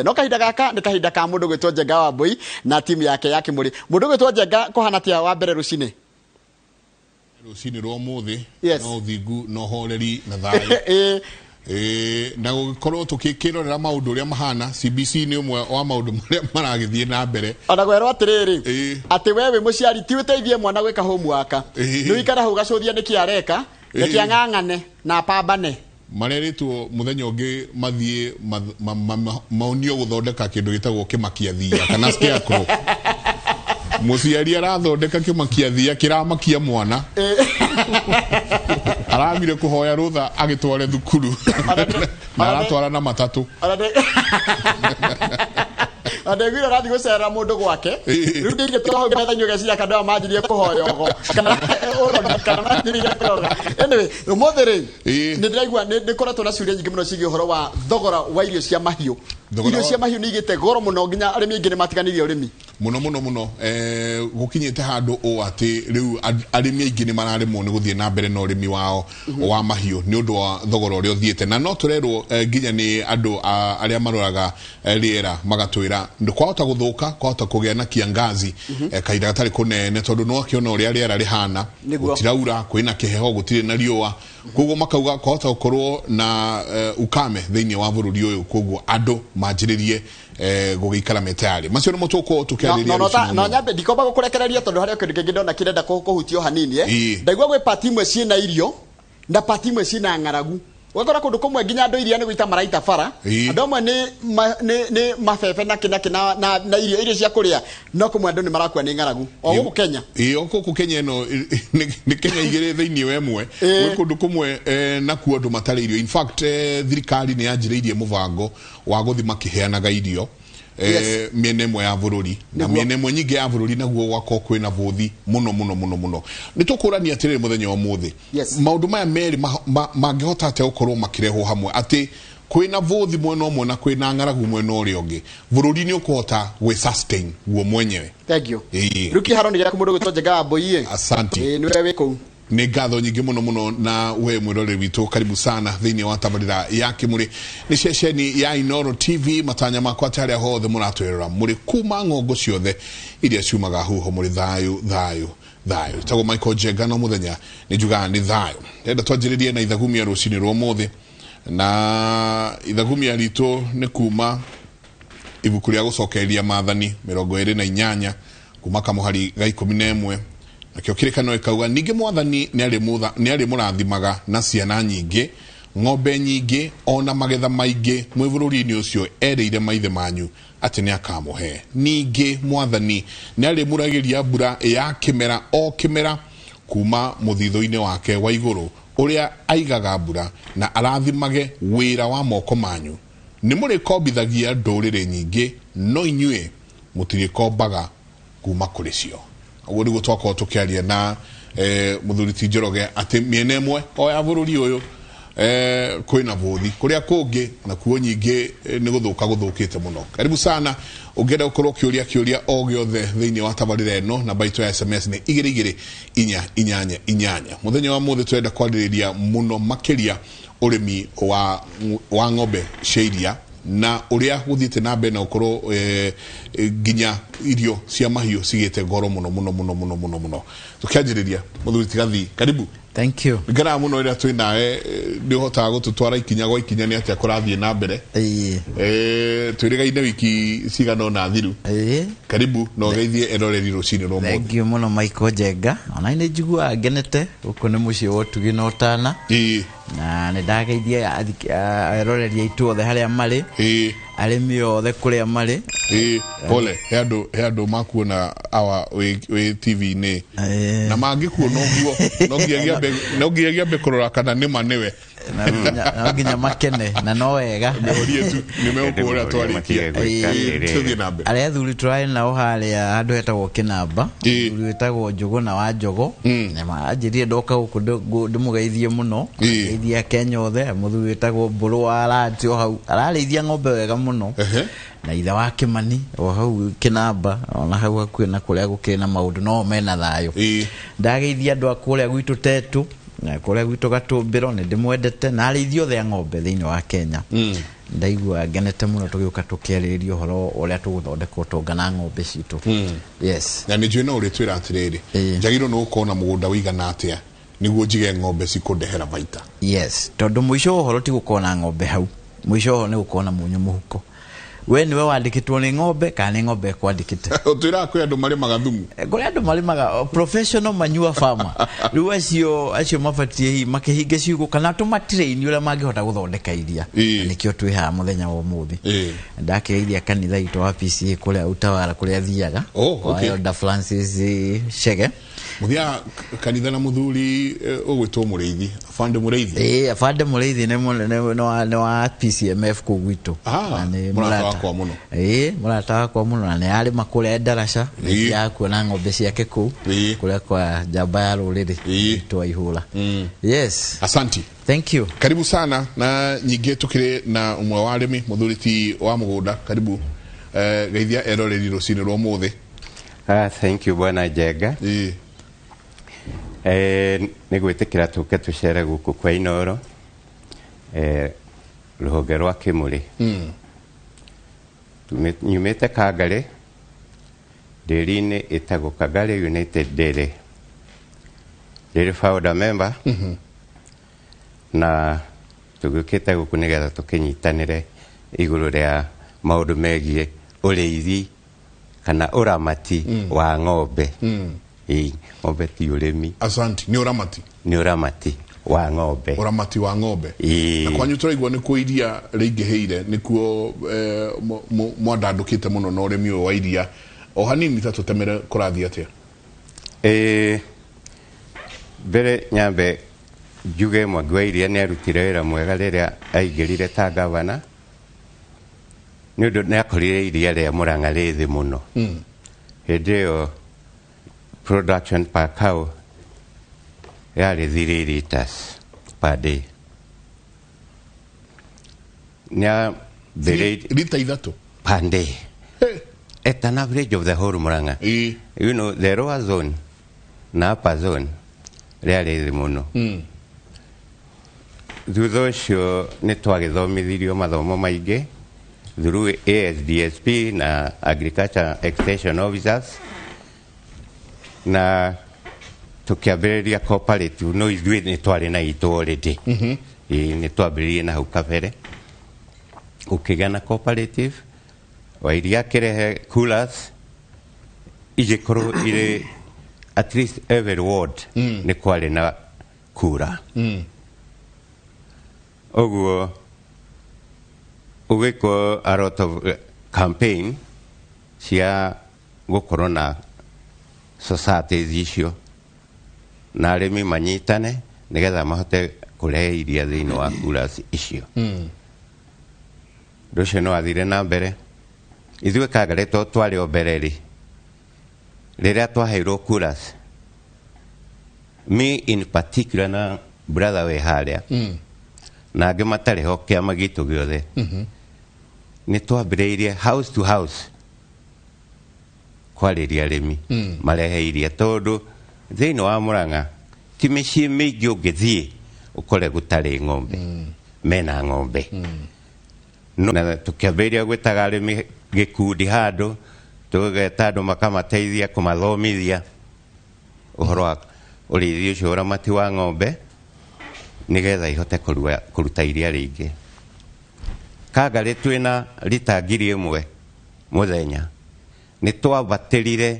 No kahinda gaka nĩ kahinda ka mũndũ gwĩtwo Njenga wa Mbũi na timu yake ya Kĩmũrĩ. Mũndũ gwĩtwo Njenga, kũhana atĩa wa mbere rũcinĩ? Rũcinĩ rwa ũmũthĩ no ũthingu na ũhoreri na thayũ. Ĩĩ, na gũgĩkorwo tũkĩrorera maũndũ ũrĩa mahana, CBC nĩ ũmwe wa maũndũ marĩa maragĩthiĩ na mbere. Ona gwerwo atĩrĩrĩ, atĩ we wĩ mũciari ti ũteithie mwana gwĩka homework, nĩ ũikare hau ũgacũthia nĩkĩ areka, reke ang'ang'ane na apambane. Marerĩtwo mũthenya ũngĩ mathiĩ maonio gũthondeka kĩndũ gĩtagwo kĩmakia thiia kana scarecrow. Mũciari arathondeka kĩmakia thiia kĩramakia mwana, aragire kũhoya rũtha agĩtware thukuru na aratwara na matatũ. Ona ndaiguire ũrathiĩ gũcerera mũndũ gwake. Rĩu ndĩire tå hau metha-inĩ ũgeciria kana andũ aya manjirie kũhoya ũgo kana ũrogi kana manjĩrĩire kũroga. Anyway, ũmũthĩ rĩ, nĩ ndĩraigua nĩ ndĩkoretwo na ciũria nyingĩ mũno ciĩgiĩ ũhoro wa thogora wa irio cia mahiũ. Thogora Irio cia mahiũ nĩ igĩte goro mũno nginya arĩmi aingĩ nĩ matiganĩirie ũrĩmi. Mũno mũno mũno. Gũkinyĩte handũ ũũ atĩ rĩu arĩmi aingĩ nĩ mararemwo nĩ gũthiĩ na mbere na ũrĩmi wao wa mahiũ nĩ ũndũ wa thogora ũrĩa ũthiĩte, na no tũrerwo nginya nĩ andũ arĩa maroraga rĩera magatwĩra kwahota gũthũka, kwahota kũgĩa na kiangazi kahinda gatarĩ kũnene, tondũ no akĩona ũrĩa rĩera rĩhana. Gũtiraura, kwĩna kĩheho, gũtirĩ na riũa, koguo makauga kwahota gũkorwo na ukame thĩinĩ wa bũrũri ũyũ, koguo andũ manjĩrĩrie gũgĩikara me tayarĩ. Macio nĩmo tũgũkorwo tũkĩarĩrĩria rũcinĩ No ũmũthĩ. Nyambe ndikomba gũkũrekereria tondũ harĩ o kĩndũ kĩngĩ ndona kĩrenda kũhutio hanini. Ndaigua gwĩ pati imwe ciĩna irio na pati imwe ciĩna ng'aragu. Ũgakora kũndũ kũmwe nginya andũ iria nĩ gũita maraita bara. Andũ amwe nĩ mabebe na kĩ na kĩ na irio cia kũrĩa, no kũmwe andũ nĩ marakua nĩ ng'aragu o gũkũ Kenya. Ĩĩ, o gũkũ Kenya ĩno nĩ Kenya igĩrĩ thĩinĩ wa ĩmwe. Gwĩ kũndũ kũmwe nakuo andũ matarĩ irio. In fact, thirikari nĩ yanjĩrĩirie mũbango wa gũthiĩ makĩheanaga irio mĩena ĩmwe ya bũrũri na mĩena ĩmwe nyingĩ ya bũrũri naguo gwakorwo kwĩna bũthi mũno mũno mũno mũno. Nĩ tũkũrania atĩrĩrĩ mũthenya wa ũmũthĩ, maũndũ maya merĩ mangĩhota atĩa gũkorwo makĩrehwo hamwe, atĩ kwĩna bũthi mwena ũmwe na kwĩna ng'aragu mwena ũrĩa ũngĩ, bũrũri nĩ ũkũhota gwĩ sustain guo mwenyewe? Thank you. Rĩu kĩharo nĩ gĩaku, mũndũ gwĩtwo Njenga wa Mbũi. Asante. Ĩĩ, nĩwe wĩ kũu. Nĩ ngatho nyingĩ mũno mũno. Na we mwĩroreri witũ, karibu sana thĩinĩ wa tabarĩra ya Kĩmũrĩ, nĩ ceceni ya Inoro TV. Matanya makwa atĩ harĩa hothe mũratwĩrora mũrĩ kuma ng'ongo ciothe iria ciumaga huho mũrĩ thayũ thayũ thayũ. Tagwo Michael Njenga, no mũthenya nĩ njugaga nĩ thayũ. Ndĩrenda twanjĩrĩrie na ithagumia rũcinĩ rwa ũmũthĩ, na ithagumia ritũ nĩ kuma ibuku rĩa Gũcokereria Maathani 28 kuma kamũhari ga 11. Nakĩo kĩrĩkanĩro gĩkauga, ningĩ Mwathani nĩ arĩmũrathimaga na ciana nyingĩ, ng'ombe nyingĩ, o na magetha maingĩ mwĩ bũrũri-inĩ ũcio erĩire maithe manyu atĩ nĩ akamũhe. Ningĩ Mwathani nĩ arĩmuragĩria mbura ya kĩmera o kĩmera kuma mũthithũ-inĩ wake wa igũrũ ũrĩa aigaga mbura, na arathimage wĩra wa moko manyu. Nĩ mũrĩkombithagia ndũrĩrĩ nyingĩ, no inyuĩ mũtirĩkombaga kuma kũrĩ cio. Ũguo nĩguo twakorwo tũkĩaria na mũthuri ti Njoroge atĩ mĩena ĩmwe o ya bũrũri ũyũ kwĩna bũthi, kũrĩa kũngĩ nakuo nyingĩ nĩ gũthũka gũthũkĩte mũno. Karibu sana. Ũngĩenda gũkorwo ũkĩũria kĩũria o gĩothe thĩinĩ wa tabarĩra ĩno, namba itũ ya SMS nĩ 22488. Mũthenya wa mũthĩ tũrenda kwarĩrĩria mũno makĩria ũrĩmi wa ng'ombe cia iria na ũrĩa gũthiĩte na mbere na gũkorwo nginya irio cia mahiũ cigĩte goro mũno mũno mũno mũno mũno mũno. Tũkĩanjĩrĩria, mũthuri Tigathi, karibu. Thank you. Ngenaga mũno rĩrĩa twĩ nawe, nĩ ũhotaga gũtũtwara ikinya gwa ikinya nĩ atĩa kũrathiĩ na mbere. Twĩrĩgaine wiki cigana ũna thiru. Karibu na ũgeithie eroreri rũcinĩ rwa ũmũthĩ. Thank you mũno, Michael Njenga. Ona nĩ njiguaga ngenete, gũkũ nĩ mũciĩ wa ũtugi na ũtana. Na nĩ ndageithia eroreri aitũ othe harĩa marĩ. Arĩmi othe kũrĩa marĩ. Ĩĩ, pole, he andũ makuona awa wĩ TV-inĩ na mangĩkuona ũguo no nginya gĩambe kũrora kana nĩma nĩwe. No nginya makene na no wega. Mĩhorie tu nĩ megũkũhũra twarĩkia. Tũthiĩ na mbere. Arĩa athuri tũrarĩ nao harĩa handũ hetagwo Kĩnamba, mũthuri wĩtagwo Njũgũna wa Njogo anjĩrire ndoka gũkũ ndĩmũgeithie mũno. Geithia Kenya othe. Mũthuri wĩtagwo Mbũrũ wa Rati o hau ararĩithia ng'ombe wega mũno, na ithe wa Kĩmani o hau Kĩnamba, ona hau hakuhĩ na kũrĩa gũkĩrĩ na maũndũ no mena thayũ. Ndageithia andũ a kũrĩa gwitũ Tetu na kũrĩa gwitũ Gatũmbĩro, nĩ ndĩmwendete, na arĩithi othe a ng'ombe thĩinĩ wa Kenya. Ndaigua ngenete mũno tũgĩũka tũkĩarĩrĩria ũhoro ũrĩa tũgũthondeka ũtonga na ng'ombe citũ. Yes. Na nĩ njũĩ no ũrĩtwĩra atĩrĩrĩ, njagĩrĩirwo nĩ gũkorwo na mũgũnda ũigana atĩa nĩguo njige ng'ombe cikũndehera baita. Yes, tondũ mũico wa ũhoro ti gũkorwo na ng'ombe hau, mũico wa ũhoro nĩ gũkorwo na mũnyũ mũhuko. We nĩwe wandĩkĩtwo nĩ ng'ombe kana nĩ ng'ombe ĩkwandĩkĩte? Ũtwĩraga kwĩ andũ marĩmaga thumu. Kũrĩ andũ marĩmaga professional manure farmer. Rĩu acio acio mabatiĩ hihi makĩhinge ciugũ kana tũmatrain ũrĩa mangĩhota gũthondeka iria. Na nĩkĩo twĩ haha mũthenya wa ũmũthĩ. Ndakĩgeithia kanitha witũ wa PCA kũrĩa Utawala kũrĩa thiaga. Oh, Kwa okay. Elder Francis Chege. Mũthiaga kanitha na mũthuri ũgwĩtwo Mũrĩithi, Afande Mũrĩithi. Ĩĩ, Afande Mũrĩithi nĩ wa PCMF kũu gwitũ. Ah, Na nĩ mũrata mũrata. wakwa mũno. Ĩĩ, mũrata wakwa mũno, na nĩ arĩma kũrĩa Ndaraca, Ĩĩ. nĩthiaga kuona ng'ombe ciake kũu, Ĩĩ. kũrĩa kwa njamba ya rũrĩrĩ, Ĩĩ. twa ihũra. Yes. Asanti. Thank you. Karibu sana. Na nyingĩ tukĩrĩ na ũmwe wa arĩmi, mũthuri ti wa mũgũnda. Karibu. Geithia eroreri rũcinĩ rwa ũmũthĩ. Thank you Bwana Njenga. Ĩĩ. Nĩ gwĩtĩkĩra tũke tũcere gũkũ kwa Inooro, rũhonge rwa Kĩmũrĩ. Nyumĩte Kangarĩ, ndĩri-inĩ ĩtagwo Kangarĩ United Dairy. Ndĩrĩ founder member. Na tũgĩũkĩte gũkũ nĩgetha tũkĩnyitanĩre igũrũ rĩa maũndũ megiĩ ũrĩithi kana ũramati wa ng'ombe. Ĩĩ, ng'ombe ti ũrĩmi. Asante, nĩ ũramati. Nĩ ũramati wa ng'ombe. Ũramati wa ng'ombe. Ĩĩ. Na kwanyu tũraigua nĩ kuo iria rĩingĩhĩire, nĩ kuo mwandandũkĩte mũno na ũrĩmi ũyũ wa iria. O hanini ta tũtemere kũrathiĩ atĩa? Mbere nyambe njuge Mwangi wa Iria nĩ arutire wĩra mwega rĩrĩa aingĩrire ta gavana. Nĩ ũndũ nĩ akorire iria rĩa Murang'a rĩ thĩ mũno. Hĩndĩ ĩyo production per cow yarĩ 3 liters per day. Nĩ ambĩrĩirie Lita ithatũ? Per day. Hey. At an average of the whole Murang'a. You know, the lower zone na upper zone rĩarĩ thĩ mũno. Thutha ũcio nĩ twagĩthomithirio mathomo maingĩ through ASDSP na Agriculture Extension Officers, na tũkĩambĩrĩria cooperative. No ithuĩ nĩ twarĩ na itũ already. Ĩĩ, nĩ twambĩrĩirie na hau kabere. Ũkĩgĩa na cooperative, Wairia akĩrehe coolers igĩkorwo irĩ at least every ward nĩ kwarĩ na kura. Ũguo ũgĩkwo a lot of campaign cia gũkorwo na societies icio na arĩmi manyitane nĩgetha mahote kũrehe iria thĩinĩ wa coolers icio. Ũndũ ũcio nĩ wathire na mbere. Ithuĩ Kangarĩ to twarĩ o mbere rĩ, rĩrĩa twaheirwo coolers, me in particular na brother wĩ harĩa na angĩ matarĩ ho kĩama gitũ gĩothe, nĩ twambĩrĩirie house to house kwarĩria arĩmi marehe iria, tondũ thĩinĩ wa Murang'a ti mĩciĩ mĩingĩ ũngĩthiĩ ũkore gũtarĩ ng'ombe. Mena ng'ombe. No, na tũkĩambĩrĩria gwĩtaga arĩmi gĩkundi handũ, tũgeta andũ makamateithia kũmathomithia ũhoro wa ũrĩithi ũcio, ũramati wa ng'ombe, nĩgetha ihote kũruta iria rĩingĩ. Kangarĩ twĩna rita ngiri ĩmwe mũthenya, nĩ twambatĩrire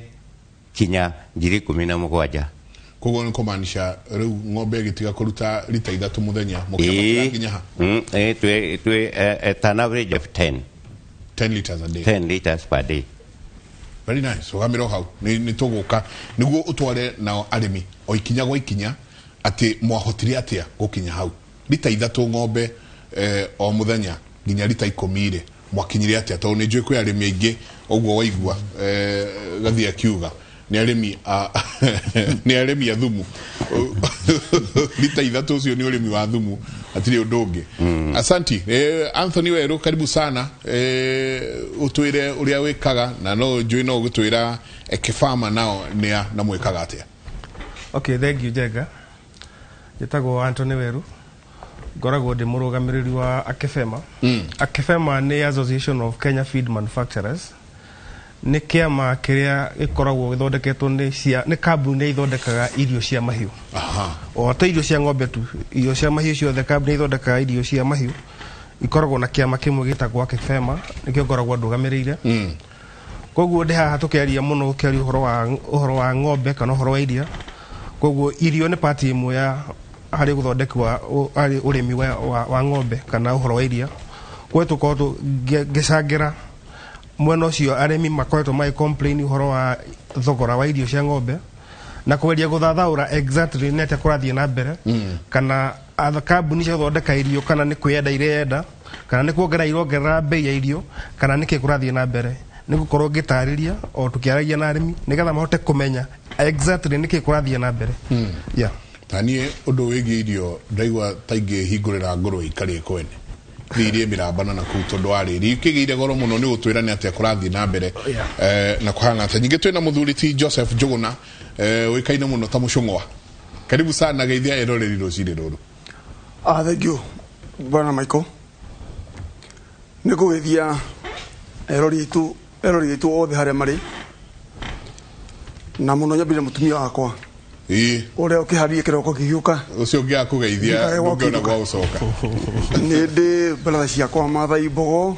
kinya ngiri ikũmi na mũgwanja. Koguo nĩ kũmaanisha rĩu ng'ombe ĩgĩtiga kũruta rita ithatũ mũthenya, mũkĩambatĩra nginya ha? Twĩ at an average of 10. 10 liters a day. 10 liters per day. Very nice. Ũgamĩra o hau. Nĩ tũgũka nĩguo ũtware nao arĩmi o ikinya gwa ikinya atĩ mwahotire atĩa gũkinya hau. Rita ithatũ ng'ombe o mũthenya nginya rita ikũmi rĩ, mwakinyire atĩa? Tondũ nĩ njũĩ kwĩ arĩmi aingĩ ũguo waigua gathiĩ akiuga nĩ arĩmi a nĩ arĩmi a thumu. Rita ithatũ ũcio nĩ ũrĩmi wa thumu, hatirĩ ũndũ ũngĩ. Asanti. Anthony Weru, karibu sana. Ũtwĩre ũrĩa wĩkaga, na no njũĩ no ũgĩtwĩra Ekefama nao nĩ a na mwĩkaga atĩa? Okay, thank you Njenga. Njĩtagwo Anthony Weru, Ngoragwo ndĩ mũrũgamĩrĩri wa AKEFEMA. AKEFEMA nĩ Association of Kenya Feed Manufacturers. Nĩ kĩama kĩrĩa gĩkoragwo gĩthondeketwo nĩ kambuni ithondekaga irio cia mahiũ. O ta irio cia ng'ombe tu, irio cia mahiũ ciothe kambuni ithondekaga irio cia mahiũ ikoragwo na kĩama kĩmwe gĩtagwo AKEFEMA, nĩkĩo ngoragwo ndũgamĩrĩire. Koguo ndĩ haha tũkĩaria mũno ũkĩaria ũhoro wa ng'ombe kana ũhoro wa iria. Koguo irio nĩ part ĩmwe ya harĩ gũthondeki wa harĩ ũrĩmi wa ng'ombe kana ũhoro wa iria. Koguo tũkorwo ngĩcangĩra mwena ũcio arĩmi makoretwo magĩ complain ũhoro wa thogora wa irio cia ng'ombe na kũgeria gũthathaũra exactly nĩ atĩa kũrathiĩ na mbere kana kambuni cia gũthondeka irio kana nĩ kwĩyenda ireyenda kana nĩ kuongerera irongerera bei ya irio kana nĩ kĩ kũrathiĩ na mbere. Nĩ gũkorwo ngĩtarĩria o tũkĩaragia na arĩmi nĩgetha mahote kũmenya exactly nĩ kĩ kũrathiĩ na mbere. Yeah. Ta niĩ ũndũ wĩgiĩ irio ndaigua ta ingĩhingũrĩra ngũrwe ikarĩe kwene thiirie mĩrambana na kũu tondũ wa rĩrĩ ikĩgĩire goro mũno nĩ gũtwĩra nĩ atĩa kũrathiĩ na mbere na kũhana atĩa. Ningĩ twĩna mũthuri ti Joseph Njũgũna ũĩkaine mũno ta Mũcũng'wa. Karibu sana geithia eroreri rũcinĩ rũrũ. Thank you Bwana Michael. Nĩ ngũgeithia eroreri aitũ othe harĩa marĩ na mũno nyambire mũtumia wakwa ũrĩa ũkĩharie kĩroko kĩgĩũka ũcio ũngĩaga kũgeithia ndũngĩona gwa gũcoka. Nĩ ndĩ baratha ciakwa Maathai Mbogo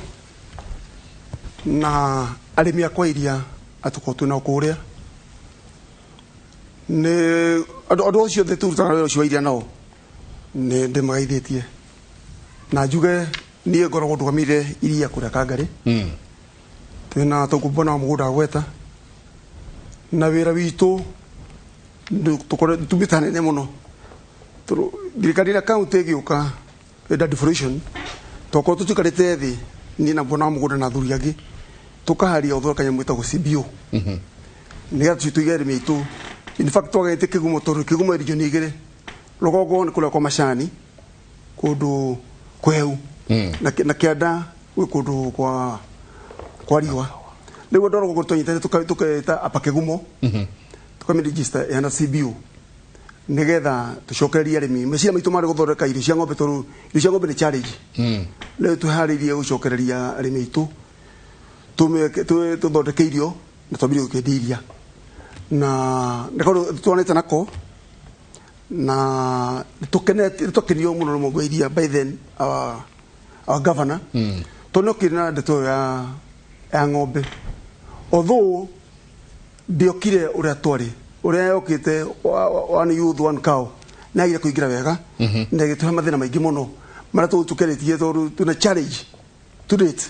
na arĩmi akwa iria atũkorwo twĩ nao kũrĩa nĩ andũ acio othe tũrutaga wĩra ũcio wa iria nao nĩ ndĩmagaithĩtie na njuge niĩ ngoragwo ndũgamĩrĩire iria kũrĩa Kangarĩ. Twĩna tũkumbona mũgũnda gweta na wĩra witũ tumĩte hanene mũno tondũ thirikari ya county ĩgĩũka ĩda deforestation twakorwo tũtikarĩte thĩ niĩ na bwana wa mũgũnda na athuri angĩ tũkaharia ũthondeka nyamũ ĩtagwo CBO nĩgetha tũige arĩmi aitũ. In fact twagĩte kĩgumo tondũ kĩgumo region igĩrĩ rũgongo nĩ kũrĩa kwa macani kũndũ kwehu na kĩanda gwĩ kũndũ kwa riũa. Rĩu andũ a rũgongo twanyitanĩte tũketa apa kĩgumo tũkamĩregister ĩhana CBO nĩgetha tũcokererie arĩmi. Meciria maitũ marĩ gũthondeka irio cia ng'ombe tondũ irio cia ng'ombe nĩ challenge. Rĩu twĩharĩirie gũcokereria arĩmi aitũ tũthondeke irio na twambĩrĩrie gũkĩendia iria na nĩkorwo twanĩte nako na tũkenio mũno nĩ mũndũ wa iria by then our governor tondũ nĩokire na ndeto ya ng'ombe although ndiokire ũrĩa twarĩ ũrĩa yokĩte one youth one cow nĩagire kũingĩra wega na ĩgĩtũhe mathĩna maingĩ mũno marĩa tũkeretie tondũ twĩna challenge to date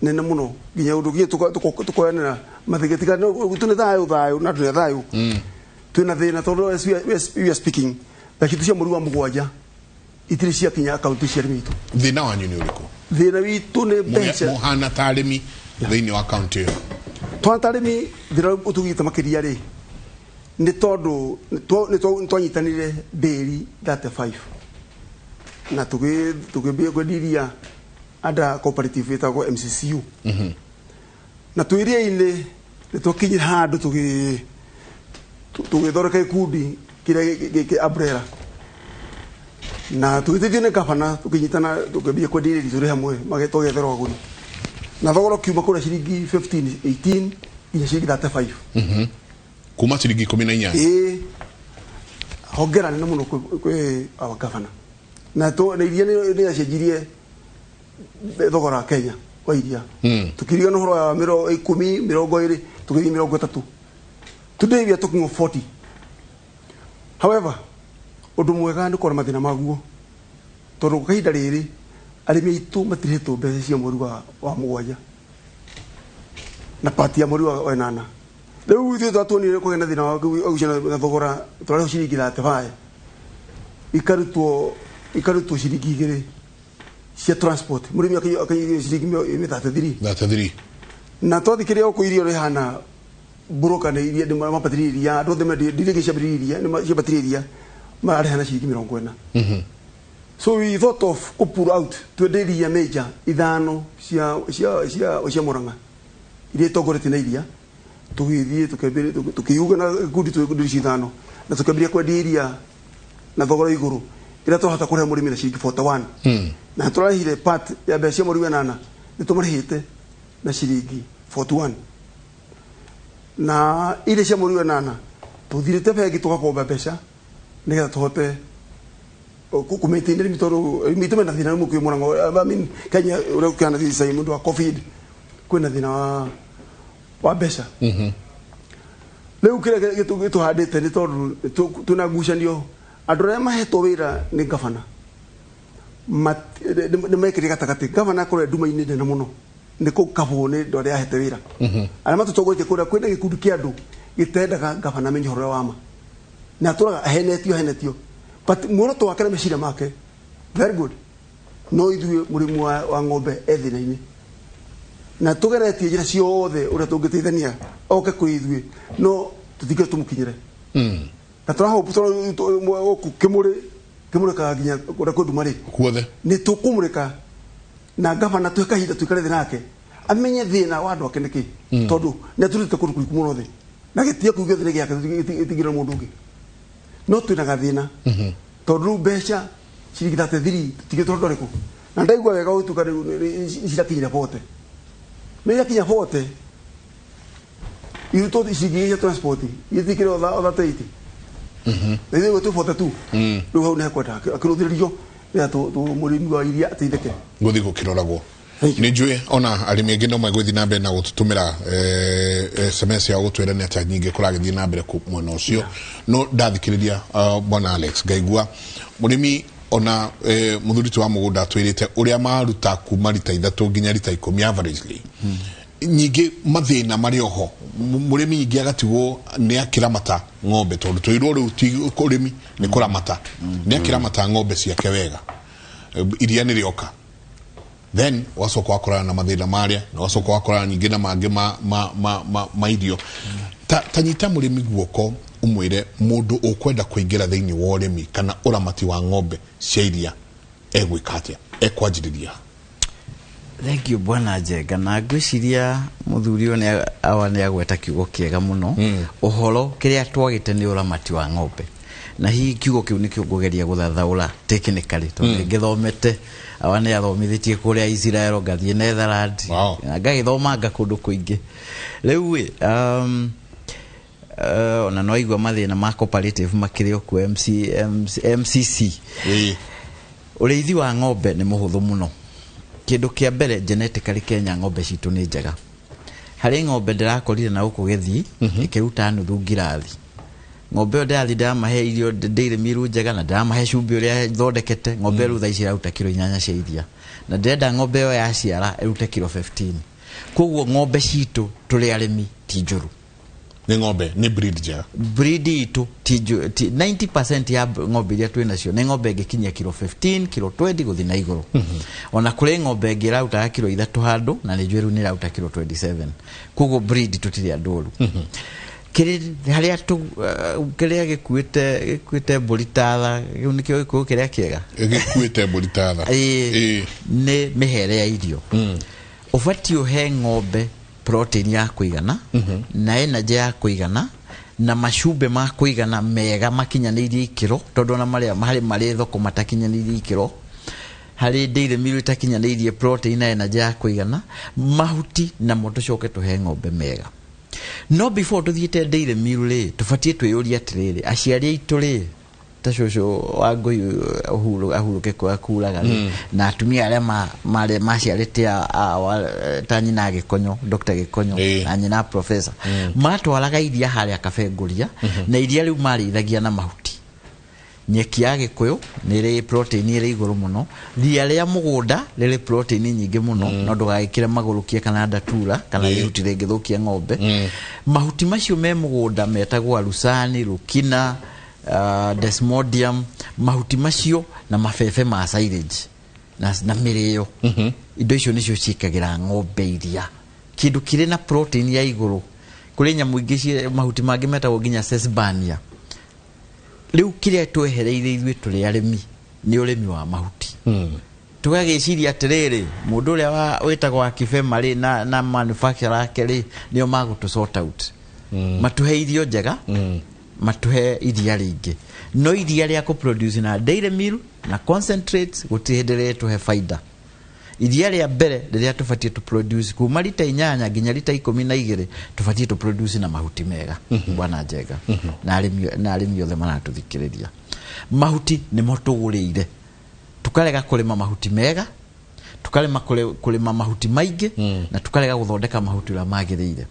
nene mũno nginya ũndũ nginya tũkoyanĩra mathĩgĩtiga twĩna thayũ thayũ na ndũrĩ thayũ twĩna thĩna tondũ as we are speaking mbeca citũ cia mweri wa mũgwanja itirĩ ciakinya akaunti cia arĩmi aitũ. Thĩna wanyu nĩ ũrĩkũ? Thĩna witũ nĩ mbeca. Mũhana ta arĩmi thĩinĩ wa kaunti ĩyo? Twana ta arĩmi thĩna ũtũgĩte makĩria rĩ nĩ tondũ nĩ twanyitanire ndĩri 35 na tũgĩambia kwendia iria under cooperative ĩtagwo MCCU. Na twĩ iria-inĩ nĩ twakinyire handũ tũgĩthondeka gĩkundi kĩrĩa gĩkĩ umbrella na tũgĩteithio nĩ gavana tũkĩnyitana tũkĩambia kwendia iria tũrĩ hamwe tũgetherwo agũri na thogora ũkiuma kũrĩa ciringi 15 18 nginya ciringi 35 kuma ciringi 18. Ĩĩ hongera nene mũno kwĩ our governor na iria nĩ yacenjirie thogora wa Kenya wa iria tukirigana ũhoro wa 10 20 tũgĩthiĩ 30. Today we are talking of 40. However, ũndũ mwega nĩ kũrora mathĩna maguo tondũ kahinda rĩrĩ arĩmi aitũ matirĩhĩtwo mbeca cia mweri wa mũgwanja na pati ya mweri wa ĩnana. Rĩu ithuĩ twatuonire kũgĩa na thĩna wa gũcina na thogora tũrarĩhwo ciringi 35 ikarutwo ciringi 2 cia transport mũrĩmi akanyihio ciringi 33 33 na twathikĩrĩria gũkũ irio rĩhana broker nĩ iria mapatĩrĩria iria andũ othe ndirĩgĩ ciambĩrĩria iria nĩ ciambatĩria iria mararĩha na ciringi 40. So we thought of ku pull out twende iria major ithano cia cia cia cia Murang'a iria itongoretie na iria tũgĩthiĩ tũkĩambĩrĩria tũkĩuga na ngundi tũgĩkundi ici ithano na tũkĩambĩrĩria kwendia iria na thogora igũrũ Ĩrĩa twahota kũrĩha mũrĩmi na ciringi 41. Na tũrarĩhire part ya mbeca cia mweri wa ĩnana, nĩ tũmarĩhĩte na ciringi 41. Na iria cia mweri wa ĩnana tũthirĩte bengi tũgakomba mbeca nĩgetha tũhote kũ maintain arĩmi, tondũ arĩmi aitũ mena thĩna rĩu kwĩ Mũrang'o, I mean Kenya ũrĩa ũkĩhana thĩinĩ nĩ ũndũ wa COVID, kwĩna thĩna wa mbeca. Rĩu kĩrĩa gĩtũhandĩte nĩ tondũ twĩna ngucanio, andũ arĩa mahetwo wĩra nĩ gavana nĩ mekĩrire gatagatĩ. Gavana akorwo e nduma-inĩ nene mũno nĩ kũkabwo nĩ andũ arĩa ahete wĩra arĩa matũtongoretie kũrĩa. Kwĩna gĩkundi kĩa andũ gĩtendaga gavana amenye ũhoro ũrĩa wa ma, na atũraga ahenetio, but muoroto wake na meciria make very good. No ithuĩ mũrĩmi wa ng'ombe e thĩna-inĩ, na tũgeretie njĩra ciothe ũrĩa tũngĩteithania oke kwĩ ithuĩ, no tũtingĩra tũmũkinyĩre. Na tũrahope gũkũ kĩmũrĩ kĩmũrĩkaga nginya kũrĩa kwĩ nduma rĩ Guothe. Nĩ tũkũmũrĩka na gavana tuhe kahinda tuikare thĩ nake amenye thĩna wa andũ ake nĩkĩ, tondũ nĩ atũrĩte kũndũ kũriku mũno thĩ, na gĩtĩo kĩu gĩothe nĩ gĩake, gĩtingĩra mũndũ ũngĩ. No twĩna gathĩna tondũ rĩu mbeca ciringi 33 tũtigĩtwo ndorĩkũ, na ndaigua wega ũgĩtuĩka rĩu cirakinyire 40, nĩ irakinya 40. Ithuĩ ciringi cia transport itikĩrĩ o 38, na ithuĩ twĩ 42. Rĩu hau nĩ hekwenda akĩrũthĩrĩrio nĩgetha mũrĩmi wa iria ateithĩke. Gũthiĩ gũkĩroragwo. Thank you. Nĩ njũĩ ona arĩmi aingĩ no megũthiĩ na mbere na gũtũtũmĩra SMS yao gũtwĩra nĩ atĩa nyingĩ kũragĩthiĩ na mbere mwena ũcio. No ndathikĩrĩria bwana Alex, ngaigua mũrĩmi ona mũthuri ti wa mũgũnda atwĩrĩte ũrĩa maruta kuma rita 3 nginya rita 10 averagely. Nyingĩ mathĩna marĩ oho, mũrĩmi nyingĩ agatigwo nĩ akĩramata ng'ombe, tondũ twĩrwo rĩu ti ũrĩmi nĩ kũramata, nĩ akĩramata ng'ombe ciake wega. Iria nĩ rĩoka, then wacoka wakorana na mathĩna marĩa, na wacoka wakorana ningĩ na mangĩ ma irio. Ta nyita mũrĩmi guoko ũmwĩre mũndũ ũkwenda kũingĩra thĩinĩ wa ũrĩmi kana ũramati wa ng'ombe cia iria egwĩka atĩa, ekwanjĩrĩria? Thank you, bwana Njenga. Na ngwĩciria mũthuri ũyũ awa nĩ agweta kiugo kĩega mũno. Ũhoro kĩrĩa twagĩte nĩ ũramati wa ng'ombe, na hihi kiugo kĩu nĩkĩo ngũgeria gũthathaũra technically, tondũ ngĩthomete, awa nĩ athomithĩtie kũrĩa Israel, ngathiĩ Netherland, na ngagĩthomanga kũndũ kũingĩ. Rĩu ĩ ona no aigua mathĩna ma cooperative makĩrĩ o kuo MC, MC, MCC. Ũrĩithi wa ng'ombe nĩ mũhũthũ mũno. Kĩndũ kĩa mbere, genetically Kenya ng'ombe citũ nĩ njega. Harĩ ng'ombe ndĩrakorire na gũkũ Gĩthii ĩkĩruta nuthu ngirathi. Ng'ombe ĩyo ndĩrathiĩ ndĩramahe irio dairy meal njega na ndĩramahe cumbĩ ũrĩa thondekete. Ng'ombe ĩyo rĩu thaa ici ĩraruta kiro 8 cia iria, na ndĩrenda ng'ombe ĩyo yaciara ĩrute kiro 15. Koguo ng'ombe citũ tũrĩ arĩmi ti njũru. Nĩ ng'ombe nĩ breed njega. Breed itũ ti 90% ya ng'ombe iria twĩ nacio nĩ ng'ombe ĩngĩkinyia kiro 15, kiro 20 gũthiĩ na igũrũ. Ona kũrĩ ng'ombe ĩngĩ ĩrarutaga kiro 3 handũ, na nĩ njũĩ rĩu nĩ ĩraruta kiro 27. Koguo breed tũtirĩ andũ oru. Kĩrĩ harĩa kĩrĩa gĩkuĩte mbũri tatha, kĩu nĩkĩo gĩkũyũ kĩrĩa kĩega. Gĩkuĩte mbũri tatha. Ĩĩ, nĩ mĩhere ya irio. Ũbatiĩ ũhe ng'ombe protein ya kũigana na energy ya kũigana na macumbĩ ma kũigana mega makinyanĩirie ikĩro, tondũ ona marĩa harĩ marĩ thoko matakinyanĩirie ikĩro, harĩ dairy meal itakinyanĩirie protein na energy ya kũigana. Mahuti namo tũcoke tũhe ng'ombe mega. No before tũthiĩte dairy meal rĩ, tũbatiĩ twĩyũrie atĩrĩrĩ, aciari aitũ rĩ, ta cũcũ wa ngũi ahurũke kwa kuraga rĩ, na atumia arĩa maciarĩte ta nyina Gĩkonyo, Dr. Gĩkonyo, na nyina professor, matwaraga iria harĩa Kabengũria, na iria rĩu marĩithagia na mahuti. Nyeki ya Gĩkũyũ nĩ ĩrĩ protein ĩrĩ igũrũ mũno, ria rĩa mũgũnda rĩrĩ protein nyingĩ mũno, no ndũgagĩkĩre magũrũkie kana ndatura kana ihuti rĩngĩthũkia ng'ombe. Mahuti macio me mũgũnda metagwo alusani, rukina, desmodium, mahuti macio na mabebe ma silage na mĩrĩo. Indo icio nĩcio ciĩkagĩra ng'ombe iria, kĩndũ kĩrĩ na protein ya igũrũ. Kũrĩ nyamũ ingĩ mahuti mangĩ metagwo nginya sesbania. Rĩu kĩrĩa twehereire ithuĩ tũrĩ arĩmi nĩ ũrĩmi wa mahuti. Tũgagĩciria atĩrĩrĩ, mũndũ ũrĩa wĩtagwo Akifema rĩ, na manufacturer ake rĩ, nĩo magũtũ sort out, matũhe irio njega, matũhe iria rĩingĩ. No iria rĩa kũ produce na dairy meal na concentrates gũtirĩ hĩndĩ rĩtũhe faida. Iria rĩa mbere rĩrĩa tũbatiĩ tũ produce kuma rita 8 nginya rita 12 tũbatiĩ tũ produce na mahuti mega. Bwana Njenga na arĩmi othe maratũthikĩrĩria, mahuti nĩmo tũgũrĩire, tukarega kũrĩma mahuti mega, tukarema kũrĩma mahuti maingĩ, na tukarega gũthondeka mahuti ũrĩa magĩrĩire.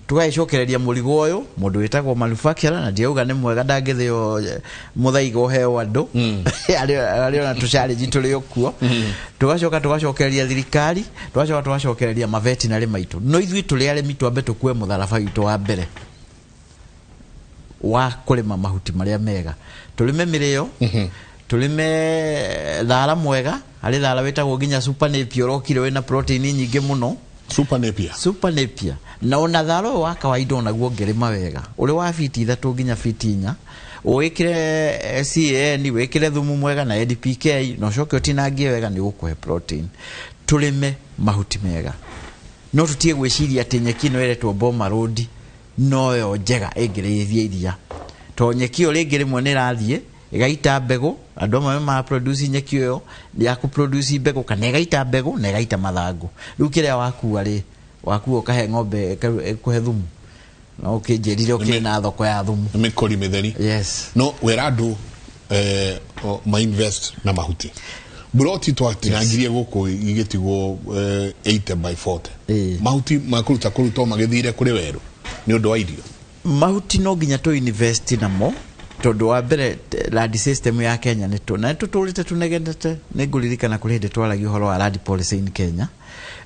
Tũgagĩcokereria mũrigo ũyũ mũndũ wĩtagwo manufacturer, na ndiauga nĩ mwega ndangĩthĩo mũthaiga ũheo andũ arĩ ona tũcarĩnji tũrĩ okuo. Tũgacoka tũgacokereria thirikari, tũgacoka tũgacokereria mavetinarĩ maitũ. No ithuĩ tũrĩ arĩmi twambe tũkue mũtharaba witũ wa mbere wa kũrĩma mahuti marĩa mega, tũrĩme mĩrĩo, tũrĩme thara mwega. Harĩ thara wĩtagwo nginya super napier ũrokire wĩna protein nyingĩ mũno. Super napier. Super napier. Na ona thara ũyũ wa kawaida onaguo ũngĩrĩma wega ũrĩ wa fiti 3 nginya fiti 4, wĩkĩre CAN, wĩkĩre thumu mwega na NPK, na ũcoke ũtinangie wega, nĩ ũgũkũhe protein. Tũrĩme mahuti mega, no tũtige gwĩciria atĩ nyeki ĩno ĩretwo Boma Road noyo njega ĩngĩrĩithia iria, tondũ nyeki ĩyo rĩngĩ rĩmwe nĩ ĩrathiĩ ĩgaita mbegũ. Andũ amwe ma produce nyeki ĩyo ya kũ produce mbegũ, kana ĩgaita mbegũ na ĩgaita mathangũ. Rĩu kĩrĩa wakua rĩ, wakua ũkahe ng'ombe ĩkũhe thumu, na ũkĩnjĩrire ũkĩrĩ na thoko ya thumu, mĩkori mĩtheri. Yes. No wera andũ ma invest na mahuti. Buroti twatinangirie gũkũ igĩtigwo 80 by 40. Mahuti makũruta kũruta magĩthire kũrĩ werũ nĩ ũndũ wa irio. Mahuti no nginya tũ invest namo, tondũ wa mbere land system ya Kenya nĩ tũ na tũtũrĩte tũnegenete. Nĩ ngũririkana kũrĩ hĩndĩ twaragia ũhoro wa land policy in Kenya.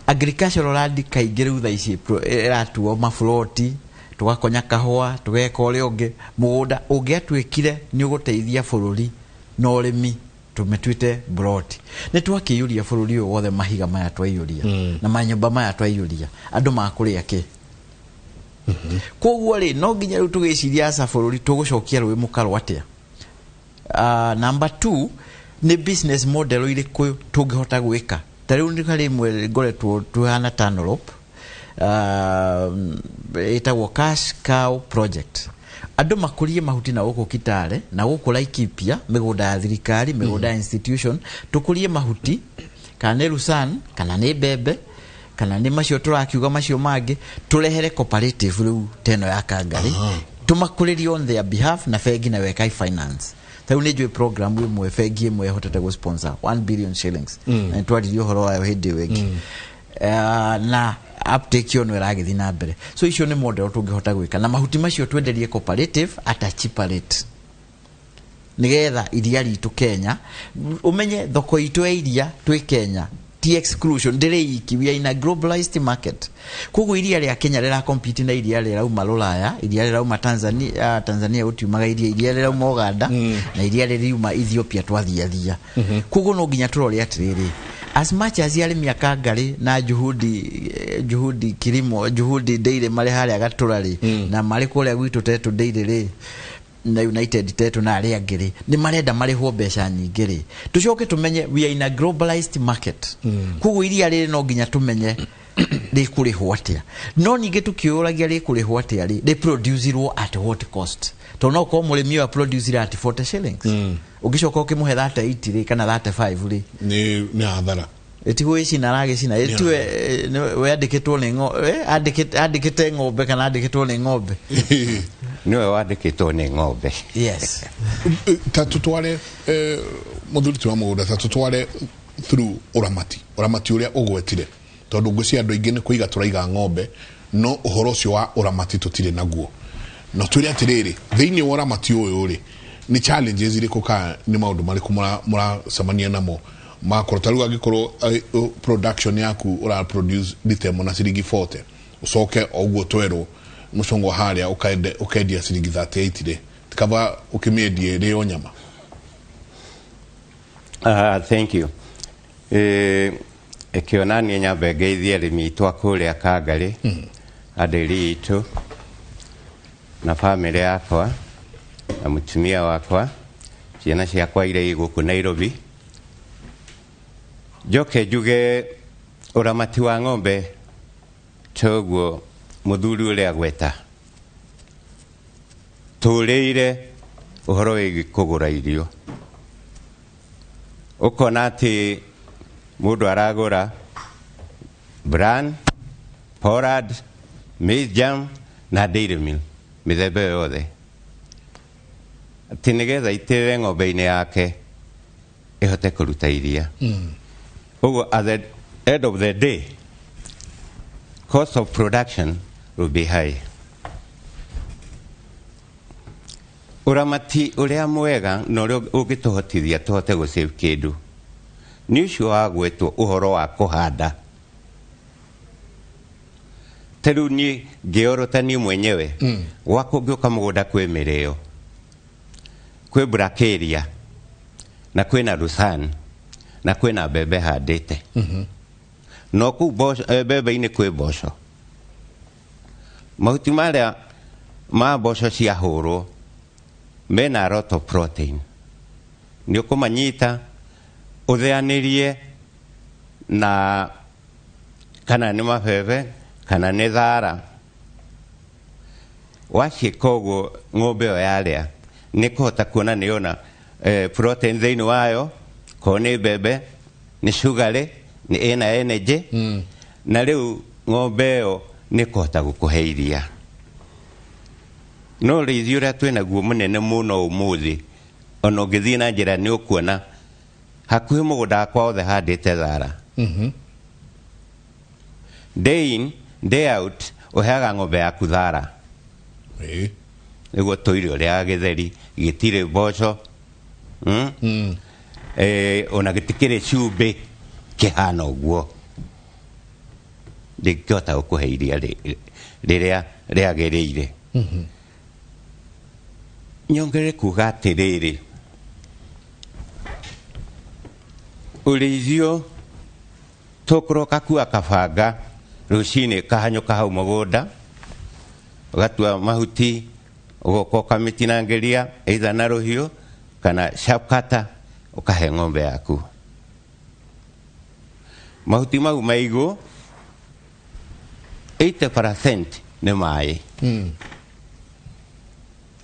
Agricultural land kaingĩ rĩu thaa ici ĩratuo maburoti, tũgakonya kahũa, tũgeka ũrĩa ũngĩ. Mũgũnda ũngĩatuĩkire nĩ ũgũteithia bũrũri na ũrĩmi, tũmĩtuĩte broti. Nĩ twakĩiyũria bũrũri ũyũ wothe mahiga maya twaiyũria na manyũmba maya twaiyũria, andũ makũrĩa kĩ? Koguo rĩ, no nginya rĩu tũgĩciria aca bũrũri tũgũcokia rũĩ mũkaro atĩa. Number 2 nĩ business model irĩkũ tũngĩhota gwĩka. Ta rĩu nĩ harĩ ĩmwe ngoretwo tũhana Tanorop, ĩtagwo Cash Cow Project. Andũ makũrie mahuti na gũkũ Kitale na gũkũ Laikipia, mĩgũnda ya thirikari, mĩgũnda ya institution, tũkũrie mahuti, kana nĩ lucerne, kana nĩ mbembe, kana nĩ macio tũrakiuga macio mangĩ, tũrehere cooperative rĩu teno ya Kangarĩ, tũmakũrĩrie on their behalf na bengi na Wekai Finance. Ta rĩu nĩ njũĩ program ĩmwe bengi ĩmwe ĩhotete gũ sponsor 1 billion shillings, na nĩtwaririe ũhoro wayo hĩndĩ ĩyo ĩngĩ. Na uptake ĩyo no ĩragĩthiĩ na mbere. So icio nĩ model tũngĩhota gwĩka, na mahuti macio twenderie cooperative at a cheaper rate, nĩgetha iria ritũ Kenya, ũmenye thoko itũ ya iria twĩ Kenya ti exclusion, ndĩrĩ iki, we are in a globalized market. Koguo iria rĩa Kenya rĩra compete na iria rĩrauma Rũraya, iria rĩrauma Tanzania, Tanzania gũtiumaga iria, iria rĩrauma Uganda, na iria rĩriuma Ethiopia twathiathia. Koguo no nginya tũrore atĩrĩrĩ, as much as arĩmi a Kangarĩ na Juhudi Kilimo, Juhudi Dairy marĩ harĩa Gatũra rĩ, na marĩ kũrĩa gwitũ Tetu Dairy rĩ, na United Tetu na arĩa angĩ rĩ, nĩ marenda marĩhwo mbeca nyingĩ rĩ, tũcoke tũmenye we are in a globalized market. Koguo iria rĩrĩ no nginya tũmenye rĩkũrĩhwo atĩa. No ningĩ tũkĩũragia rĩkũrĩhwo atĩa rĩ, rĩproducirwo at what cost? Tondũ no ũkorwo mũrĩmi ũyũ aproducire at 40 shillings, ũngĩcoka ũkĩmũhe 38 rĩ, kana 35 rĩ, nĩ hathara. Ĩtigwĩcina aragĩcina, ĩtiwe we andĩkĩtwo nĩ andĩkĩte ng'ombe kana andĩkĩtwo nĩ ng'ombe. Nĩwe wandĩkĩtwo nĩ ng'ombe. Yes. Ta tũtware mũthuri ti wa mũgũnda, ta tũtware through ũramati, ũramati ũrĩa ũgwetire, tondũ ngwĩciria andũ aingĩ nĩ kũiga tũraiga ng'ombe, no ũhoro ũcio wa ũramati tũtirĩ naguo. No twĩre atĩrĩrĩ, thĩinĩ wa ũramati ũyũ rĩ, nĩ challenges irĩkũ kana nĩ maũndũ marĩkũ mũracemania namo makorwo ta rĩu angĩkorwo production yaku ũra produce rita ĩmwe na ciringi 40, ũcoke o ũguo twerwo mũcongo harĩa ũkendia ciringi 38 rĩ, kaba ũkĩmĩendie ĩrĩ o nyama. Thank you. Ĩkĩona niĩ nyambe ngeithie arĩmi aitũ a kũrĩa Kangarĩ, andĩri itũ na bamĩrĩ yakwa na mũtumia wakwa, ciana ciakwa iria i gũkũ Nairobi. Njoke njuge ũramati wa ng'ombe toguo mũthuri ũrĩa agweta, tũrĩire Ũhoro wĩgiĩ kũgũra irio, ũkona atĩ mũndũ aragũra bran, pollard, maize germ na dairy meal, mĩthemba ĩyo yothe, atĩ nĩgetha itĩrĩre ng'ombe-inĩ yake ĩhote kũruta iria. Ũguo at the end of the day, cost of production will be high. Ũramati ũrĩa mwega na ũrĩa ũngĩtũhotithia tũhote gũsave kĩndũ nĩ ũcio wa gwĩtwo ũhoro wa kũhanda. Ta rĩu niĩ ngĩorota niĩ mwenyewe, gwakwa ũngĩũka mũgũnda kwĩ mĩrĩo, kwĩ brakeria, na kwĩna lucerne, na kwĩna mbembe handĩte. No kũu mbembe-inĩ kwĩ mboco. Mahuti marĩa ma mboco ciahũrwo mena a lot of protein, nĩ ũkũmanyita ũtheanĩrie na kana nĩ mabebe kana nĩ thara. Waciĩka ũguo, ng'ombe ĩyo yarĩa nĩ kũhota kuona nĩ yona protein thĩinĩ wayo, korwo nĩ mbembe nĩ sugary, nĩ ĩna energy, na rĩu ng'ombe ĩyo nĩ kũhota gũkũhe iria. No ũrĩithi ũrĩa twĩnaguo mũnene mũno ũmũthĩ, ona ũngĩthiĩ na njĩra nĩ ũkuona hakuhĩ mũgũnda wakwa wothe handĩte thara. Day in, day out, ũheaga ng'ombe yaku thara. Nĩguo tũire ũrĩaga gĩtheri, gĩtirĩ mboco, Ona gĩtikĩrĩ cumbĩ, kĩhana ũguo, ndĩngĩhota gũkũhe iria rĩrĩa rĩagĩrĩire. Nyongerere kuga atĩrĩrĩ, ũrĩithio tũkũroka kua kabanga rũcinĩ, kahanyũka hau mũgũnda, ũgatua mahuti, ũgoka ũkamĩtinangĩria either na rũhiũ kana sharp cutter, ũkahe ng'ombe yaku. Mahuti mau maigũ 80% nĩ maĩ.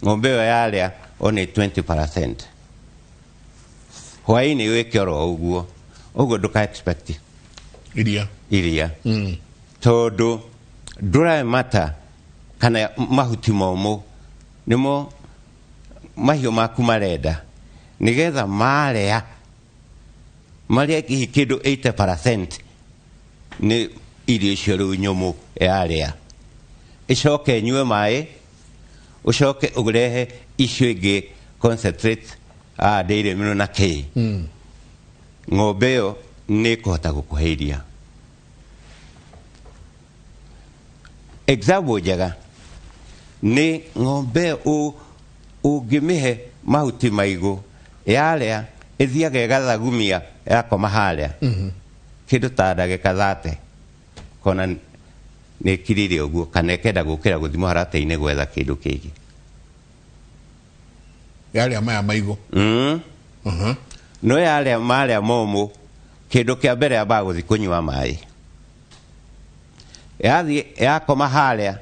Ng'ombe ĩyo yarĩa only 20%. Hwaĩ-inĩ wĩke oro ũguo ũguo, ndũka expect iria. Iria, tondũ dry matter kana mahuti momũ nĩmo mahiũ maku marenda, nĩgetha marĩa marĩa hihi kĩndũ 80% nĩ irio icio rĩu nyũmũ yarĩa, ĩcoke ĩnyue maĩ, ũcoke ũrehe icio ingĩ, concentrate, dairy meal na kĩ, ng'ombe ĩyo nĩ ĩkũhota gũkũhe iria. Example njega nĩ ng'ombe ũ ũngĩmĩhe mahuti maigũ yarĩa, ĩthiaga ĩgathagumia, yakoma harĩa kĩndũ ta ndagĩka 30, kona nĩ ĩkirire ũguo kana ĩkenda gũkĩra gũthiĩ mũharatĩ-inĩ gwetha kĩndũ kĩngĩ. Yarĩa maya maigũ. No yarĩa marĩa momũ, kĩndũ kĩa mbere yambaga gũthiĩ kũnyua maĩ. Yathiĩ yakoma harĩa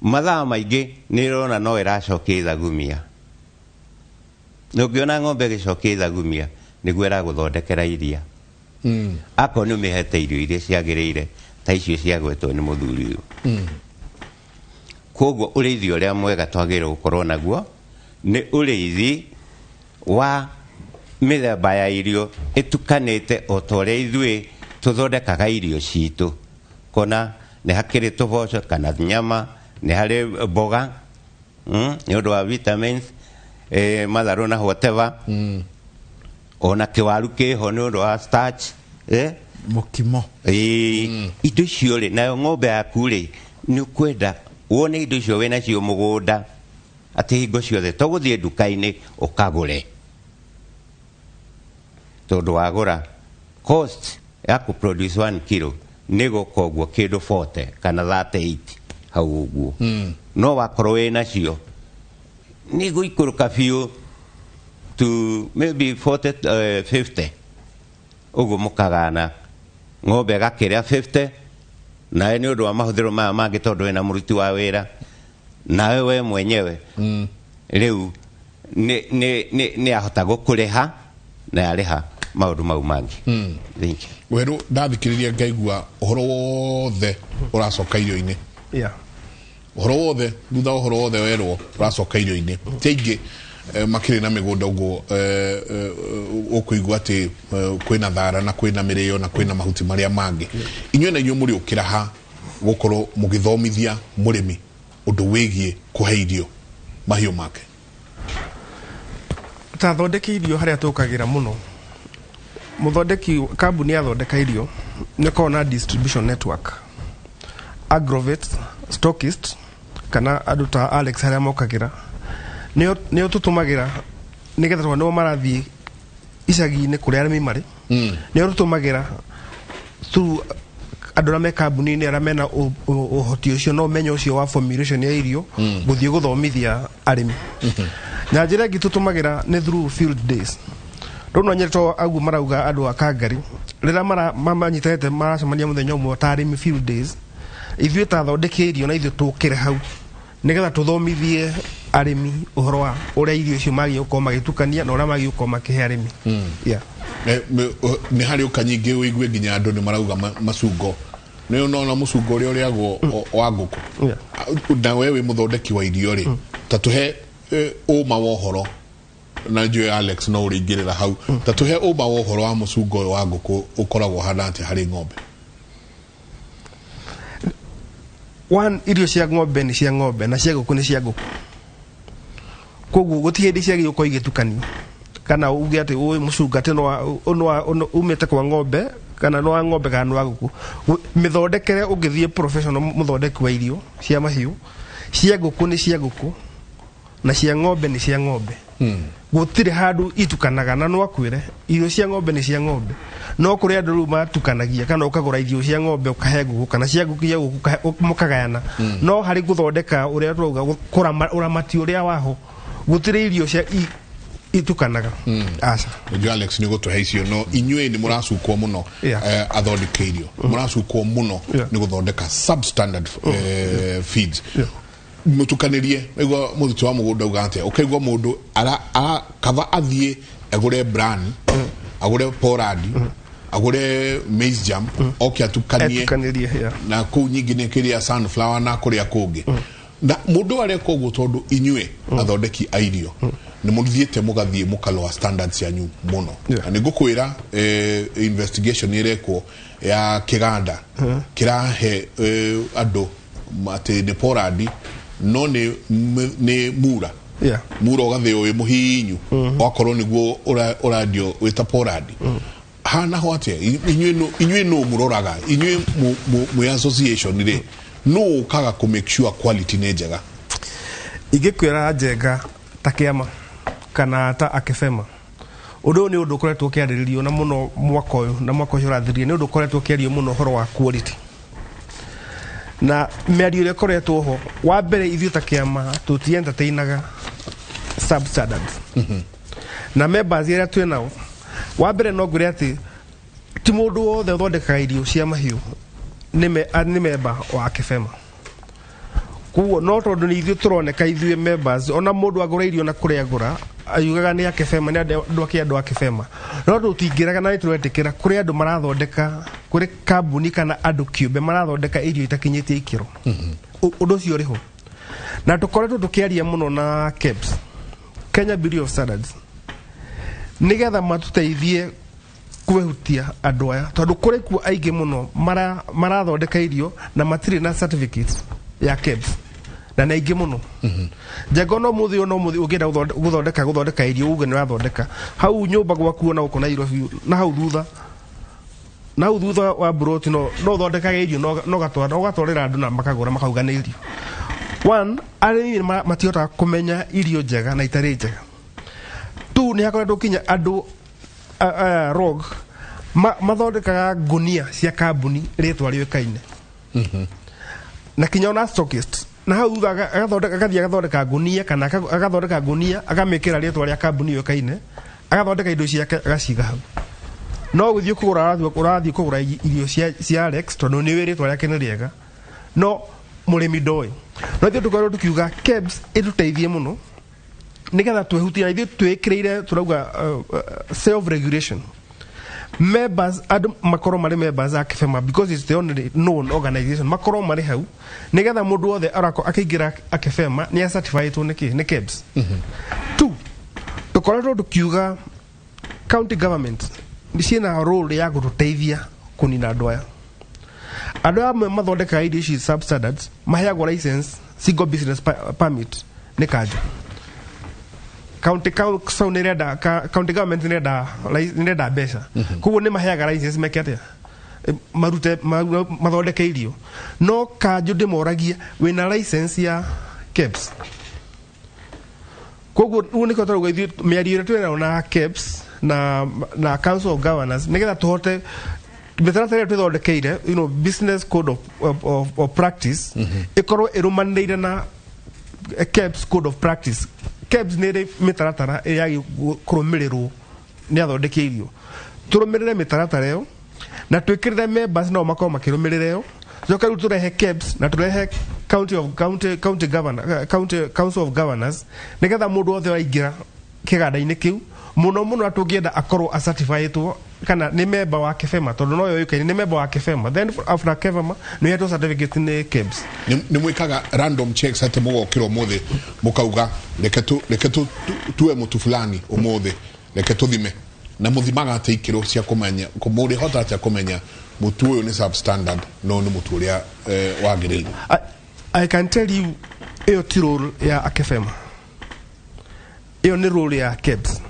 mathaa maingĩ, nĩ ĩrona no ĩracokia ithagumia. Na ũngĩona ng'ombe ĩgĩcokia ithagumia, nĩguo ĩragũthondekera iria, akorwo nĩ ũmĩhete irio iria ciagĩrĩire ta icio ciagwetwo nĩ mũthuri ũyũ. Koguo ũrĩithi ũrĩa mwega twagĩrĩirwo gũkorwo naguo nĩ ũrĩithi wa mĩthemba ya irio ĩtukanĩte, o ta ũrĩa ithuĩ tũthondekaga irio citũ, kona nĩ hakĩrĩ tũboco kana nyama, nĩ harĩ mboga, nĩ ũndũ wa vitamins, matharũ na whatever, ona kĩwaru kĩho nĩ ũndũ wa starch, Mũkimo. Ĩĩ, indo icio rĩ, nayo ng'ombe yaku rĩ, nĩ ũkwenda wone indo icio wĩnacio mũgũnda, atĩ hingo ciothe to gũthiĩ nduka-inĩ ũkagũre, tondũ wagũra, cost ya kũ produce 1 kilo nĩ gũka ũguo kĩndũ 40 kana 38 hau ũguo. No wakorwo wĩ nacio nĩ gũikũrũka biũ to maybe 40, 50 ũguo, mũkagana ng'ombe ĩgakĩrĩa 50, nawe nĩ ũndũ wa mahũthĩro maya mangĩ, tondũ wĩna mũruti wa wĩra, nawe we mwenyewe. Rĩu nĩ ahota gũkũrĩha na yarĩha maũndũ mau mangĩ. Thank you. Werũ ndathikĩrĩria ngaigua ũhoro wothe ũracoka irio-inĩ. Ũhoro wothe thutha wa ũhoro wothe werwo ũracoka irio-inĩ. Ti aingĩ makĩrĩ na mĩgũnda ũguo ũkũigua atĩ kwĩna thara na kwĩna mĩrĩo na kwĩna mahuti marĩa mangĩ. Inyuĩ na inyuĩ mũrĩ ũkĩra ha gũkorwo mũgĩthomithia mũrĩmi ũndũ wĩgiĩ kũhe irio mahiũ make? Ta thondeki irio harĩa tũkagĩra mũno, mũthondeki kambuni yathondeka irio nĩ ĩkoragwo na distribution network, agrovet, stockist kana andũ ta Alex harĩa mokagĩra nĩo tũtũmagĩra nĩgetha tondũ nĩo marathiĩ icagi-inĩ kũrĩa arĩmi marĩ, nĩo tũtũmagĩra through andũ arĩa me kambuni-inĩ arĩa mena ũhoti ũcio na ũmenyo ũcio wa formulation ya irio gũthiĩ gũthomithia arĩmi. Na njĩra ĩngĩ tũtũmagĩra nĩ through field days. Rĩu no nyende to aguo marauga andũ a Kangari rĩrĩa manyitanĩte maracemania mũthenya ũmwe ta arĩmi field days, ithuĩ ta thondeki irio na ithuĩ tũkĩre hau nĩgetha tũthomithie arĩmi ũhoro wa ũrĩa irio icio magĩrĩirwo gũkorwo magĩtukania na ũrĩa magĩrĩirwo gũkorwo makĩhe arĩmi. Nĩ harĩ ũka nyingĩ ũigue nginya andũ nĩ marauga macungo. Nĩ ũnona mũcungo ũrĩa ũrĩagwo wa ngũkũ. Na we wĩ mũthondeki wa irio rĩ, ta tũhe ũma wa ũhoro na njũĩ Alex no ũrĩingĩrĩra hau. Ta tũhe ũma wa ũhoro wa mũcungo ũyũ wa ngũkũ ũkoragwo ũhana atĩa harĩ ng'ombe? One, irio cia ng'ombe nĩ cia ng'ombe na cia ngũkũ nĩ cia ngũkũ. Koguo gũtirĩ hĩndĩ ciagĩrĩirwo gũkorwo igĩtukanio kana uge atĩ ũyũ mũcunga atĩ umĩte kwa ng'ombe kana nĩ wa ng'ombe kana nĩ wa ngũkũ. Mĩthondekere ũngĩthiĩ professional mũthondeki wa irio cia mahiũ, cia ngũkũ nĩ cia ngũkũ na cia ng'ombe nĩ cia ng'ombe. Gũtirĩ handũ itukanaga na no akwĩre irio cia ng'ombe nĩ cia ng'ombe. No kũrĩ andũ rĩu matukanagia kana ũkagũra irio cia ng'ombe ũkahe ngũkũ kana cia ngũkũ cia ngũkũ mũkagayana. No harĩ gũthondeka ũrĩa tũrauga ũramati ũrĩa waho gũtirĩ irio cia itukanaga. Aca. Ndio Alex nĩ gũtũhe icio no inyuĩ nĩ mũracukwo mũno athondeke irio. Mũracukwo mũno nĩ gũthondeka substandard feeds. Mũtukanirie nĩguo mũruti wa mũgũnda uga atĩa ũkaigua mũndũ kaba athiĩ agũre bran, agũre porad, agũre maize jam, oke atukanie na kũu nyingĩ nĩ kĩrĩa sunflower na kũrĩa kũngĩ. Na mũndũ areka ũguo tondũ inyuĩ athondeki a irio nĩ mũthiĩte mũgathiĩ mũkaloa standards cianyu mũno. Na nĩ ngũkwĩra investigation ĩrekwo ya kĩganda kĩrahe andũ atĩ nĩ poradi no nĩ mura. Mura ũgathĩo wĩ mũhinyu wakorwo nĩguo ũrandio wĩta poradi. Hana ho atĩa inyuĩ nũ mũroraga inyuĩ mwĩ association rĩ nũ ũkaga kũ make sure quality nĩ njega? Ingĩkwĩra njega ta kĩama kana ta akĩbema ũndũ ũyũ nĩ ũndũ ũkoretwo ũkĩarĩrĩrio na mũno mwaka ũyũ na mwaka ũcio ũrathirire nĩ ũndũ ũkoretwo ũkĩario mũno ũhoro wa quality. Na mĩario ĩrĩa ĩkoretwo ho wa mbere ithuĩ ta kĩama tũti entertainaga substandards. Na members arĩa twĩ nao wa mbere no ngwĩre atĩ ti mũndũ wothe ũthondekaga irio cia mahiũ nĩ member wa Akĩbema. Koguo no tondũ nĩ ithuĩ tũroneka ithuĩ members ona mũndũ agũra irio na kũrĩa agũra ayugaga nĩ Akĩbema nĩ andũ ake andũ Akĩbema. No tũtingĩraga na nĩ tũretĩkĩra kũrĩ andũ marathondeka kũrĩ kambuni kana andũ kĩũmbe marathondeka irio itakinyĩtie ikĩro. Ũndũ ũcio ũrĩ ho. Na tũkoretwo tũkĩaria mũno na KEBS, Kenya Bureau of Standards, nĩgetha matũteithie kwehutia andũ aya tondũ kũrĩ kuo aingĩ mũno marathondeka irio na matirĩ na certificates ya KEBS na nĩ aingĩ mũno. Njengo no mũthĩ no mũthĩ ũngĩenda gũthondeka irio uge nĩ ũrathondeka hau nyũmba gwaku ona gũkũ Nairobi na hau thutha na hau thutha wa broti no ũthondekage irio no ũgatwarĩra andũ na makagũra makauga nĩ irio. One, arĩmi matihotaga kũmenya irio njega na itarĩ njega. Two, nĩ hakoretwo kinya andũ rogue mathondekaga ngunia cia kambuni rĩtwa rĩũĩkaine. Na kinya ona stockist na hau thutha agathiĩ agathondeka ngunia kana agathondeka ngunia akamĩkĩra rĩtwa rĩa kambuni yũĩkaine agathondeka indo ciake agaciga hau. No gũthiĩ kũgũra ũrathiĩ kũgũra irio cia Alex tondũ nĩ ũĩ rĩtwa rĩake nĩ rĩega no mũrĩmi ndoĩ. No ithuĩ tũkorwo tũkiuga KEBS ĩtũteithie mũno Nĩgetha twehutie na ithuĩ twĩkĩrĩire tũrauga self regulation. Members, andũ makorwo marĩ members a Kefema because it's the only known organization, makorwo marĩ hau nĩgetha mũndũ wothe arakorwo akĩingĩra Akefema nĩ acertifiedwo nĩ kĩ? Nĩ KEBS. Two, tũkoretwo tũkiuga county government ciĩna role ya gũtũteithia kũnina andũ aya. Andũ aya amwe mathondekaga irio ici substandards maheagwo license, single business permit nĩ kanjũ. County council nĩ ĩrenda, county government nĩ ĩrenda nĩ ĩrenda mbeca, koguo nĩ maheaga license meke atĩa? Marute mathondeke irio, no kanjũ ndĩmoragia wĩna license ya KEBS? Koguo ũguo nĩkĩo tũrauga ithuĩ mĩario ĩrĩa twĩnayo na KEBS na Council of Governors, nĩgetha tũhote mĩtaratara ĩrĩa twĩthondekeire, business code of practice, ĩkorwo ĩrũmanĩrĩire na KEBS code of practice. KEBS nĩ ĩrĩ mĩtaratara ĩrĩa yagĩrĩirwo kũrũmĩrĩrwo nĩ athondeki irio. Tũrũmĩrĩre mĩtaratara ĩyo na twĩkĩrĩre members nao makorwo makĩrũmĩrĩra ĩyo, coka rĩu tũrehe KEBS na tũrehe county of county county governor, county council of governors, nĩgetha mũndũ wothe waingĩra kĩganda-inĩ kĩu, mũno mũno tũngĩenda akorwo acertifiedwo kana nĩ member wa Kefema, tondũ no yũĩkaine nĩ member wa Kefema. Then after Kefema nĩ ũhetwo certificate nĩ KEBS. Nĩ mwĩkaga random checks atĩ mũgokĩra ũmũthĩ mũkauga reke tuwe mũtu fulani ũmũthĩ, reke tũthime, na mũthimaga atĩ ikĩro cia kũmenya mũrĩhota atĩa kũmenya mũtu ũyũ nĩ substandard no nĩ mũtu ũrĩa wagĩrĩire? I can tell you ĩyo ti role ya Akefema, ĩyo nĩ role ya KEBS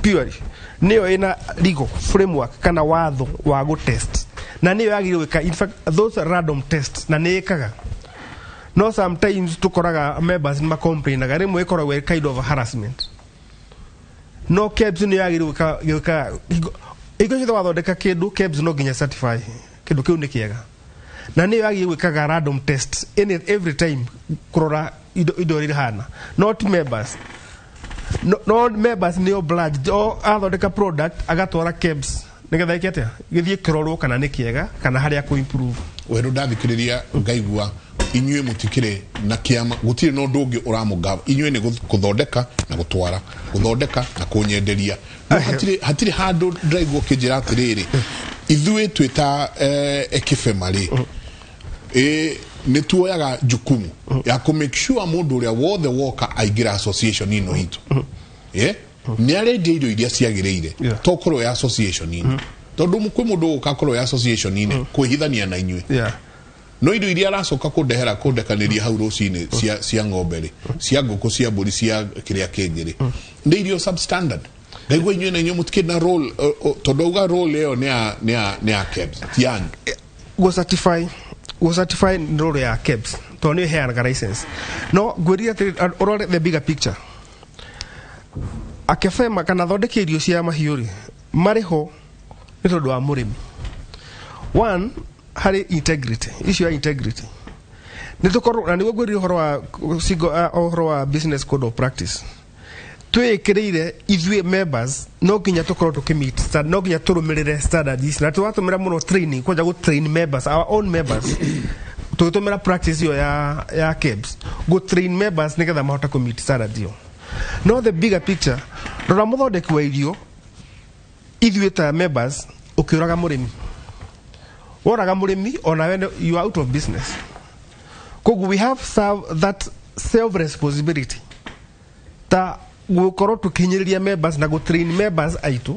purely. Nĩyo ĩna legal framework kana watho wa gũtest na nĩyo yagĩrĩirwo gwĩka, in fact, those random tests, na nĩ ĩkaga. No sometimes tũkoraga members nĩ macomplainaga, rĩmwe ĩkoragwo ĩ kind of harassment, no KEBS nĩ yagĩrĩirwo gwĩka hingo ciothe wathondeka kĩndũ, KEBS no nginya certify kĩndũ kĩu nĩ kĩega, na nĩyo yagĩrĩirwo gwĩkaga random test every time kũrora indo ũrĩa ihana, not members. No members nĩ obliged o athondeka product agatwara KEBS nĩgetha ĩke atĩa? Gĩthiĩ kĩrorwo kana nĩ kĩega kana harĩa kũ improve. Werũ ndathikĩrĩria ngaigua inyuĩ mũtikĩrĩ na kĩama, gũtirĩ na ũndũ ũngĩ ũramũgava inyuĩ, nĩ gũthondeka na gũtwara, gũthondeka na kũnyenderia, no hatirĩ handũ ndĩraigua ũkĩnjĩra atĩrĩrĩ, ithuĩ twĩ ta Ekifema rĩ, nĩ tuoyaga jukumu ya kũ make sure mũndũ ũrĩa wothe woka aingĩra association ĩno itũ nĩ arendia irio iria ciagĩrĩire, to korwo ya association inĩ, tondũ kwĩ mũndũ ũgũka akorwo ya association inĩ kwĩhithania na inyuĩ, no irio iria aracoka kũndehera kũndekanĩria hau rũcinĩ cia ng'ombe rĩ, cia ngũkũ, cia mbũri, cia kĩrĩa kĩngĩ rĩ, nĩ irio substandard. Ngaigua inyuĩ na inyuĩ mũtikĩrĩ na role, tondũ auga role ĩyo nĩ ya KEBS, ti yanyu. Go certify nĩ role ya KEBS tondũ nĩyo ĩheanaga license, no ngwĩrire atĩrĩ, ũrore the bigger picture. Akefema kana thondeke irio cia mahiũ rĩ, marĩ ho nĩ tondũ wa mũrĩmi. One, harĩ integrity, issue ya integrity nĩ tũkorwo na nĩguo ngwĩrire ũhoro wa single, ũhoro wa business code of practice twĩkĩrĩire ithuĩ members no nginya tũkorwo tũkĩmeet no nginya tũrũmĩrĩre standards ici, na tũratũmĩra mũno training kwanja gũ train members, our own members, tũgĩtũmĩra practice ĩyo ya KEBS gũ train members nĩgetha mahote kũ meet standards ĩyo. No the bigger picture, rora mũthondeki wa irio, ithuĩ ta members, ũkĩũraga mũrĩmi, woraga mũrĩmi onawe you are out of business. Koguo we have that self responsibility ta gũkorwo tũkĩhinyĩrĩria members na gũ-train members aitũ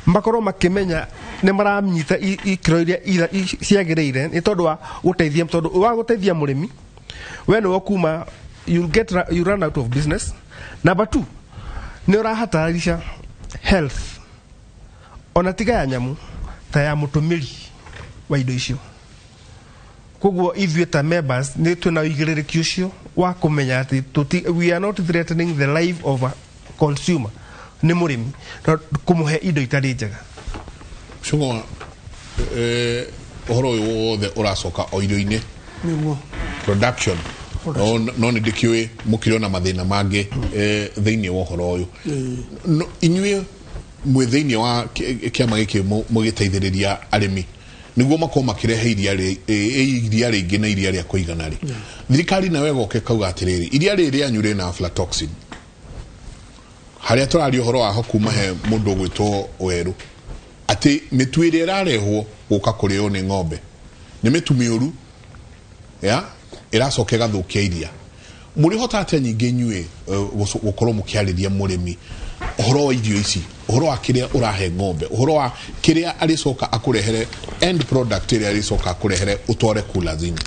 makorwo makĩmenya nĩ maranyita ikĩro iria ciagĩrĩire, nĩ tondũ wa gũteithia, tondũ wa gũteithia mũrĩmi we nĩwe kuma you run out of business. Number two, nĩ ũrahatarisha health ona tiga ya nyamũ ta ya mũtũmĩri wa indo icio. Koguo ithuĩ ta members nĩ twĩna ũigĩrĩrĩki ũcio wa kũmenya atĩ we are not threatening the life of a consumer, nĩ mũrĩmi, no kũmũhe indo itarĩ njega. Cũng'wa, ũhoro ũyũ wothe ũracoka o irio-inĩ. Nĩguo. Production, no nĩ ndĩkĩũĩ mũkĩrĩ ona mathĩna mangĩ thĩinĩ wa ũhoro ũyũ. No, inyuĩ mwĩ thĩinĩ wa kĩama gĩkĩ mũgĩteithĩrĩria arĩmi nĩguo makorwo makĩrehe iria rĩingĩ na iria rĩa kũigana rĩ, thirikari nayo ĩgoka ĩkauga atĩrĩrĩ, iria rĩrĩ rĩanyu rĩna aflatoxin. Harĩa tũraria ũhoro waho kuma he mũndũ ũgwĩtwo Werũ, atĩ mĩtu ĩrĩa ĩrarehwo gũka kũrĩo nĩ ng'ombe nĩ mĩtu mĩũru ya ĩracoka ĩgathũkia iria. Mũrĩhota atĩa nyingĩ inyuĩ gũkorwo mũkĩarĩria mũrĩmi ũhoro wa irio ici, ũhoro wa kĩrĩa ũrahe ng'ombe, ũhoro wa kĩrĩa arĩcoka akũrehere, end product ĩrĩa arĩcoka akũrehere ũtware kula-zini?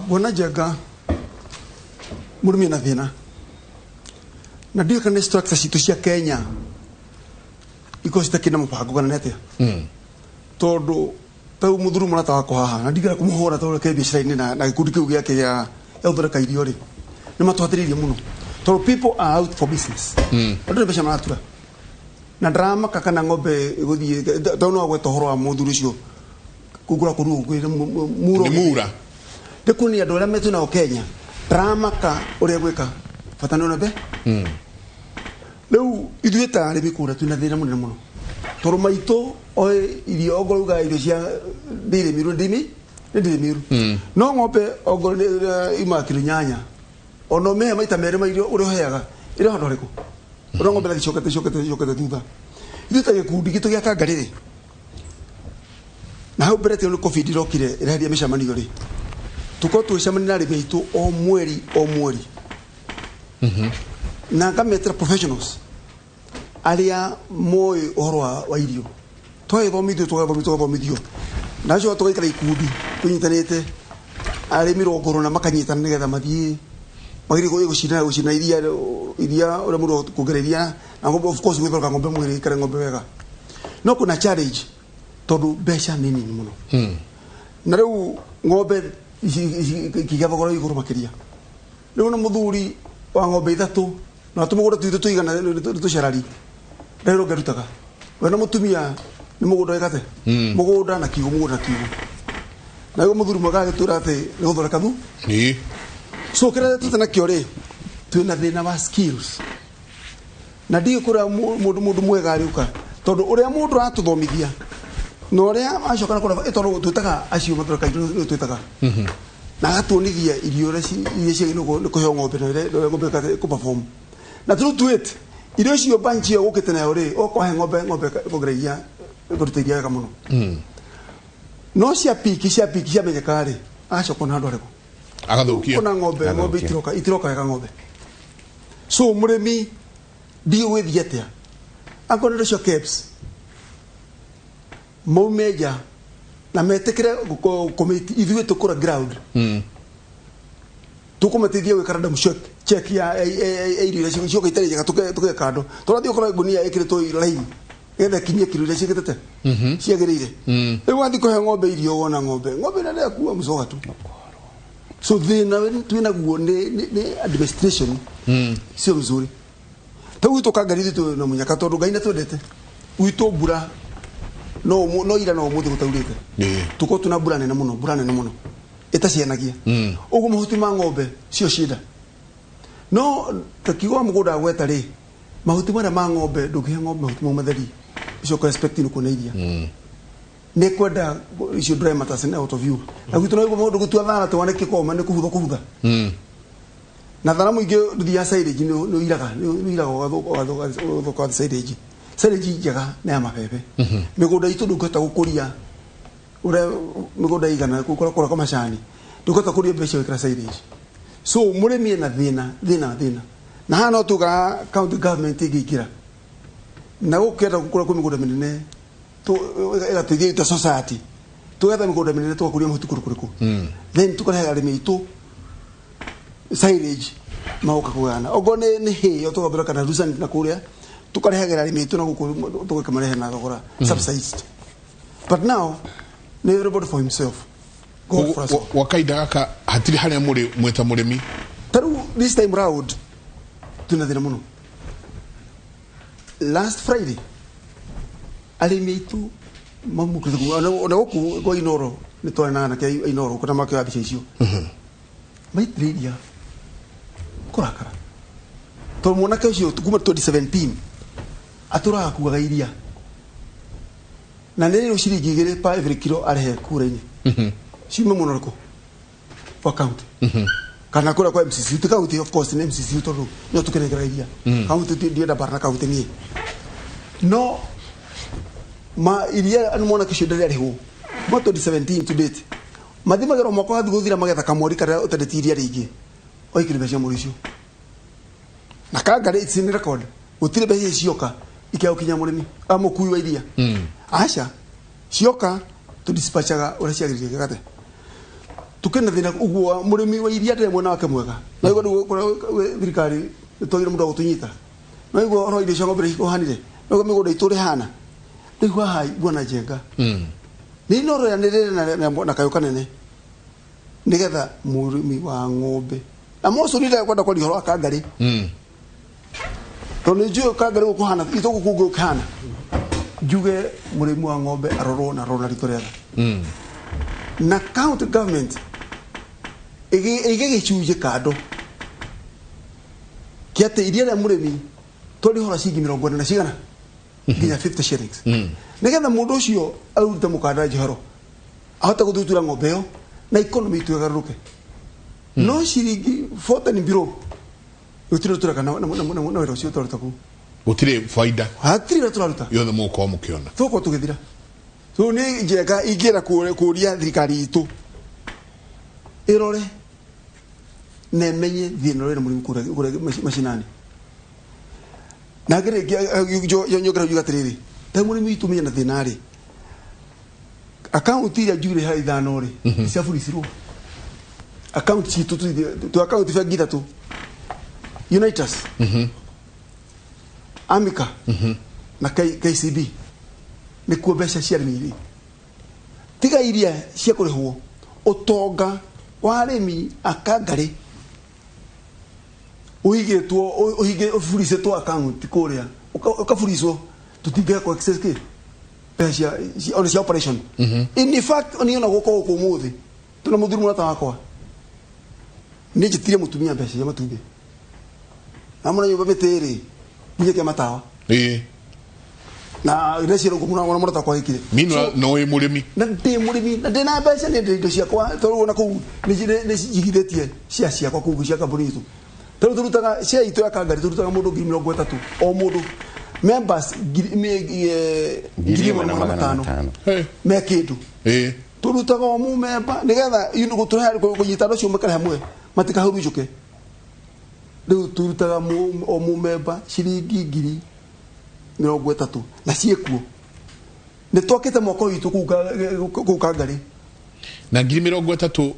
Bwana Njenga, mũrĩmi ena thĩna na ndiũĩ kana nĩ structure citũ cia Kenya ikorwo citakĩrĩ na mũbango kana nĩ atĩa, tondũ tau mũthuri mũrata wakwa haha na ndigera kũmũhũra tondũ ke biacara-inĩ na gĩkundi kĩu gĩake gĩa gũthondeka irio rĩ, nĩ matwatĩrĩirie mũno tondũ people are out for business. Andũ nĩ mbeca maratura na ndaramaka kana ng'ombe ĩgũthiĩ, tondũ no agweta ũhoro wa mũthuri ũcio kũgũra kũruo muro. Nĩ mura. Ndĩkuonia andũ arĩa metũ nao Kenya, ndaramaka ũrĩa gwĩka bata nĩ one rĩu ithuĩ ta arĩmi kũrĩa twĩna thĩna mũnene mũno tondũ maitũ oĩ irio ongorwo ugaga irio cia ndĩrĩ miru ndimi nĩ ndĩrĩ miru, no ng'ombe ongorwo iumaga kiro 8, ona ũmĩhe maita merĩ ma irio ũrĩa ũheaga ĩrĩ handũ harĩkũ ũrĩa ng'ombe ĩrathiĩ icokete icokete icokete thutha. Ithuĩ ta gĩkundi gitũ gĩa Kangarĩ rĩ, na hau mbere tĩo nĩ COVID ĩrokire ĩreheria mĩcemanio rĩ, tũkorwo tũgĩcemania na arĩmi aitũ o mweri o mweri na ngametĩra professionals arĩa moĩ ũhoro wa irio, twagĩthomithio tũgathomithio tũgathomithio na acio tũgaikara ikundi tũnyitanĩte arĩmi 40 makanyitana nĩgetha mathiĩ magĩrĩirwo gũcina gũcina iria iria ũrĩa mũndũ kuongerera iria na ng'ombe, of course gwĩthondeka ng'ombe mwĩrĩ ikare ng'ombe wega, no kuna challenge tondũ mbeca nĩ nini mũno na rĩu ng'ombe ikĩgĩa thogora igũrũ makĩria. Rĩu na mũthuri wa ng'ombe 3 na tũmũgũnda twitũ tũigana nĩ tũcarari rĩu ũngĩrutaga we na mũtumia nĩ mũgũnda wĩkate mũgũnda na kiugũ mũgũnda na kiugũ na rĩu mũthuri mwega agĩtwĩra atĩ nĩ gũthondeka thu. So kĩrĩa tũte nakĩo rĩ, twĩna thĩna wa skills na ndiũĩ kũrĩa mũndũ mwega arĩũka tondũ ũrĩa mũndũ aratũthomithia na ũrĩa acoka na kũrĩa tondũ twĩtaga acio mathondeka irio nĩ twĩtaga na agatuonithia irio iria ciagĩrĩirwo nĩ kũheo ng'ombe na ũrĩa ng'ombe ĩkũ perform na true to it irio icio bunch ĩyo gũkĩte nayo rĩ, ũkwahe ng'ombe ng'ombe ĩkongerera iria ĩkũruta iria wega mũno, no cia piki cia piki ciamenyeka rĩ, agacoka na handũ harĩkũ agathũkia kuna ng'ombe ng'ombe itiroka wega ng'ombe. So mũrĩmi ndiũĩ gwĩthiĩ atĩa angorwo nĩ cio KEBS maume nja na metĩkĩre komiti ithuĩ tũkũra ground tũkũmateithia gwĩka random check ya irio iria cioka itarĩ njega tũke kando tũrathiĩ ũkora ngunia ĩkĩrĩtwo line nĩgetha ĩkinyie kiro iria ciĩkĩtĩte ciagĩrĩire. Rĩu wathiĩ kũhe ng'ombe irio wona ng'ombe ng'ombe ĩrĩa ĩrakua mũcoga tu. So thĩna twĩnaguo nĩ administration sio mzuri. Ta gwitũ Kangarĩ ithuĩ twĩ na mũnyaka tondũ Ngai nĩatwendete gwitũ mbura no ira no ũmũthĩ gũtaurĩte tũkorwo twĩna mbura nene mũno, mbura nene mũno ĩtacianagia ũguo mahuti ma ng'ombe cio cienda no ta kiugo wa mũgũnda agweta rĩ, mahuti marĩa ma ng'ombe ndũngĩhe ng'ombe mahuti mau matheri ũcoka expect nĩ kuona iria nĩ kwenda icio dry matters out of you na gwitũ no mũndũ gũtua thara twane kĩkoma nĩ kũhutha kũhutha na thara mũingĩ ndũthiaga silage nĩ ũiraga ũgathũka silage. Silage njega nĩ ya mabebe. Mĩgũnda itũ ndũngĩhota gũkũria ũrĩa mĩgũnda igana kũrĩa kũrĩa kwa macani ndũngĩhota kũria mbeca gwĩkĩra silage. So mũrĩmi ena thĩna thĩna thĩna na haha no tugaga county government ĩngĩingĩra na gũkĩenda gũkũra kwĩ mĩgũnda mĩnene ĩgateithia ta society tũgetha mĩgũnda mĩnene tũgakũria mahuti kũndũ kũrĩkũ then tũkarehe arĩmi aitũ silage magoka kũgayana okorwo nĩ hay ĩyo tũgathondeka na lucerne na kũrĩa tũkarehagĩra arĩmi aitũ na gũkũ tũgakĩmarehe na thogora subsidized, but now nĩ everybody for himself, God for us all. Gwa kahinda gaka hatirĩ harĩa mũrĩ mwĩta mũrĩmi. Ta rĩu this time round twĩna thĩna mũno. Last Friday arĩmi aitũ mamũkĩte ona gũkũ kwa Inoro nĩ twarĩ na anake a Inoro kũrĩa makĩoya mbica icio maitĩrĩiria kũrakara tondũ mwanake ũcio kuma 2017 atũraga kuaga iria na nĩ rĩu ciringi 2 per every kilo arehe kura-inĩ ciume mũno rĩkũ wa county. Kana kũrĩa kwa MCC ti county, of course nĩ MCC tondũ nĩo tũkĩnengera iria. County ndienda bara na county niĩ. No ma iria andũ mona kĩcio rĩarĩhwo kuma 2017 to date, mathimagĩrwo mwaka wathiĩ gũthira magetha kamweri karĩa ũtendetie iria rĩingĩ oikire mbeca mweri ũcio. Na Kangarĩ, it's in record, gũtirĩ mbeca cioka ikĩaga gũkinya mũrĩmi a mũkui wa iria. Aca, cioka tũdispatchaga ũrĩa ciagĩrĩire gĩgate. Tukĩna thĩna ũguo wa mũrĩmi wa iria ndarĩ mwena wake mwega. Na ũguo nĩguo thirikari nĩtwagĩrĩire mũndũ wa gũtũnyita. Na ũguo ũhoro wa irio cia ng'ombe ũhanire, na ũguo mĩgũnda itũ ĩhana. Rĩu haha bwana Njenga, nĩ Inooro yanĩrĩre na kayũ kanene nĩgetha mũrĩmi wa ng'ombe na moco nĩ kwenda kwaria ũhoro wa Kangarĩ, tondũ nĩ njũĩ Kangarĩ gũkũ hana itũ gũkũ gũkĩhana, njuge mũrĩmi wa ng'ombe arorwo na arorwo na ritho rĩa tha, na county government ĩige gĩcunjĩ kando kĩa atĩ iria rĩa mũrĩmi twarĩhora ciringi 40 na cigana nginya 50 shillings, nĩgetha mũndũ ũcio arute mũkanda njohero ahote gũthutura ng'ombe ĩyo na economy itũ ĩgarũrũke. No ciringi 40 and below gũtirĩ tũreka na wĩra ũcio tũraruta kũu. Gũtirĩ baida. Hatirĩ wĩra tũraruta. Yothe mũgũkorwo mũkĩona. Tũgũkorwo tũgĩthira. So nĩ Njenga ingĩenda kũria thirikari itũ ĩrore na ĩmenye thĩna ũrĩa wĩna mũrĩmi kũrĩa macinani. Na ngĩrĩkia nyongera njuga atĩrĩrĩ, ta mũrĩmi witũ menya na thĩna rĩ, akaunti iria njugire harĩa ithano rĩ ciaburicirwo. Akaunti citũ tũ akaunti bengi ithatũ, Unitas, Amica na KCB, nĩkuo mbeca cia arĩmi irĩ, tiga iria cia kũrĩhwo. Ũtonga wa arĩmi a Kangarĩ ũigĩtwo ũburicĩtwo akaunti kũrĩa, ũkaburicwo, tũtingĩhota kũ access kĩ mbeca ona cia operation. In fact, niĩ ona gũka gũkũ ũmũthĩ tũna mũthuri mũrata wakwa nĩ njĩtirie mũtumia mbeca cia matumbĩ amũna nyũmba mĩtĩ rĩ nginya kĩa matawa na ndeciria ũguo mũno mũrata wakwa wĩkire. Minwa no wĩ mũrĩmi. Na ndĩ mũrĩmi na ndĩ na mbeca, nĩ ndĩ indo ciakwa tondũ ona kũu nĩ njigithĩtie cia ciakwa kũu cia kambuni itũ, tondũ tũrutaga cia itũ ya Kangarĩ, tũrutaga mũndũ 30,000 o mũndũ, members 1,500 500. Hey. Me kĩndũ. Tũrutaga o mũmemba nĩgetha gũtũrehe kũnyita andũ acio makare hamwe matikahurunjũke. Rĩu tũrutaga o mũmemba ciringi 30,000 na ciĩkuo. Nĩ twakĩte mwako witũ kũu Kangarĩ. Na 30,000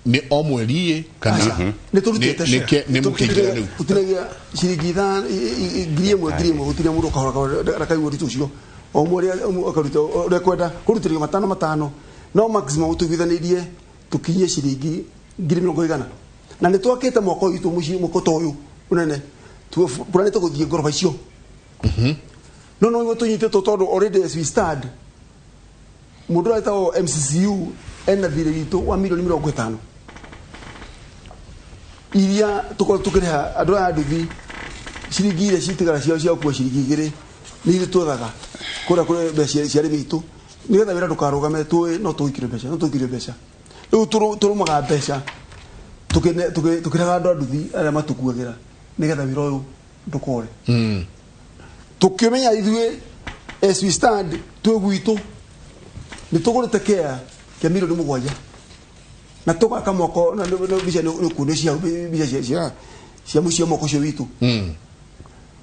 nĩ o mweri kana? Aca, nĩ tũrutĩte. Nĩ mũkĩingĩra rĩu? Tũtinagia ciringi 1,000 1,000, gũtirĩ mũndũ ũkahora akaigua ũritũ ũcio. O mweri akaruta ũrĩa kwenda kũrutĩrio matano matano, no maximum tũiguithanĩirie tũkinyie ciringi 100,000. Na nĩ twakĩte mwako witũ mũciĩ, mwako ta ũyũ mũnene, tũranĩte gũthiĩ ngoroba icio, no no tũnyitĩtwo tondũ already as we stand mũndũ ũrĩa wĩtagwo MCCU ena thirĩ witũ wa mirioni 50 iria tũkorwo tũkĩrĩha andũ aya a nduthi. Ciringi iria citigara ciao cia gũkua ciringi 2 nĩ ithuĩ twethaga kũrĩa kũrĩ mbeca cia arĩmi itũ nĩgetha wĩra ndũkarũgame. Tũĩ no tũikire mbeca, no tũikire mbeca. Rĩu tũrũmaga mbeca tũkĩrĩhaga andũ a nduthi arĩa matũkuagĩra nĩgetha wĩra ũyũ ndũkore. Tũkĩmenya ithuĩ as we stand twĩ gwitũ nĩ tũgũrĩte kea kĩa mirioni 7 na tũgaka mwako na mbica nĩ kuonio cia mbica cia mũciĩ mwako ũcio witũ.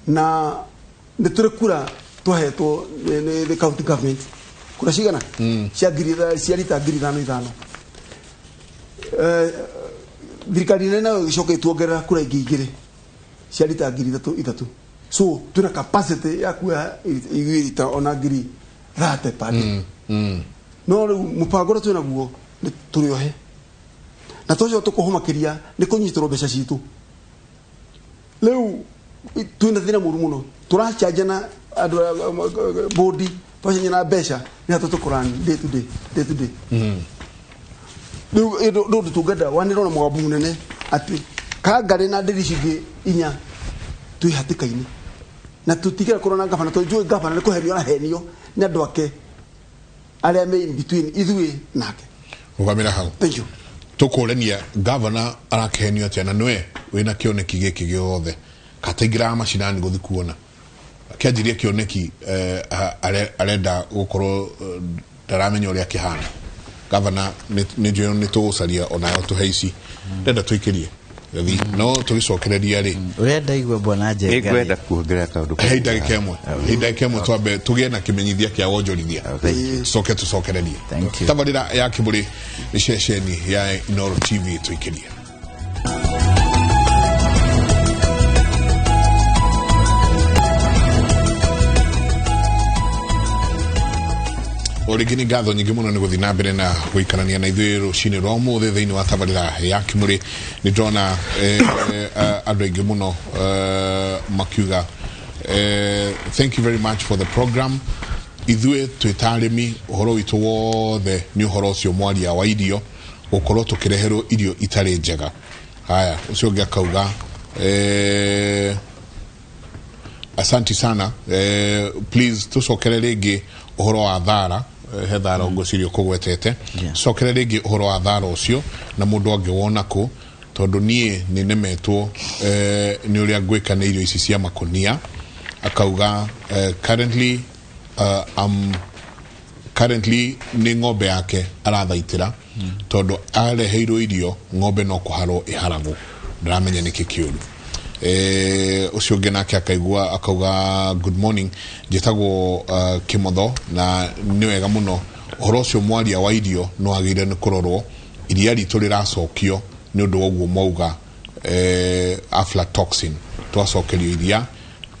Na nĩ tũrĩ kura twahetwo nĩ the county government, kura cigana cia cia rita 5,000 5,000. Thirikari nene nayo ĩgĩcoka ĩtuongerera kura ingĩ igĩrĩ cia rita 3,000 3,000, so twĩna capacity ya kuoya ithuĩ rita ona 30,000 per day. No rĩu mũbango ũrĩa twĩna guo nĩ tũrĩ ohe na tũcio tũkũhũ makĩria nĩ kũnyitĩrwo mbeca citũ. Rĩu twĩna thĩna mũru mũno, tũracanjana andũ bodi, twacenjana mbeca nĩ hatũ tũkũrani day to day, day to day. Rĩu ndũ tũngĩenda wanĩrwo na mũgambo mũnene atĩ Kangarĩ na ndĩri ici ingĩ inya twĩ hatĩka-inĩ na tũtigĩra kũrona ngabana, tondũ njũĩ ngabana nĩ kũhenio arahenio nĩ andũ ake arĩa me in between ithuĩ nake. Rũgamĩra hau. Thank you. Tũkũrania gavana arakehenio atĩa na nĩwe wĩna kĩoneki gĩkĩ gĩothe kataingĩraga macinani gũthi kuona akĩanjirie kĩoneki eh, arenda gũkorwo ndaramenya ũrĩa kĩhana. Gavana nĩ njũĩ nĩ tũgũcaria onayo tũhe ici ndenda tũikĩrie gathi no tũgĩcokereria rĩ. Ũrĩa ndaigua bwana Njenga rĩ, Nĩngwenda kuongerera kaũndũ he ndagĩka ĩmwe, he ndagĩka ĩmwe twambe tũgĩe na kĩmenyithia kĩa wonjorithia. Tũcoke tũcokererie. Thank you. Tabarĩra ya Kĩmũrĩ nĩ ceceni ya Inooro TV tũikĩrie. O rĩngĩ nĩ ngatho nyingĩ mũno nĩ gũthiĩ na mbere na gũikarania na ithuĩ rũcinĩ rwa ũmũthĩ thĩinĩ wa tabarĩra ya Kĩmũrĩ. Nĩ ndĩrona andũ aingĩ mũno makiuga thank you very much for the program. Ithuĩ twĩ ta arĩmi ũhoro witũ wothe nĩ ũhoro ũcio mwaria wa irio gũkorwo tũkĩreherwo irio itarĩ njega. Haya, ũcio ũngĩ akauga asanti sana, please tucokere rĩngĩ ũhoro wa thara, he thara ngwĩciria ũkũgwetete. Cokere rĩngĩ ũhoro wa thara ũcio na mũndũ angĩwona kũ, tondũ niĩ nĩ nemetwo nĩ ũrĩa ngwĩka nĩ irio ici cia makonia. Akauga currently currently nĩ ng'ombe yake arathaitĩra tondũ areheirwo irio ng'ombe no kũharwo ĩharagwo, ndaramenya nĩkĩ kĩũru. Ũcio ũngĩ nake akaigua akauga good morning, njĩtagwo Kĩmotho na nĩ wega mũno ũhoro ũcio mwaria wa irio no agĩrĩire nĩ kũrorwo iria ritũ rĩracokio nĩ ũndũ wa ũguo mwauga aflatoxin twacokerio iria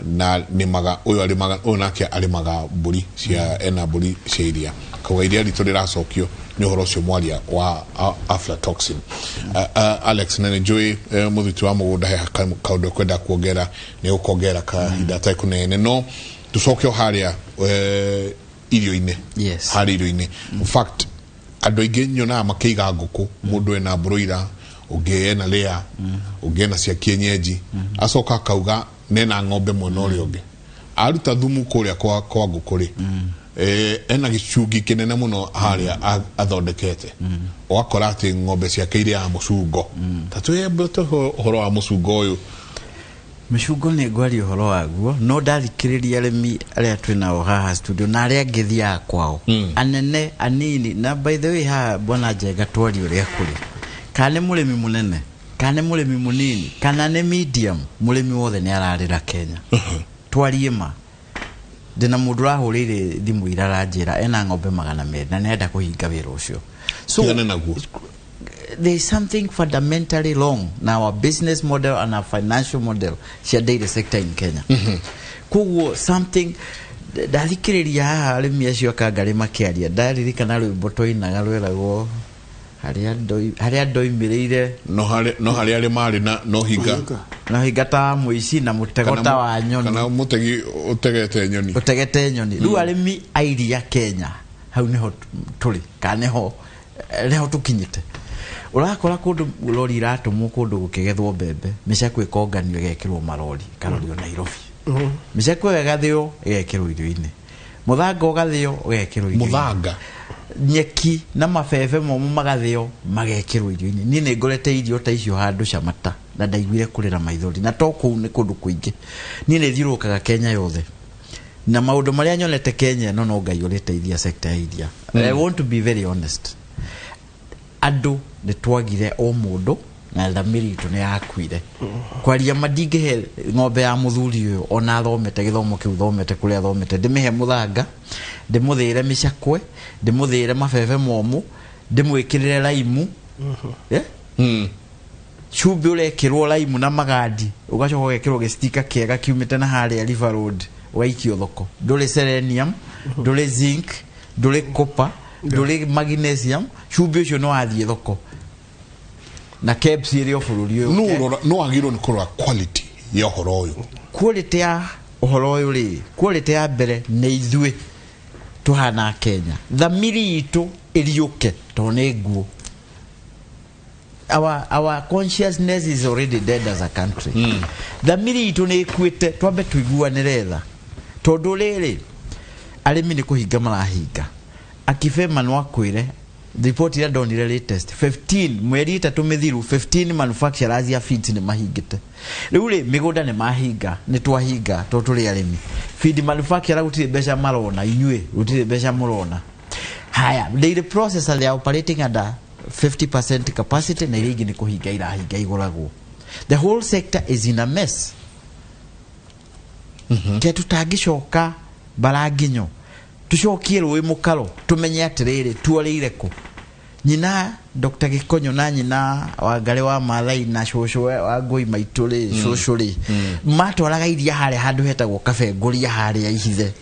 na nĩmaga ũyũ arĩmaga ũyũ nake arĩmaga mbũri cia ena mbũri cia iria kauga iria ritũ rĩracokio nĩ ũhoro ũcio mwaria wa aflatoxin. Alex, na nĩ njũĩ mũthiti wa mũgũnda he kaũndũ kwenda kuongera nĩ ũkongera kahinda atarĩ kũnene, no tũcoke o harĩa irio-inĩ. Yes. Harĩa irio-inĩ, in fact andũ aingĩ nyonaga makĩiga ngũkũ, mũndũ ena broiler, ũngĩ ena layer, ũngĩ ena cia kienyeji, acoka akauga nena ng'ombe mwena ũrĩa ũngĩ aruta thumu kũrĩa kwa ngũkũ rĩ, ena gĩcungi kĩnene mũno harĩa athondekete, ũgakora atĩ ng'ombe ciake irĩaga mũcungo. Ta twĩhe ũhoro wa mũcungo ũyũ. Mũcungo nĩ ngwaria ũhoro waguo, no ndathikĩrĩria arĩmi arĩa twĩ nao haha studio na arĩa angĩ thiaga kwao, anene anini, na by the way haha bwana Njenga twarie ũrĩa kũrĩ, kana nĩ mũrĩmi mũnene kana nĩ mũrĩmi mũnini kana nĩ medium, mũrĩmi wothe nĩ ararĩra Kenya. Twarie ma, ndĩna mũndũ ũrahũrĩire thimũ ira aranjĩra ena ng'ombe 200 na nĩarenda kũhinga wĩra ũcio. So Tigane naguo. there is something fundamentally wrong na our business model and our financial model cia dairy sector in Kenya. Koguo something ndathikĩrĩria haha arĩmi acio akangarĩ makĩaria, ndaririkana rwĩmbo twainaga rweragwo harĩa ndoimĩrĩire no harĩa arĩ marĩ na no hinga no hinga ta wa mũici na mũtego ta wa nyoni kana mũtegi ũtegete nyoni ũtegete nyoni. Rĩu arĩmi a iria Kenya hau nĩho tũrĩ kana nĩho tũkinyĩte. Ũrakora kũndũ rori iratũmwo kũndũ gũkĩgethwo mbembe, mĩcakwe ĩkonganio ĩgekĩrwo marori ĩkarorio Nairobi, mĩcakwe ĩyo ĩgathĩo ĩgekĩrwo irio-inĩ, mũthanga ũgathĩo ũgekĩrwo irio-inĩ, mũthanga nyeki na mabebe momũ magathĩo magekĩrwo irio-inĩ. Niĩ nĩ ngorete irio ta icio handũ Camata na ndaiguire kũrĩra maithori, na to kũu nĩ kũndũ kũingĩ. Niĩ nĩ thiũrũrũkaga Kenya yothe na maũndũ marĩa nyonete Kenya ĩno no Ngai ũrĩteithia sector ya iria. I want to be very honest, andũ nĩ twagire o mũndũ na thamiri itũ nĩ yakuire. Kwaria ma ndingĩhe ng'ombe ya mũthuri ũyũ ona athomete gĩthomo kĩu thomete kũrĩa athomete, ndĩmĩhe mũthanga, ndĩmũthĩre mĩcakwe, ndĩmũthĩre mabebe momũ, ndĩmwĩkĩrĩre laimu, cumbĩ ũrekĩrwo laimu na magandi, ũgacoka ũgekĩrwo gĩcitika kĩega kiumĩte na harĩa River Road ũgaikio thoko. Ndũrĩ selenium, ndũrĩ zinc, ndũrĩ copper, ndũrĩ magnesium, cumbĩ ũcio nĩ wathiĩ thoko na KEBS ĩrĩ o bũrũri ũyũ. No wagĩrĩirwo nĩ kũrora quality ya ũhoro ũyũ. Quality ya ũhoro ũyũ rĩ, quality ya mbere nĩ ithuĩ tũhana Kenya, thamiri itũ ĩriũke tondũ nĩ nguo. Our consciousness is already dead as a country. Thamiri itũ nĩ ĩkuĩte, twambe tũiguanĩre tha, tondũ rĩrĩ arĩmi nĩ kũhinga marahinga. Akifema no akwĩre Report ĩrĩa ndonire latest 15 mweri 3 mĩthiru, 15 manufacturers ya feeds nĩ mahingĩte. Rĩu rĩ, mĩgũnda nĩ mahinga, nĩ twahinga tondũ tũrĩ arĩmi. Feed manufacturer gũtirĩ mbeca marona, inyuĩ gũtirĩ mbeca mũrona. Haya, dairy processor, they are operating under 50% capacity, na iria ingĩ nĩ kũhinga irahinga igũragwo. The whole sector is in a mess. Ke tutangĩcoka baranginyo, tucokie rũĩ mũkaro, tumenye atĩrĩrĩ, tuorĩire kũ. Nyina Dr. Gikonyo na nyina Wangarĩ wa Maathai na cũcũ wa Ngũi maitũ rĩ, cũcũ rĩ, matwaraga iria harĩa handũ hetagwo Kabengũria harĩa Ihithe,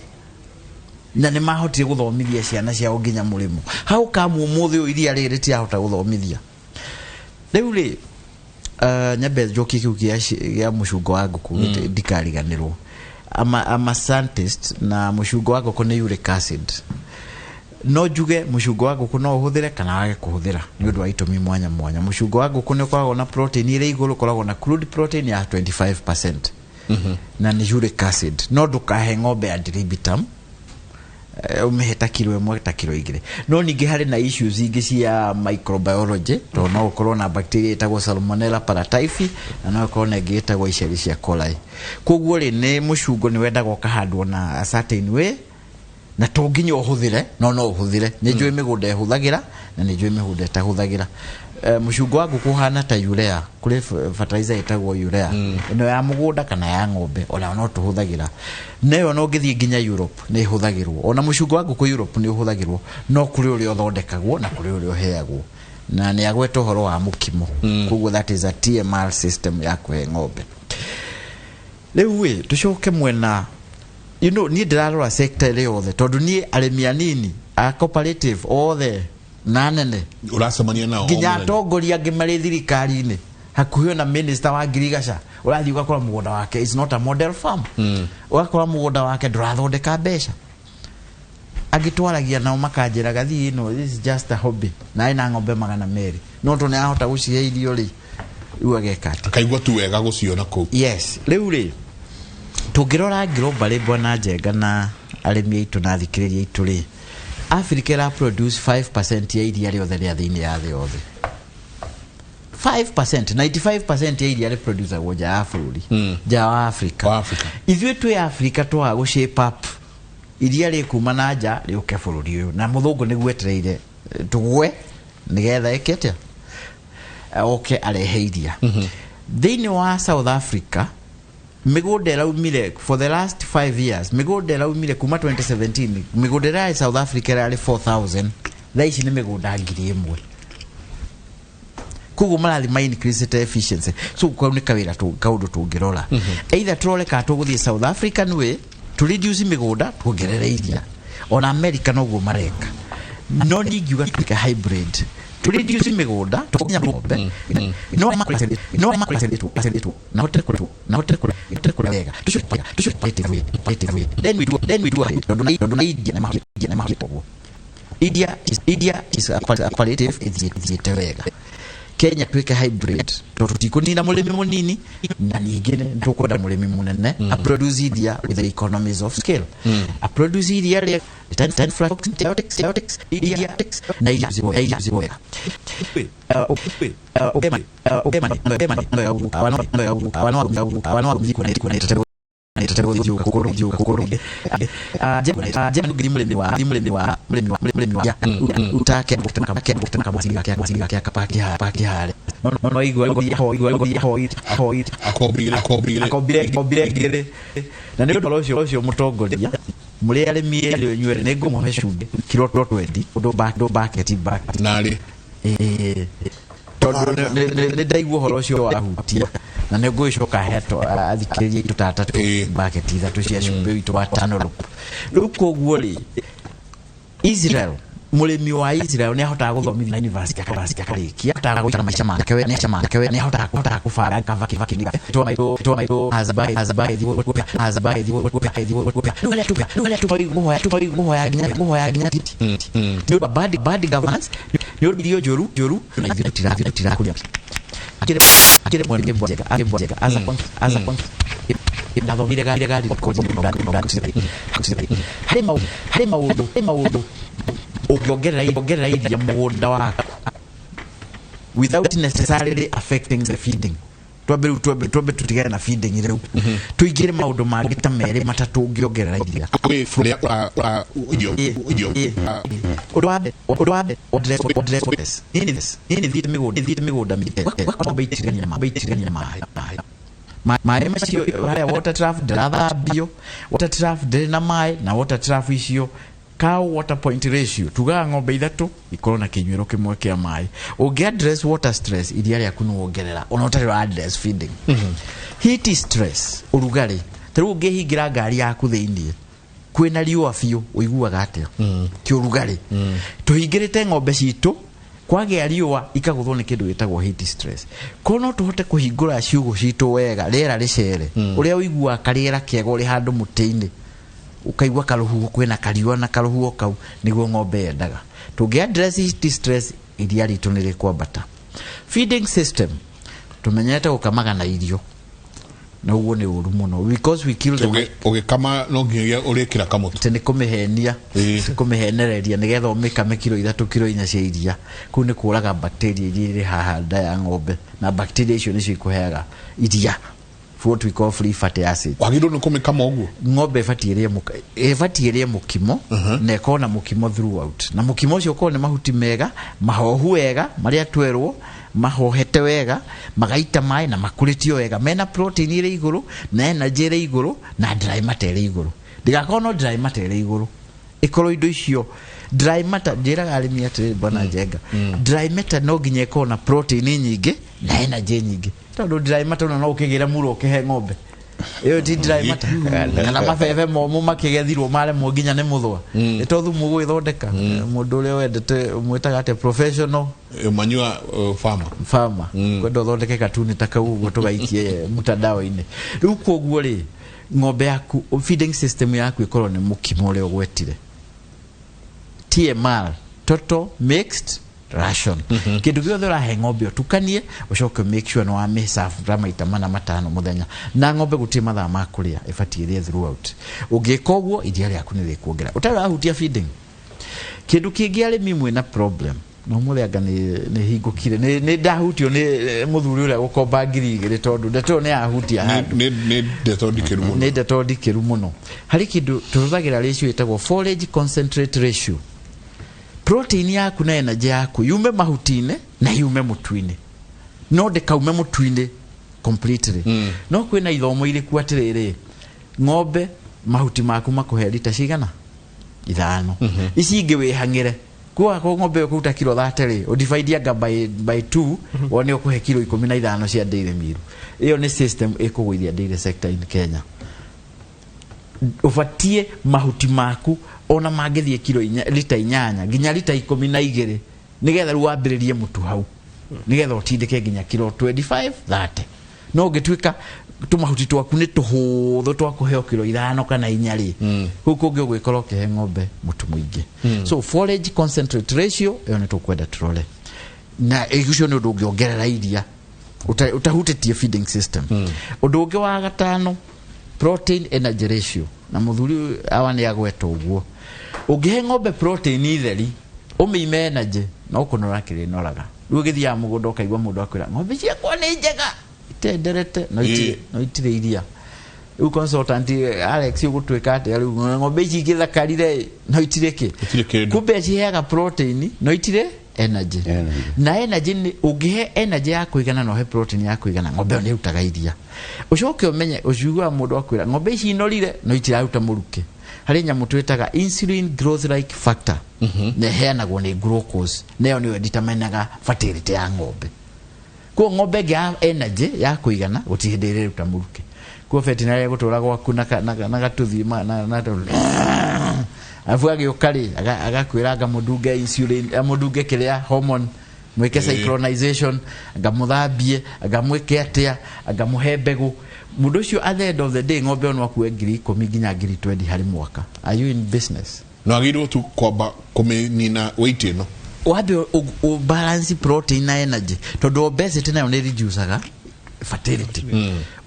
na nĩ mahotire gũthomithia ciana ciao nginya mũrĩmo. Hau kamu ũmũthĩ ũyũ iria rĩrĩ rĩtirahota gũthomithia. Rĩu rĩ, nyambe njokie kĩu gĩa mũcungo wa ngũkũ, ndikariganĩrwo. I'm a scientist, na mũcungo wa ngũkũ nĩ uric acid. No njuge mũcungo wa ngũkũ no ũhũthĩre kana wage kũhũthĩra nĩ ũndũ wa itũmi mwanya mwanya. Mũcungo wa ngũkũ nĩ ũkoragwo na protein ĩrĩ igũrũ, ũkoragwo na crude protein ya 25% na nĩ uric acid. No ndũkahe ng'ombe ad libitum, ũmĩhe ta kiro 1 ta kiro 2. No ningĩ harĩ na issues ingĩ cia microbiology, tondũ no ũkorwo na bacteria ĩtagwo Salmonella paratyphi, na no ũkorwo na ĩngĩ ĩtagwo Escherichia coli. Koguo rĩ, nĩ mũcungo nĩ wendaga ũkahandwo na a certain way, na to nginya ũhũthĩre, no no ũhũthĩre. Nĩ njũĩ mĩgũnda ĩhũthagĩra na nĩ njũĩ mĩgũnda ĩtahũthagĩra. Mũcungo wa ngũkũ ũhana ta urea, kũrĩ fertilizer ĩtagwo urea, ĩno ya mũgũnda kana ya ng'ombe, ona no tũhũthagĩra. Nayo no ũngĩthiĩ nginya Europe nĩ ĩhũthagĩrwo. Ona mũcungo wa ngũkũ Europe nĩ ũhũthagĩrwo, no kũrĩ ũrĩa ũthondekagwo na kũrĩ ũrĩa ũheagwo. Na nĩ agweta ũhoro wa mũkimo, koguo that is a TMR system ya kũhe ng'ombe. Rĩu ĩ, tũcoke mwena, niĩ ndĩrarora sector ĩrĩ yothe, tondũ niĩ arĩmi anini a cooperative othe na nene Ũracemania nao o nginya mũthenya. Atongoria angĩ marĩ thirikari-inĩ, hakuhĩ ona minister wa ngirigaca, ũrathiĩ ũgakora mũgũnda wake is not a model farm. Ũgakora mũgũnda wake ndũrathondeka mbeca. Angĩ twaragia nao makanjĩraga, thiĩ ĩno, this is just a hobby, na ena ng'ombe 200, no tondũ nĩ arahota gũcihe irio rĩ, rĩu ageka atĩa? Akaigua tu wega gũciona kũu. Yes. Rĩu rĩ, tũngĩrora globally, bwana Njenga na arĩmi aitũ na athikĩrĩria aitũ rĩ, Africa ĩra produce 5% ya iria rĩothe rĩa thĩinĩ ya thĩ yothe. 5%, 95% ya iria rĩproducagwo nja ya bũrũri, nja wa Africa. Wa Africa. Ithuĩ twĩ Africa twaga gũ shape up iria rĩkuma na nja rĩũke bũrũri ũyũ, na mũthũngũ nĩguo etereire tũgwe nĩgetha ĩke atĩa, oke arehe iria. Thĩinĩ wa South Africa, mĩgũnda ĩraumire for the last 5 years, mĩgũnda ĩraumire kuma 2017, mĩgũnda ĩrĩa South Africa ĩrarĩ 4000, thaa ici nĩ mĩgũnda 1000. Koguo marathi ma increase efficiency. So kau nĩ kawĩra kaũndũ tũngĩrora, either tũrore kana tũgũthiĩ South African way, to reduce mĩgũnda, tuongerere iria. Ona America noguo mareka. No niĩ ingiuga tuĩke hybrid, to reduce mĩgũnda, tukonya ng'ombe, no no na hote kũrĩa na hote kũrĩa wega, tucoke then we do. Tondũ na India na ũguo India is a cooperative ĩthiĩte wega. Kenya tuĩke hybrid, tondũ tũtikũnina mũrĩmi mũnini, na ningĩ nĩ tũkwenda mũrĩmi mũnene a produce iria with the economies of scale, a produce iria rĩa ten ten antibiotics iria na iria iria wega. Akombire akombire. Akombire ngiri, na nĩ ũndũ ũcio mũtongoria, mũrĩ arĩmi erĩ inyuĩ nĩ ngũmũhe cumbĩ kiro 20 ũndũ bucket bucket. Narĩ. Ĩĩ. Tondũ nĩ ndaigua ũhoro ũcio wahutia, na nĩ ngũgĩcoka he athikĩrĩria aitũ ta atatũ bucket 3 cia cumbĩ witũ wa Tanolop. Rĩu koguo rĩ, Israel, mũrĩmi wa Israel nĩ ahotaga gũthomithia na university, akarĩkia, ahotaga gũikara maica make we, nĩ make we, nĩ ahotaga kũhota kũbanga kava kĩva kĩniga twa maitũ twa maitũ azabai azabai azabai rĩu arĩa tũhoya nginya nĩ ũndũ wa bad governance, nĩ ũndũ irio njũru njũru, na ithuĩ tũtirakũria. Akĩrĩ mwene mbwajega akĩmbwajega aza ndathomire gari harĩ maũndũ harĩ maũndũ harĩ maũndũ. Ũngĩongerera iria mũgũnda waku without necessarily affecting the feeding. Twambe rĩu twambe tũtigane na feeding rĩu, tũingĩre maũndũ mangĩ ta merĩ matatũ ũngĩongerera iria. Kwĩ bũrũri ũra irio irio. Ũndũ wa mbere, address niĩ thiĩte mĩgũnda mĩingĩ, ng'ombe itirigania maĩ macio harĩa water trough ndĩrathambio, water trough ndĩrĩ na maĩ, na water trough icio cow water point ratio tugaga ng'ombe ithatũ ikorwo na kĩnyuĩro kĩmwe kĩa maĩ. Ũngĩ address water stress, iria rĩaku nĩ wongerera ona ũtarĩ wa address feeding. Heat stress, ũrugarĩ, ta rĩu ũngĩhingĩra ngari yaku thĩiniĩ kwĩna riũa biũ, ũiguaga atĩa? Ti ũrugarĩ? Tũhingĩrĩte ng'ombe citũ, kwagĩa riũa ikagũthwo nĩ kĩndũ gĩtagwo heat stress. Korwo no tũhote kũhingũra ciugũ citũ wega, rĩera rĩcere, ũrĩa ũiguaga karĩera kega ũrĩ handũ mũtĩ-inĩ, ũkaigua karũhuho, kwĩna kariũa na karũhuho kau nĩguo ng'ombe yendaga. Tũngĩ address heat stress, iria ritũ nĩ rĩkwambata. Feeding system, tũmenyerete gũkamaga na irio, na ũguo nĩ ũru mũno because we kill the Ũgĩkama no nginyagia ũrĩkĩra kamũtu. Atĩ nĩ kũmĩhenia, kũmĩhenereria nĩgetha ũmĩkame kiro 3, kiro 4 cia iria. Kũu nĩ kũraga bacteria iria irĩ haha nda ya ng'ombe, na bacteria icio nĩcio ikũheaga iria what we call free fatty acids. Wagĩrĩirwo nĩ kũmĩkama ũguo? Ng'ombe ĩbatiĩ ĩrĩe mũkimo na ĩkorwo na mũkimo throughout, na mũkimo ũcio ũkorwo nĩ mahuti mega mahohu wega, marĩa twerwo mahohete wega, magaita maĩ na makũrĩtio wega, mena protein ĩrĩ igũrũ na energy ĩrĩ igũrũ na dry matter ĩrĩ igũrũ. Ndĩgakorwo no dry matter ĩrĩ igũrũ, ĩkorwo indo icio dry matter. Njĩraga arĩmi atĩrĩrĩ, bwana Njenga, dry matter no nginya ĩkorwo na protein nyingĩ na energy nyingĩ, tondũ dry matter ona no ũkĩgĩre muro ũkĩhe ng'ombe ĩyo ti dry matter, kana mabebe momũ makĩgethirwo maremwo nginya nĩ mũthũa, nĩ to thumu ũgwĩthondeka. Mũndũ ũrĩa wendete mwĩtaga atĩa, professional Manyua farmer. Farmer kwenda ũthondeke katuni ta kau ũguo tũgaikie mtandao-inĩ. Rĩu koguo rĩ, ng'ombe yaku, feeding system yaku ĩkorwo nĩ mũkimo ũrĩa ũgwetire, TMR, total mixed ration. Kĩndũ gĩothe ũrahe ng'ombe ũtukanie, ũcoke make sure nĩ wamĩserve maita mana matano mũthenya. Na ng'ombe gũtirĩ mathaa ma kũrĩa, ĩbatiĩ ĩrĩe throughout. Ũngĩka ũguo, iria rĩaku nĩ rĩkuongerera ũtarĩ ũrahutia feeding. Kĩndũ kĩngĩ arĩmi mwĩna problem no mũthĩ, anga nĩ hingũkire, nĩ ndahutio nĩ mũthuri ũrĩa gũkomba 2000, tondũ ndeto ĩyo nĩ yahutia handũ. Nĩ ndeto ndikĩru mũno. Nĩ ndeto ndikĩru mũno. Harĩ kĩndũ tũhũthagĩra, ratio ĩtagwo forage concentrate ratio. Protein yaku na energy yaku yume mahuti-inĩ na yume mũtu-inĩ, no ndĩkaume mũtu-inĩ completely. No kwĩna ithomo irĩku atĩrĩrĩ, ng'ombe mahuti maku makũhe rita cigana? 5. Ici ingĩ wĩhang'ĩre kuwa ko ng'ombe ĩyo kũruta kiro 30 rĩ, ũdivide anga by 2, wone ũkũhe kiro 15 cia dairy meal. Ĩyo nĩ system ĩkũgũithia dairy sector in Kenya. Ũbatie mahuti maku ona mangĩthiĩ kiro 4, rita 8 nginya rita 12, nĩgetha rĩu wambĩrĩrie mũtu hau, nĩgetha ũtindĩke nginya kiro 25, 30. No ũngĩtuĩka tũmahuti twaku nĩ tũhũthũ twa kũheo kiro 5 kana 4 rĩ, kũu kũngĩ ũgwĩkora ũkĩhe ng'ombe mũtu mũingĩ. So forage concentrate ratio ĩyo nĩ tũkwenda tũrore, na ũcio nĩ ũndũ ũngĩongerera iria ũtahutĩtie feeding system. Ũndũ ũngĩ wa gatano, protein energy ratio, na mũthuri awa nĩ agweta ũguo. Ũngĩhe ng'ombe protein theri ũmĩime energy, no kũnora kĩrĩnoraga. Rĩu ũgĩthiaga mũgũnda ũkaigua mũndũ akwĩra ng'ombe ciakwa nĩ njega itenderete, no itirĩ, no itirĩ iria. Rĩu consultant Alex, ũgũtuĩka atĩa rĩu ng'ombe ici ingĩthakarire no itirĩ kĩ? Itirĩ kĩndũ. Kumbe ciheaga protein no itirĩ energy. Energy. Na energy nĩ ũngĩhe energy ya kũigana na ũhe protein ya kũigana, ng'ombe ĩyo nĩ ĩrutaga iria. Ũcoke ũmenye ũciguaga mũndũ akwĩra ng'ombe ici inorire no itiraruta mũrukĩ. Harĩ nyamũ twĩtaga insulin growth like factor, na ĩheanagwo nĩ glucose, na ĩyo nĩyo ĩdeterminaga fertility ya ng'ombe. Kuo ng'ombe ĩngĩ energy ya kũigana, gũtirĩ hĩndĩ ĩrĩruta mũrukĩ. Kuo veterinary gũtũra gwaku na gatuthi na arabu agĩũka rĩ, agakwĩra ngamũndunge insulin, amũndunge kĩrĩa hormone, mwĩke synchronization, ngamũthambie, ngamwĩke atĩa, ngamũhe mbegũ. Mũndũ ũcio at the end of the day ng'ombe ĩyo no akue 10,000 nginya 20,000 harĩ mwaka. Are you in business? Na wagĩrĩirwo tu kwamba kũmĩnina weight ĩno. Wambe ũ balance protein na energy, tondũ obesity nayo nĩ reducaga Fertility,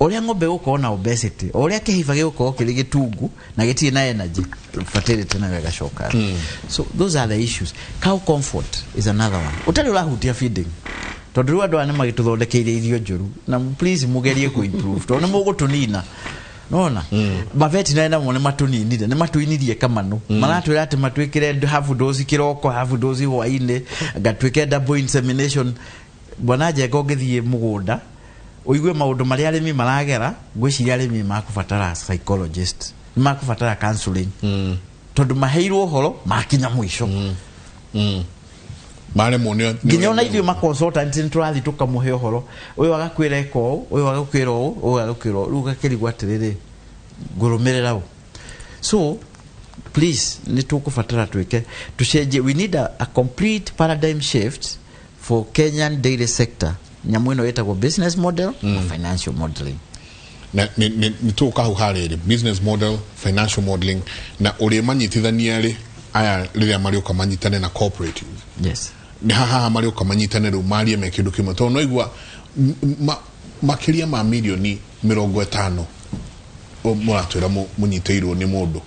ũrĩa ng'ombe gũkorwo na obesity, o ũrĩa kĩhiba gĩgũkorwo kĩrĩ gĩtungu na gĩtirĩ na energy, fertility nayo ĩgacoka. So those are the issues. Cow comfort is another one ũtarĩ ũrahutia feeding, tondũ rĩu andũ aya nĩ magĩtũthondekeire irio njũru, na please mũgerie kũ improve tondũ nĩ mũgũtũnina. Nona mavetinary namo nĩ matũninire, nĩ matũinirie kamano. Maratwĩra atĩ matwĩkĩre half dose kĩroko, half dose hwainĩ, ngatwĩke double insemination. Bwana Njenga, ũngĩthiĩ mũgũnda ũigue maũndũ marĩa arĩmi maragera, ngwĩciria arĩmi makũbatara psychologist, nĩ makũbatara counseling, tondũ maheirwo ũhoro makinya mũico. Maremwo nĩ Nginya ona ithuĩ ma consultant nĩ tũrathiĩ tũkamũhe ũhoro ũyũ, agakwĩra eka ũũ, ũyũ agakwĩra ũũ, ũyũ agakwĩra ũũ, rĩu ũgakĩrigwo atĩrĩrĩ, ngũrũmĩrĩra ũ? So please, nĩ tũkũbatara twĩke tũcenjie. We need a complete paradigm shift for Kenyan dairy sector. Nyamũ ĩno ĩtagwo business model na financial modeling. Na nĩ tũgũka hau harĩrĩ business model, financial modeling, na ũrĩa manyitithania rĩ aya rĩrĩa marĩũka manyitane na cooperative. Nĩ haha marĩũka manyitane rĩu marie me kĩndũ kĩmwe, tondũ noigua makĩria ma mirioni 50 mũratwĩra mũnyitĩirwo nĩ mũndũ.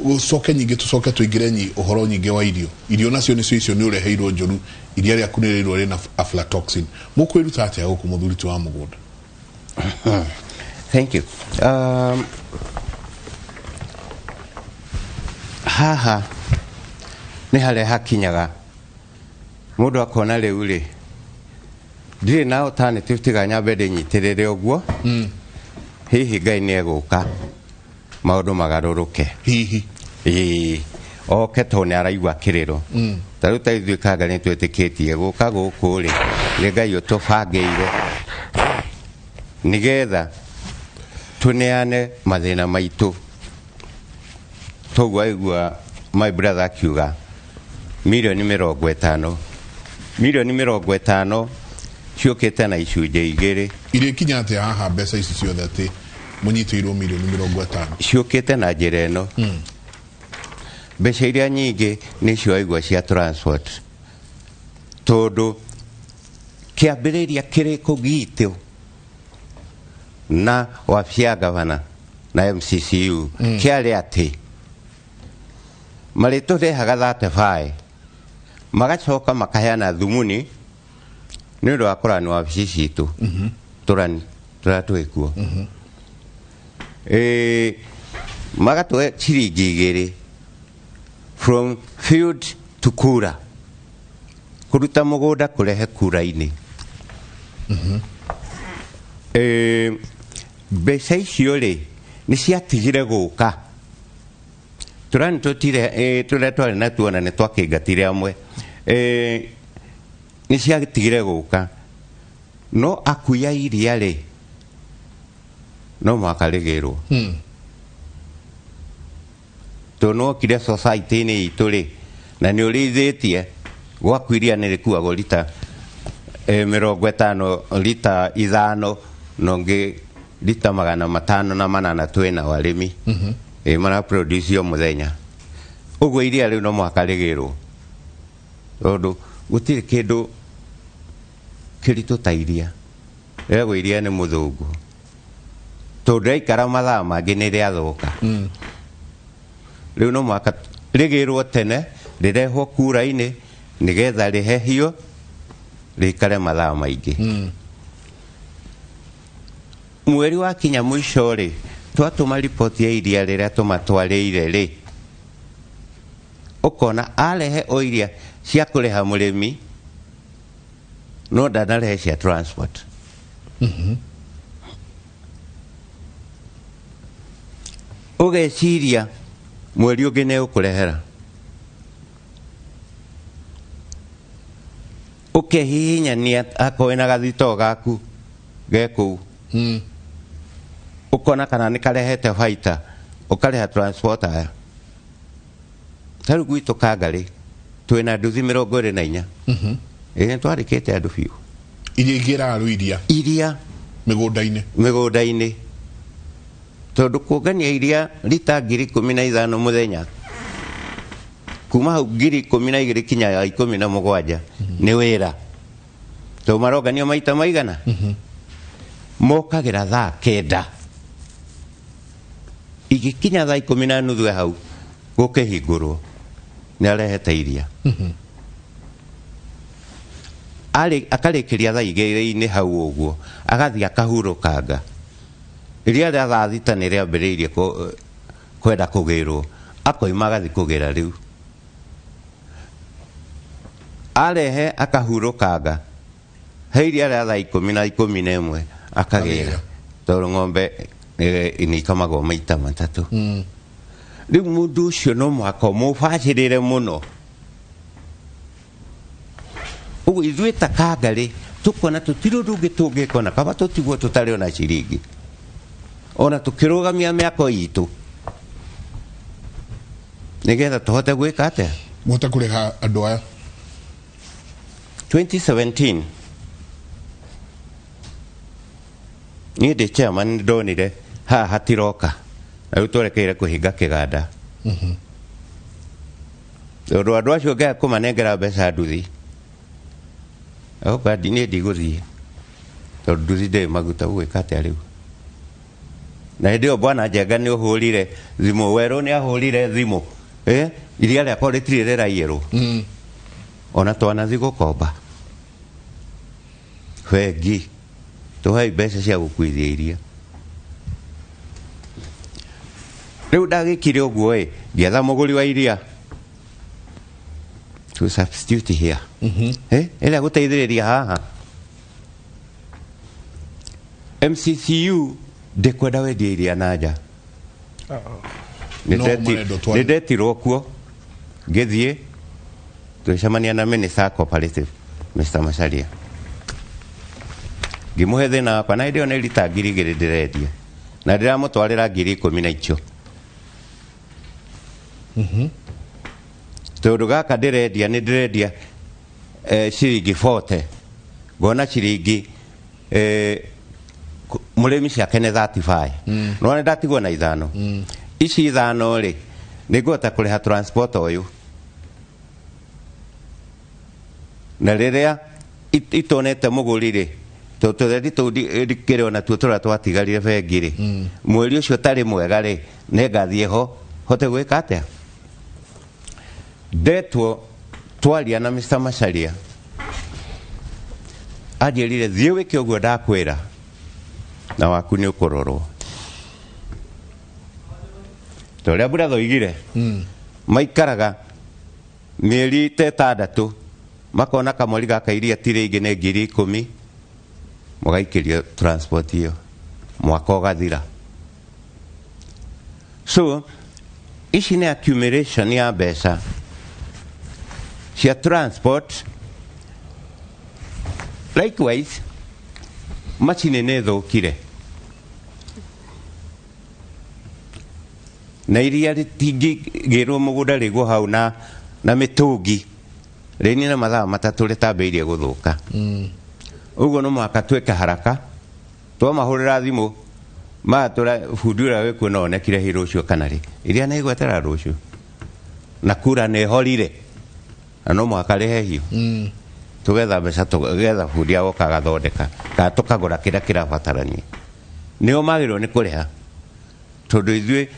Ũcoke nyingĩ, tũcoke tũingĩre nyi ũhoro nyingĩ wa irio. Irio nacio nĩcio icio nĩ ũreheirwo njũru, iria rĩaku nĩ rĩirwo rĩna aflatoxin. Mũkwĩruta atĩa gũkũ, mũthuri ti wa mũgũnda? Thank you. Haha nĩ harĩa hakinyaga mũndũ akona rĩu rĩ ndirĩ na alternative tiga nyambe ndĩnyitĩrĩre ũguo. Hihi Ngai nĩ egũka maũndũ magarũrũke. Hihi. Ĩĩ, oke tondũ nĩ araigua kĩrĩro. Ta rĩu ta ithuĩ kanga nĩ twĩtĩkĩtie gũka gũkũ rĩ nĩ Ngai ũtũbangĩire nĩgetha tũneane mathĩna maitũ. Toguo aigua my brother akiuga 50 mirioni, 50 mirioni ciũkĩte na icunjĩ igĩrĩ. Irĩkinya atĩa haha mbeca ici ciothe atĩ mũnyitĩirwo 50 mirioni? Ciũkĩte na njĩra ĩno. Mbeca iria nyingĩ nĩ aigua cia transport, tondũ kĩambĩrĩria kĩrĩko gitũ na wabici ya gavana na MCCU kĩarĩ atĩ marĩtũrehaga 35, magacoka makaheana thumuni nĩ ũndũ wa kũrani wabici citũ, tũrani tũrĩa twĩkuo. Magatũhe ciringi 2 from field to kura, kũruta mũgũnda kũrehe kura-inĩ. Mbeca icio rĩ nĩ ciatigire gũka tũrani tũtire tũrĩa twarĩ natuo na nĩ twakĩngatire amwe. Nĩ ciatigire gũka, no akui a iria rĩ no mũhaka rĩgĩrwo, tondũ nĩwokire society-inĩ itũ rĩ na nĩ ũrĩithĩtie gwaku iria nĩ rĩkuagwo rita 50, rita 5, na ũngĩ rita 508. Twĩna arĩmi mara produce o mũthenya ũguo. Iria rĩu no mũhaka rĩgĩrwo, tondũ gũtirĩ kĩndũ kĩritũ ta iria. Rĩagwo iria nĩ mũthũngũ, tondũ rĩaikara mathaa mangĩ nĩ rĩathũka. Rĩu no mũhaka rĩgĩrwo tene, rĩrehwo kura-inĩ nĩgetha rĩhehio rĩikare mathaa maingĩ. Mweri wakinya mũico rĩ, twatũma riboti ya iria rĩrĩa tũmatwarĩire rĩ, ũkona arehe o iria cia kũrĩha mũrĩmi, no ndanarehe cia transport. Ũgeciria mweri ũngĩ nĩ ũkũrehera, ũkehihinyania akorwo wĩna gathitoo gaku ge kũu, ũkona kana nĩ karehete baita, ũkarĩha transport. Aya ta rĩu gwitũ Kangarĩ twĩna nduthi 24. Ĩ nĩ twarĩkĩte andũ biũ. Iria ingĩrarũ iria iria mĩgũnda-inĩ. Mĩgũnda-inĩ, tondũ kũngania iria rita 15,000 mũthenya, kuma hau 12,000 kinya ya 17 nĩ wĩra, tondũ marongania maita maigana. Mokagĩra thaa 9, igĩkinya thaa 10:30 hau gũkĩhingũrwo nĩ arehete iria. Arĩ akarĩkĩria thaa 2 hau ũguo, agathiĩ akahurũkanga. Iria rĩa thaa 6 nĩ rĩambĩrĩirie kwenda kũgĩrwo, akoima agathiĩ kũgĩra rĩu. Arehe akahurũkanga, he iria rĩa thaa 10 na 11 akagĩra, tondũ ng'ombe nĩ ikamagwo maita 3. Rĩu mũndũ ũcio no mũhaka ũmũbacĩrĩre mũno. Ũguo ithuĩ ta Kangarĩ tũkona tũtirĩ ũndũ ũngĩ tũngĩka ona kaba tũtigwo tũtarĩ ona ciringi, ona tũkĩrũgamia mĩako itũ nĩgetha tũhote gwĩka atĩa, mũhote kũrĩha andũ aya. 2017 niĩ ndĩ chairman ndonire haha hatiroka, na rĩu twerekeire kũhinga kĩganda, tondũ andũ acio ngaya kũmanengera mbeca nduthi, oka niĩ ndigũthiĩ tondũ nduthi ndĩrĩ maguta. Ũgwĩka atĩa rĩu? Na hĩndĩ ĩyo bwana Njenga nĩ ũhũrire thimũ, werũ nĩ ahũrire thimũ, iria rĩakwa rĩtirĩ rĩraiyĩrwo, ona twanathi gũkomba bengi tũhei mbeca cia gũkuithia iria. Rĩu ndagĩkire ũguo ĩ, ngĩetha mũgũri wa iria to substitute here, ĩrĩa gũteithĩrĩria haha. MCCU ndĩkwenda wendia iria na nja. No, marendwo Nĩ ndetirwo kuo, ngĩthiĩ tũgĩcemania na minister cooperative Mr. Macharia, ngĩmũhe thĩna wakwa, na hĩndĩ ĩyo nĩ rita 2,000 ndĩrendia na ndĩramũtwarĩra 10,000 na icio, tondũ gaka ndĩrendia nĩ ndĩrendia ciringi 40, ngona ciringi mũrĩmi ciake nĩ 35, no nĩ ndatigwo na 5. Ici 5 rĩ, nĩ ngũhota kũrĩha transport ũyũ, na rĩrĩa itonete mũgũri rĩ, tũrendi tũu ndikĩrĩ ona tuo tũrĩa twatigarire bengi rĩ, mweri ũcio ũtarĩ mwega rĩ, nĩ ngathiĩ ho hote gwĩka atĩa. Ndetwo twaria na Mr. Macharia, anjĩrire thiĩ wĩke ũguo ndakwĩra na waku nĩ ũkũrorwo, ta ũrĩa brother oigire, maikaraga mĩeri ta 6 makona kamweri gaka iria ti rĩingĩ nĩ 10,000, mũgaikĩrio transport ĩyo, mwaka ũgathira. So ici nĩ accumulation ya mbeca cia transport. Likewise macini nĩ thũkire na iria rĩtingĩgĩrwo mũgũnda rĩgwo hau na mĩtũngi rĩnina mathaa 3 rĩtambĩirie gũthũka. Ũguo no mũhaka twĩke haraka. Twamahũrĩra thimũ matũra bundi ũrĩa wĩkuo no onekire hi rũciũ kana rĩ, iria nĩ igwetera rũciũ na kura nĩ ĩhorire na no mũhaka rĩhehio. Tũgetha mbeca, tũgetha bundi agoka agathondeka kana tũkagũra kĩrĩa kĩrabatarania. Nĩo magĩrĩirwo nĩ kũrĩha, tondũ ithuĩ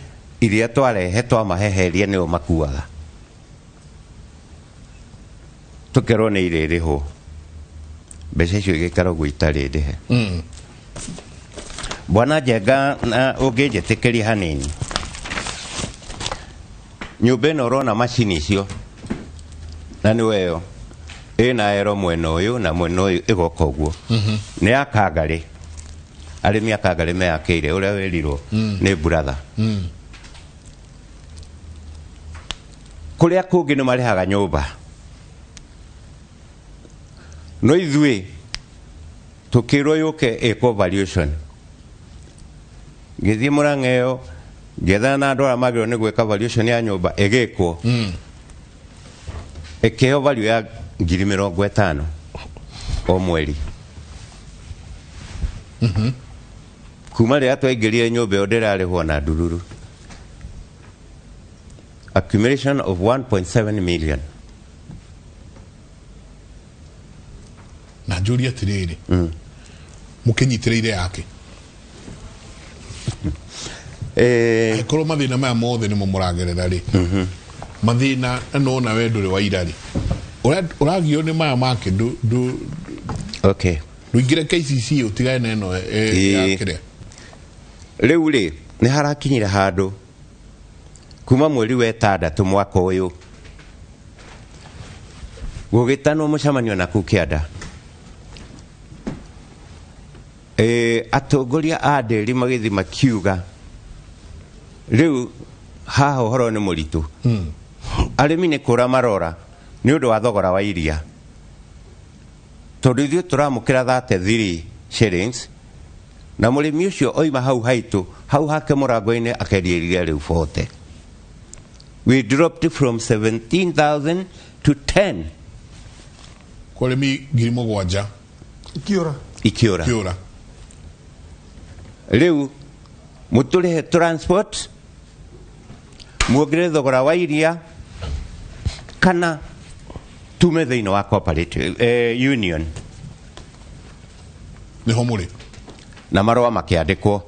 iria twarehe twamaheheria nĩo makuaga, tũkerwo nĩ irĩrĩhwo, mbeca icio igĩikara ũguo itarĩ ndĩhe. Bwana Njenga, na ũngĩnjĩtĩkĩria hanini, nyũmba ĩno ũrona macini icio na nĩ weyo ĩna ero mwena ũyũ na mwena ũyũ ĩgoka ũguo, nĩ ya Kangarĩ, arĩmi a Kangarĩ meyakĩire ũrĩa wĩrirwo nĩ brother. Kũrĩa kũngĩ nĩ marĩhaga nyũmba, no ithuĩ tũkĩrwo yũke ĩkwo valuation. Ngĩthiĩ Mũrang'a ĩyo, ngĩethana na andũ arĩa magĩrĩirwo nĩ gwĩka valuation ya nyũmba, ĩgĩkwo, ĩkĩheo value ya 50,000 o mweri. Kuma rĩrĩa twaingĩrire nyũmba ĩyo ndĩrarĩhwo na ndururu, accumulation of 1.7 million. Na njũrie atĩrĩrĩ, Mũkĩnyitĩrĩire yake. Angĩkorwo mathĩna maya mothe nĩmo mũragerera rĩ, mathĩna na nona we ndũrĩ wa ira rĩ, ũragio nĩ maya make okay ndũingĩre KCC ũtigane na ĩno ya kĩrĩa. Rĩu rĩ nĩ harakinyire handũ kuma mweri wa ĩtandatũ mwaka ũyũ gũgĩtanwo mũcemanio na kũu kĩanda. Atongoria a ndĩri magĩthiĩ makiuga rĩu haha ũhoro nĩ mũritũ. Arĩmi nĩ kũra marora nĩ ũndũ wa thogora wa iria, tondũ ithuĩ tũramũkĩra 33 shillings na mũrĩmi ũcio oima hau haitũ hau hake mũrango-inĩ akendia iria rĩu 40. We dropped from 17,000 to 10. Kwa arĩmi 7,000 ikiora ikiora kĩũra. Rĩu mũtũrĩhe transport, muongerere thogora wa iria, kana tume thĩinĩ wa cooperative union. Nĩho mũrĩ na marũa makĩandĩkwo.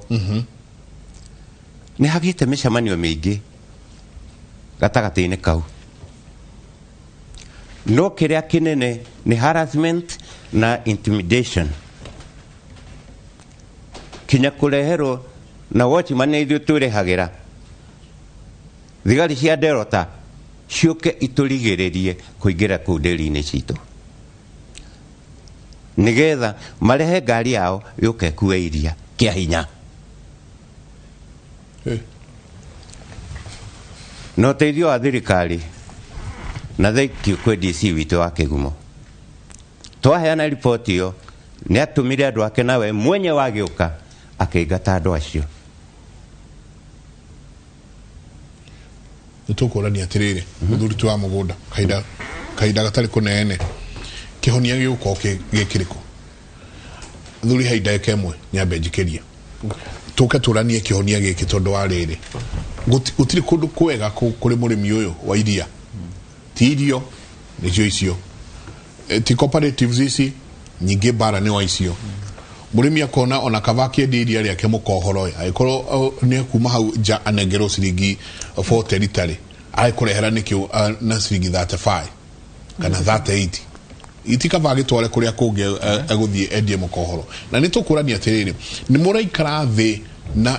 Nĩ hagĩte mĩcemanio mĩingĩ gatagatĩ-inĩ kau, no kĩrĩa kĩnene nĩ harassment na intimidation, kinya kũreherwo na watchman nĩ ithuĩ twĩrĩhagĩra thigari cia Delta ciũke itũrigĩrĩrie kũingĩra kũu ndĩri-inĩ citũ, nĩgetha marehe ngari yao yũke ĩkue iria kĩa hinya. Na ũteithio wa thirikari na thank you kwĩ DC witũ wa Kĩgumo, twaheana riboti ĩyo nĩ atũmire andũ ake nawe mwenye wagĩũka akĩingata andũ acio. Nĩ tũkũrania atĩrĩrĩ, mũthuri tu wa mũgũnda, kahinda kahinda gatarĩ kũnene kĩhonia gĩgũkorwo gĩkĩrĩkũ? Thuri hai ndagĩka ĩmwe nyambe njikĩrie tũke tũranie kĩhonia gĩkĩ, tondũ wa rĩrĩ gũtirĩ kũndũ kwega kũrĩ mũrĩmi ũyũ wa iria, ti irio nĩcio icio, ti cooperatives ici nyingĩ, mbara nĩ wa icio. Mũrĩmi akona ona kaba akĩendia iria rĩake mũkohoro ĩ, angĩkorwo nĩ ekuma hau nja anengerwo ciringi 40 rita rĩ, agĩkũrehera nĩkĩo na ciringi 35 kana 38, iti kaba agĩtware kũrĩa kũngĩ egũthiĩ endie mũkohoro. Na nĩ tũkũrania atĩrĩrĩ, nĩ mũraikara thĩ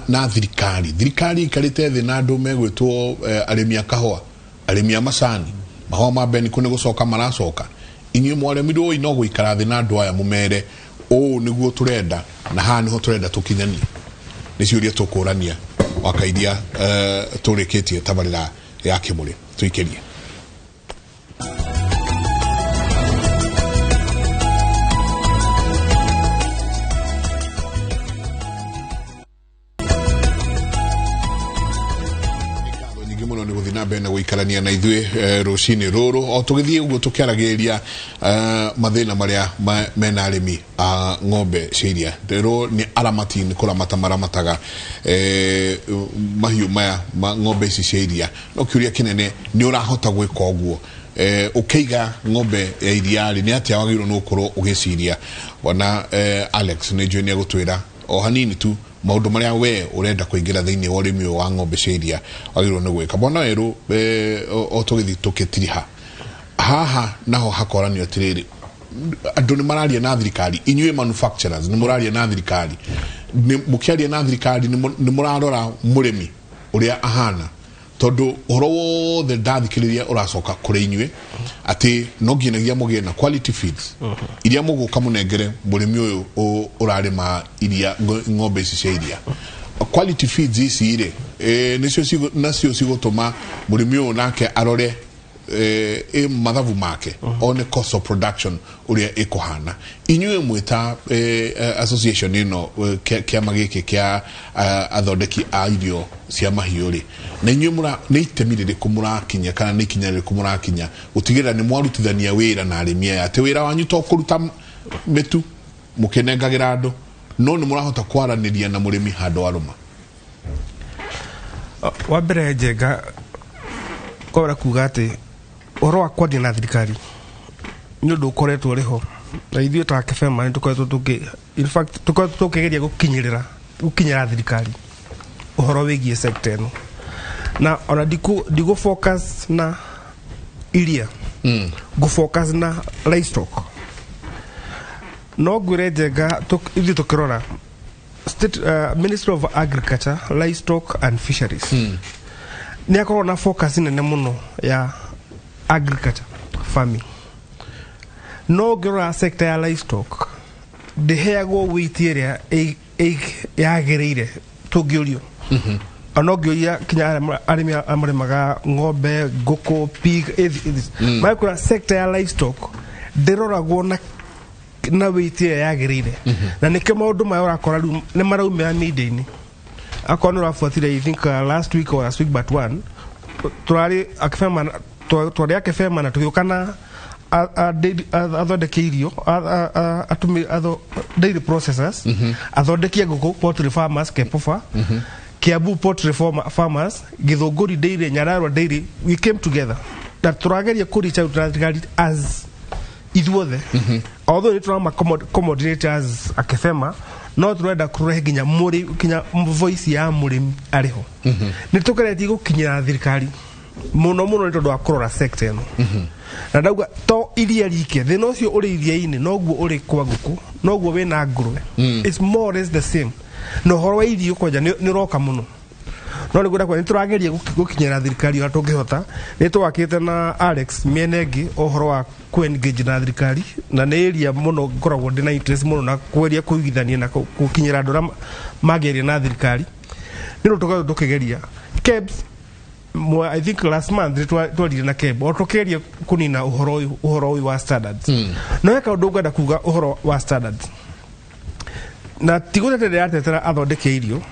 na thirikari ĩikarĩte thĩ na andũ megwĩtwo arĩmi a kahũa, arĩmi a macani, mahũa ma beniko nĩ gũcoka maracoka. Inyuĩ mwaremirwo no gũikara thĩ na andũ aya mũmere ũũ nĩguo tũrenda na haha nĩho tũrenda tũkinyanie. Nĩ ciũria tũkũrania wakairia tũrĩkĩtie tabarĩra ya Kĩmũrĩ tũikĩrie. Ngatho nyingĩ mũno nĩ gũthiĩ na mbere na gũikarania na ithuĩ rũcinĩ rũrũ o tũgĩthiĩ ũguo tũkĩaragĩrĩria mathĩna marĩa mena arĩmi a ng'ombe cia iria. Rĩrũ nĩ aramati nĩ kũramata maramataga mahiũ maya ma ng'ombe ici cia iria, no kĩũria kĩnene nĩ ũrahota gwĩka ũguo ũkĩiga ng'ombe ya iria rĩ, nĩ atĩa wagĩrĩirwo nĩ gũkorwo ũgĩciria? Bwana Alex nĩ njũĩ nĩ egũtwĩra o hanini tu maũndũ marĩa we ũrenda kũingĩra thĩinĩ wa ũrĩmi ũyũ wa ng'ombe cia iria wagĩrĩirwo nĩ gwĩka. Bwana Werũ, o tũgĩthiĩ tũkĩtiriha haha naho hakoranio atĩrĩrĩ, andũ nĩ mararia na thirikari, inyuĩ manufacturers nĩ mũraria na thirikari, mũkĩaria na thirikari nĩ mũrarora mũrĩmi ũrĩa ahana, tondũ ũhoro wothe ndathikĩrĩria ũracoka kũrĩ inyuĩ atĩ no nginyagia mũgĩe na quality feeds iria mũgũka mũnengere mũrĩmi ũyũ ũrarĩma iria ng'ombe ici cia iria. Quality feeds ici rĩ, nĩcio nacio cigũtũma mũrĩmi ũyũ nake arore mathabu make, one cost of production ũrĩa ĩkũhana. Inyuĩ mwĩta association ĩno, kĩama gĩkĩ kĩa athondeki a irio cia mahiũ rĩ, na inyuĩ mũra nĩ itemi rĩrĩkũ mũrakinya kana nĩ ikinya rĩrĩkũ mũrakinya gũtigĩrĩra nĩ mwarutithania wĩra na arĩmi aya, atĩ wĩra wanyu to kũruta mĩtu mũkĩnengagĩra andũ, no nĩ mũrahota kwaranĩria na mũrĩmi handũ arũma? Wa mbere Njenga, kwara kuga atĩ ũhoro wa kwaria na thirikari nĩ ũndũ ũkoretwo ũrĩ ho, na ithuĩ ta Kefema nĩ tũkoretwo tũkĩ In fact tũkoretwo tũkĩgeria gũkinyĩrĩra gũkinyĩra thirikari ũhoro wĩgiĩ sector ĩno, na ona ndigũ focus na iria, ngũ focus na livestock. No ngwĩre Njenga, ithuĩ tũkĩrora state Ministry of Agriculture, Livestock and Fisheries nĩ akorwo na focus nene mũno ya agriculture, farming, no ngĩrora sector ya livestock ndĩheagwo weight ĩrĩa yagĩrĩire. Tũngĩũrio, ona ũngĩũria kinya arĩmi arĩa marĩmaga ng'ombe, ngũkũ, pig, magakora sector ya livestock ndĩroragwo na weight ĩrĩa yagĩrĩire, na nĩkĩo maũndũ maya ũrakora rĩu nĩ maraumĩra media-inĩ. Akorwo nĩ ũrabuatire, I think last week or last week but one, tũrarĩ akĩbema, twarĩ akĩbema na tũgĩũka na athondeki irio, dairy processors, athondeki a ngũkũ, poultry farmers, Kepofa, Kiambu poultry farmers, Githũngũri dairy, Nyandarua dairy. We came together na tũrageria kũ reach out na thirikari as ithuothe, although nĩ tũrama coordinate as akĩbema, no tũrenda kũrehe nginya mũrĩ kinya voice ya mũrĩmi arĩ ho. Nĩ tũgeretie gũkinyĩra thirikari mũno mũno nĩ tondũ wa kũrora sector ĩno, na ndauga to iria rike thĩna ũcio ũrĩ iria-inĩ noguo ũrĩ kwa ngũkũ, noguo wĩna ngũrwe. It's more or less the same. Na ũhoro wa irio kwanja nĩ ũroka mũno, no nĩ ngwenda kuga nĩ tũrageria gũkinyĩra thirikari ũrĩa tũngĩhota. Nĩ twakĩte na Alex mĩena ĩngĩ ũhoro wa ku-engage na thirikari, na nĩ area mũno ngoragwo ndĩ na interest mũno na kũgeria kũiguithania na gũkinyĩra andũ arĩa mangĩaria na thirikari. Nĩ ũndũ tũkoretwo tũkĩgeria KEBS. I think last month nĩ twarire na KEB o tũkĩgeria kũnina ũhoro ũyũ wa standards. No he kaũndũ ngwenda kuga ũhoro wa standards, na ti gũtete ndĩratetera athondeki a irio,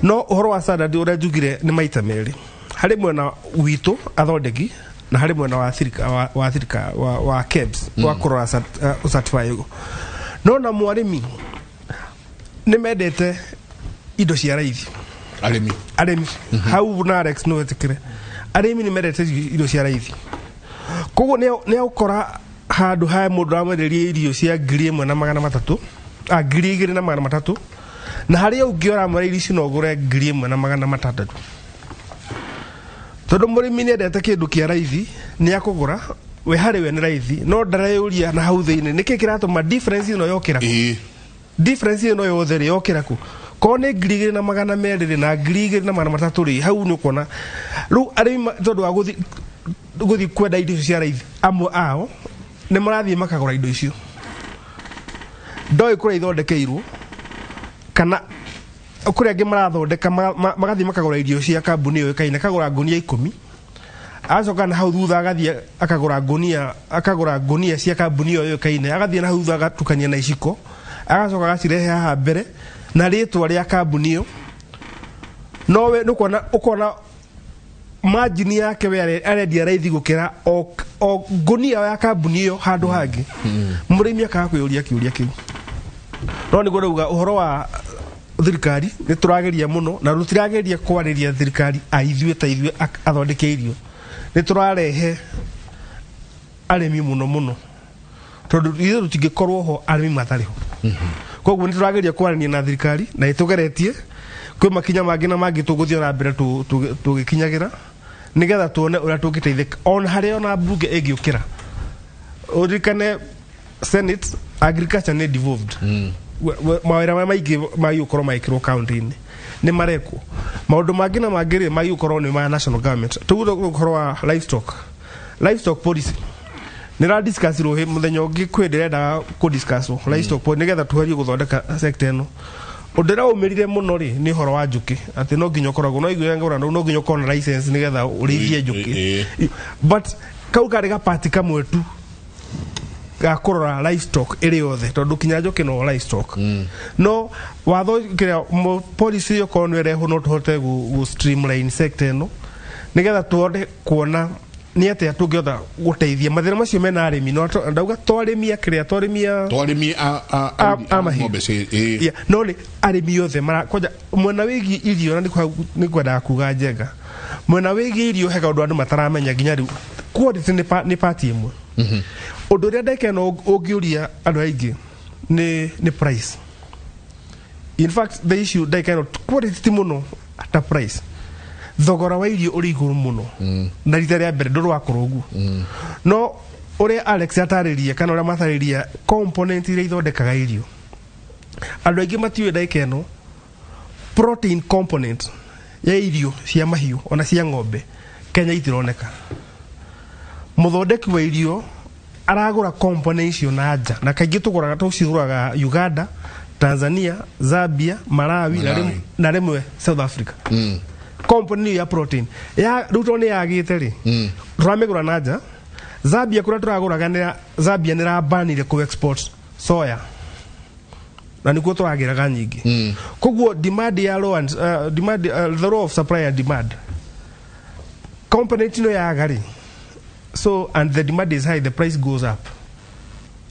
no ũhoro wa standard ũrĩa njugire nĩ maita merĩ: harĩ mwena witũ athondeki na harĩ mwena wa thirika wa thirika wa KEBS wa kũrora certify ũguo. No na mwarĩmi nĩ mendete indo cia raithi. Arĩmi. Arĩmi hau na Alex no wĩtĩkĩre, arĩmi nĩ mendete irio cia raithi. Koguo nĩ agũkora handũ ha mũndũ aramwenderia irio cia 1300, a 2300, na harĩa ũngĩ ũramwĩra irio ici no ũgũre 1600. Tondũ mũrĩmi nĩ endete kĩndũ kĩa raithi, nĩ akũgũra we harĩ we nĩ raithi, no ndareyũria na hau thĩinĩ nĩkĩ kĩratũma difference ĩno yokĩra kũ? Difference ĩno yothe rĩ yokĩra kũ? Korwo nĩ 2200 rĩ na 2300 rĩ, hau nĩ ũkuona rĩu arĩmi tondũ wa gũthi kwenda indo icio cia raithi, amwe ao nĩ marathiĩ makagũra indo icio ndoĩ kũrĩa ithondekeirwo, kana kũrĩa angĩ marathondeka, magathiĩ makagũra irio cia kambuni yũĩkaine, akagũra ngũnia 10, agacoka na hau thutha agathiĩ akagũra ngũnia cia kambuni ĩyo yũĩkaine, agathiĩ na hau thutha agatukania na iciko, agacoka agacirehe haha mbere na rĩtwa rĩa kambuni ĩyo. No we nĩũkuona ũkona margin yake we arendia raithi gũkĩra o ngũnia ya kambuni ĩyo handũ hangĩ. Mũrĩmi akaga kwĩyũria kĩũria kĩu. No nĩguo ndauga ũhoro wa thirikari nĩ tũrageria mũno, na tũtirageria kwarĩria thirikari a ithuĩ ta ithuĩ athondeki irio, nĩ tũrarehe arĩmi mũno mũno, tondũ ithuĩ tũtingĩkorwo ho arĩmi matarĩ ho. Koguo nĩ tũrageria kwarania na thirikari na nĩ tũgeretie kwĩ makinya mangĩ na mangĩ tũgũthiĩ na mbere tũgĩkinyagĩra nĩgetha tuone ũrĩa tũngĩteithĩka ona harĩa ona mbunge ĩngĩũkĩra. Ũririkane Senate agriculture nĩ devolved. Mawĩra marĩa maingĩ magĩgũkorwo magĩkĩrwo county-inĩ nĩ marekwo, maũndũ mangĩ na mangĩ rĩ magĩgũkorwo nĩ ma national government. Tuguo ũhoro wa livestock policy nĩ ra discussirwo mũthenya ũngĩ kwĩ ndĩrendaga kũ discusswo livestock policy nĩgetha tũgerie gũthondeka sector ĩno. Ũndũ ũrĩa umĩrire mũno rĩ nĩ ũhoro wa njũkĩ, atĩ no nginya ũkoragwo no iguire ngũrano, no nginya ũkorwo na license nĩgetha ũrĩithie njũkĩ. But kau karĩ gapati kamwe tu ga kũrora livestock ĩrĩ yothe, tondũ kinya njũkĩ no livestock. No watho kĩrĩa policy ĩyo korwo nĩ ĩrehwo, no tũhote gũ streamline sector ĩno nĩgetha tuone kuona nĩ atĩa tũngĩhota gũteithia mathĩna macio mena arĩmi. No ndauga to arĩmi a kĩrĩa, to arĩmi a to arĩmi a a mahiũ. Ng'ombe cia Yeah, no nĩ arĩmi othe mara kwanja mwena wĩgiĩ irio, na nĩ kwendaga kuga Njenga mwena wĩgiĩ irio he kaũndũ andũ mataramenya nginya rĩu, quality nĩ part ĩmwe. Ũndũ ũrĩa ndeka ĩno ũngĩũria andũ aingĩ Nĩ price. In fact, the issue ndagĩka ĩno quality ti mũno ta price. Thogora wa irio ũrĩ igũrũ mũno na rita rĩa mbere ndũrĩ wakorwo ũguo. No ũrĩa Alex atarĩria kana ũrĩa matarĩria component iria ithondekaga irio, andũ aingĩ matiũĩ ndagĩka ĩno protein component ya irio cia mahiũ ona cia ng'ombe Kenya itironeka. Mũthondeki wa irio aragũra component icio na nja, na kaingĩ tũgũraga, tũcigũraga Uganda, Tanzania, Zambia, Malawi, Malawi. Na rĩmwe South Africa. Component ĩyo ya protein ya rĩu tondũ nĩ yagĩte rĩ, tũramĩgũra na nja. Zambia kũrĩa tũragũraga nĩ Zambia nĩ ĩrabanire kũ export soya na nĩkuo tũragĩraga nyingĩ. Koguo demand ya law and, demand, the law of supply and demand, component ĩno yaga rĩ, so and the demand is high, the price goes up,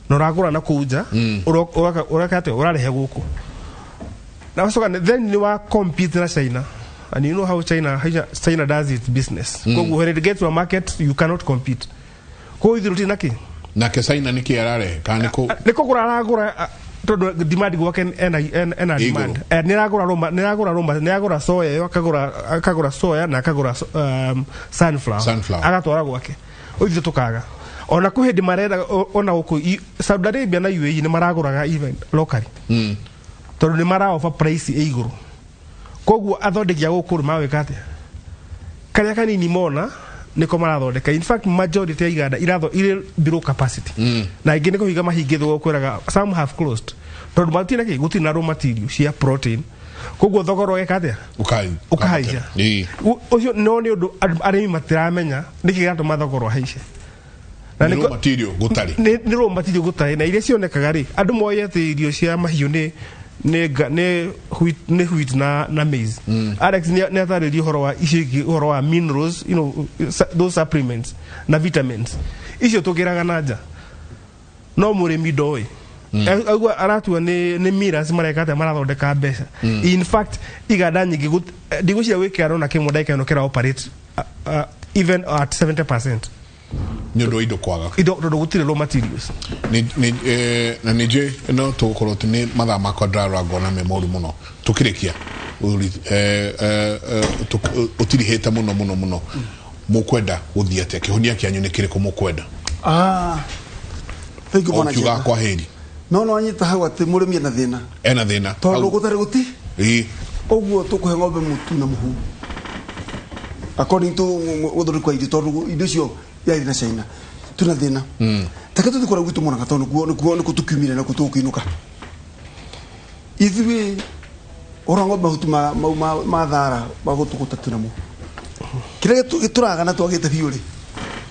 na ũragũra na kũu nja, ũreka atĩa? Ũrarehe gũkũ na ũcoka then nĩ wa compete na China, and you know how China does its business. Koguo when it gets to a market, you cannot compete. Koguo ithuĩ tũtirĩ na kĩ. Nake China nĩkĩ ararehe kana nĩ kũ? Nĩ kũgũra aragũra, tondũ demand gwake ena Igũrũ. demand. Nĩ aragũra roma, nĩ aragũra soya ĩyo, akagũra soya na akagũra sunflower. Sunflower. Agatwara gwake, ithuĩ tũkaga. Ona kwĩ hĩndĩ marenda ona gũkũ Saudi Arabia na UAE nĩ maragũraga even locally, tondũ nĩ mara offer price ĩ igũrũ. Koguo athondeki a gũkũ rĩ, magwĩka atĩa? Karĩa kanini mona nĩko marathondeka. In fact, majority ya iganda iratho irĩ below capacity, na ingĩ nĩ kũhinga mahingĩtwo, kwĩraga some have closed tondũ matirĩ na kĩ, gũtirĩ na raw material cia protein. Koguo thogora ũgeka atĩa? Ũkahaica. Ũcio no nĩ ũndũ arĩmi matiramenya nĩkĩ gĩratũma thogora ũhaice. Na nĩ nĩkĩo- raw material gũtarĩ. Nĩ raw material gũtarĩ na iria cionekaga rĩ, andũ moĩ atĩ irio cia mahiũ nĩ wheat na maize. Alex nĩ atarĩria ũhoro wa icio ingĩ, ũhoro wa minerals, those supplements na vitamins icio tũgĩraga na nja, no mũrĩmi ndoĩ. Aigua aratua nĩ millers mareka atĩa, marathondeka mbeca. In fact, iganda nyingĩ ndigũciria gwĩkĩra na kĩmwe ndagĩka ĩno kĩra operate even at 70%. Nĩ ũndũ wa indo kwaga. Indo, tondũ gũtirĩ raw materials. Na nĩ njũĩ no tũgũkorwo atĩ nĩ mathaa makwa ndĩrarora ngona me moru mũno. Tũkĩrĩkia, ũtirihĩte mũno mũno mũno, mũkwenda gũthiĩ atĩa? Kĩhonia kĩanyu nĩ kĩrĩkũ mũkwenda? Ah, thank you, bwana. Ũkiuga Njenga. kwa heri. No anyita hau atĩ mũrĩmi ena thĩna. Ena thĩna. Tondũ gũtarĩ gũti. Ũguo tũkũhe ng'ombe mũtu na mũhu according to gũthondekwo irio, tondũ indo icio yarĩ na China, twĩna thĩna. Take tũthiĩ kũrĩa gwitũ Mũrang'a, tondũ nĩkuo tũkiumire na nĩkuo tũgũkĩinũka ithuĩ. Ũhoro wa ng'ombe, mahuti mau ma thara ma gũtũgũta twĩnamo. Kĩrĩa gĩtũraga na twagĩte biũ rĩ,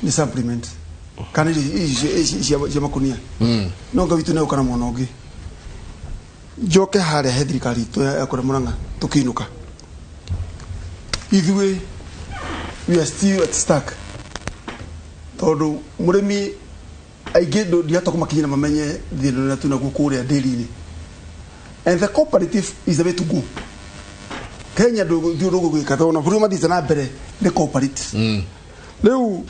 nĩ supplement kana irio ici cia makunia. No nga witũ nĩ na mwena ũngĩ njoke harĩa he thirikari itũ ya kũrĩa Mũrang'a. Tũkĩinũka ithuĩ, we are still at stuck, tondũ mũrĩmi aingĩ ndihota kũmakinyĩra mamenye thĩna ũrĩa twĩnaguo kũrĩa ndĩri-inĩ, and the cooperative is the way to go. Kenya ndũgũthiĩ ũgwĩka tondũ ona bũrũri mathiĩte na mbere nĩ cooperative. Rĩu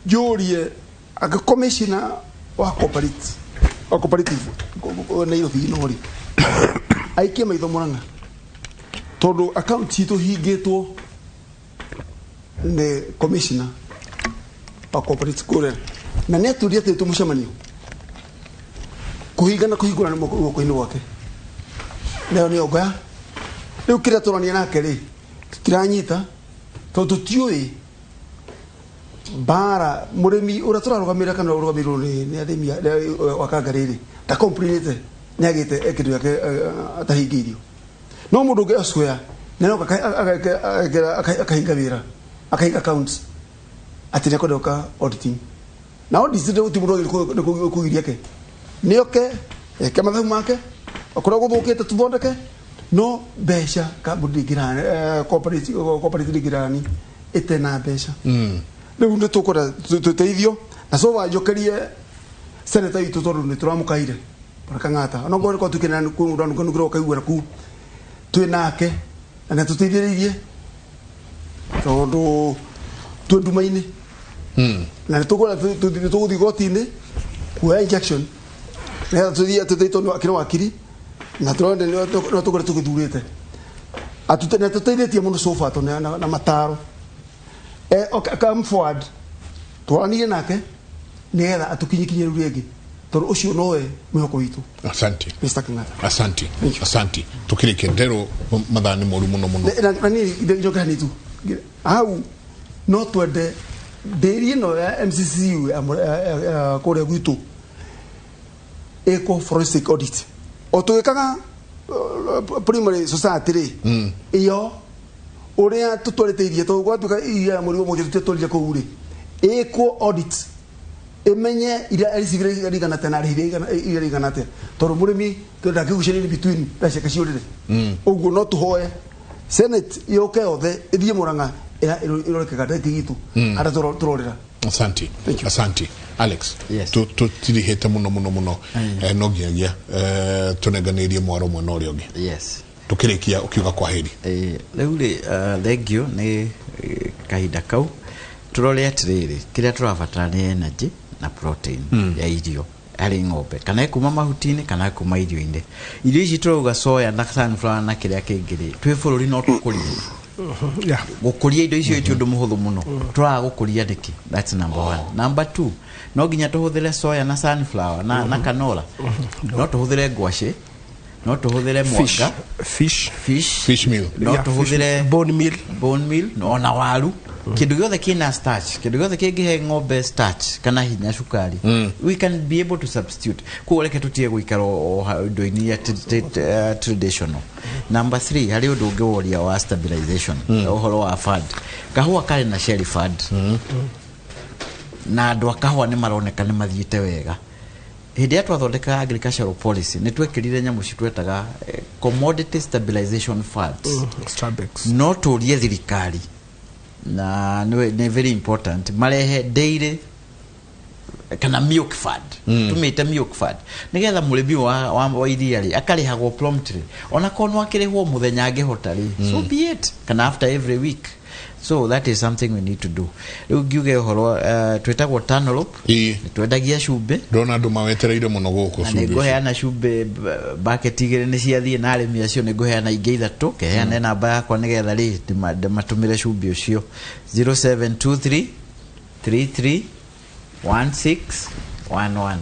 njũrie angĩ commissioner wa cooperative Nairobi ino rĩ, aikie maitho Mũrang'a, tondũ account citũ hingĩtwo nĩ commissioner wa cooperative kũrĩa, na nĩ atũria atĩ tũmũcemanio kũhinga na kũhingũra nĩ guoko-inĩ gwake, nayo nĩyo ngoya. Rĩu kĩrĩa tũrania nake rĩ, tũtiranyita tondũ tũtiũĩ mbara mũrĩmi ũrĩa tũrarũgamĩrĩra kana ũrũgamĩrĩrwo nĩ arĩmi wa Kangarĩ rĩ, ndacomplainĩte nĩ agĩte kĩndũ gĩake, atahingĩirio. No mũndũ ũngĩ elsewhere nĩ aroka akahinga wĩra, akahinga accounts atĩ nĩ akwenda gũka auditing, na audit gũtirĩ mũndũ wagĩrĩirwo kũgiria ke nĩ oke eke mathabu make okorwo gũthũkĩte tũthondeke. No mbeca kambuni ndĩngĩrani, cooperative ndĩngĩrani ĩte na mbeca. Rĩu nĩ tũkwenda tũteithio na so wanjokerie senator witũ, tondũ nĩ tũramũkaire bwana Kang'ata, ona ngorwo nĩkorwo twĩkĩra nũkĩra ũkaigua kuu twĩ nake na nĩ atũteithĩrĩirie, tondũ twĩ nduma-inĩ na nĩ tũgũthiĩ igoti-inĩ kuoya injection. Nĩgetha tũthiĩ tũthiĩ nĩ akĩrĩ wakiri na tũrona no tũkore tũgĩthurĩte. Atute na tũteithĩtie mũno so far tondũ na mataro. Okay, come forward. Twaranire nake nĩgetha atũkinyikinye rĩu rĩngĩ tondũ ũcio nowe mwĩhoko witũ. Asante. Mr. Kang'ata. Asante. Asante. Tukĩrĩkia nderwo mathaa nĩ moru mũno mũno. Na niĩ njoke hanini tu hau no twende ndĩri ĩno ya MCCU ya kũrĩa gwitũ ĩkwo forensic audit o tũgĩkaga primary society rĩ ĩyo ũrĩa tũtwarĩte iria tondũ gwatuĩka iria mweri wa mũgwanja tũtwarire kũu rĩ ĩkwo audit ĩmenye iria receive rigana atĩa na arĩhire iria rigana atĩa tondũ mũrĩmi ndangĩgucĩrĩria between mbeca ciake ciũrĩre. Ũguo no tũhoe Senate yũke yothe ĩthiĩ Murang'a ĩrore kĩganda gĩkĩ gitũ harĩa tũrorera. Asante. Asante. Alex. Yes. Tũtirihĩte mũno mũno mũno no nginyagia tũnenganĩrie mwaro mwena ũrĩa ũngĩ. Yes. Tũkĩrĩkia ũkiuga kwa heri. Rĩu rĩ thank you nĩ kahinda kau tũrore atĩrĩrĩ kĩrĩa tũrabatara nĩ energy na protein ya irio harĩ ng'ombe kana kuma mahuti-inĩ kana kuma irio-inĩ. Irio ici tũrauga soya na sunflower na kĩrĩa kĩngĩ rĩ twĩ bũrũri no tũkũrie. Gũkũria indo icio ti ũndũ mũhũthũ mũno. Tũraga gũkũria nĩkĩ? That's number one. Number two, no nginya tũhũthĩre soya na sunflower na canola. No tũhũthĩre ngwacĩ, no tũhũthĩre mwanga, fish meal, no tũhũthĩre bone meal, bone meal ona waru. Kĩndũ gĩothe kĩna starch, kĩndũ gĩothe kĩngĩhe ng'ombe starch kana hinya cukari, we can be able to substitute. Koguo reke tũtige gũikara o indo-inĩ iria traditional. Number 3, harĩ ũndũ ũngĩ woria wa stabilization, ũhoro wa fund. Kahũa karĩ na Sherry Fund. Na andũ a kahũa nĩ maroneka nĩ mathiĩte wega. Hĩndĩ ĩrĩa twathondekaga agricultural policy nĩ twekĩrire nyamũ ici twetaga commodity stabilization funds. No tũrie thirikari na nĩ very important marehe dairy kana milk fund. Tumĩte milk fund nĩgetha mũrĩmi wa iria rĩ akarĩhagwo promptly ona korwo no akĩrĩhwo mũthenya angĩhota rĩ, so be it, kana after every week. So that is something we need to do. Rĩu ngiuge ũhoro twĩtagwo Tanolope, twendagia cumbĩ. Ndona andũ mawetereire mũno gũkũ cumbĩ. Na nĩngũheana cumbĩ bucket igĩrĩ nĩ ciathiĩ na arĩmi acio nĩngũheana ingĩ ithatũ, keheane namba yakwa nĩgetha rĩ ndĩmatũmĩre cumbĩ ũcio 0723 33 1611.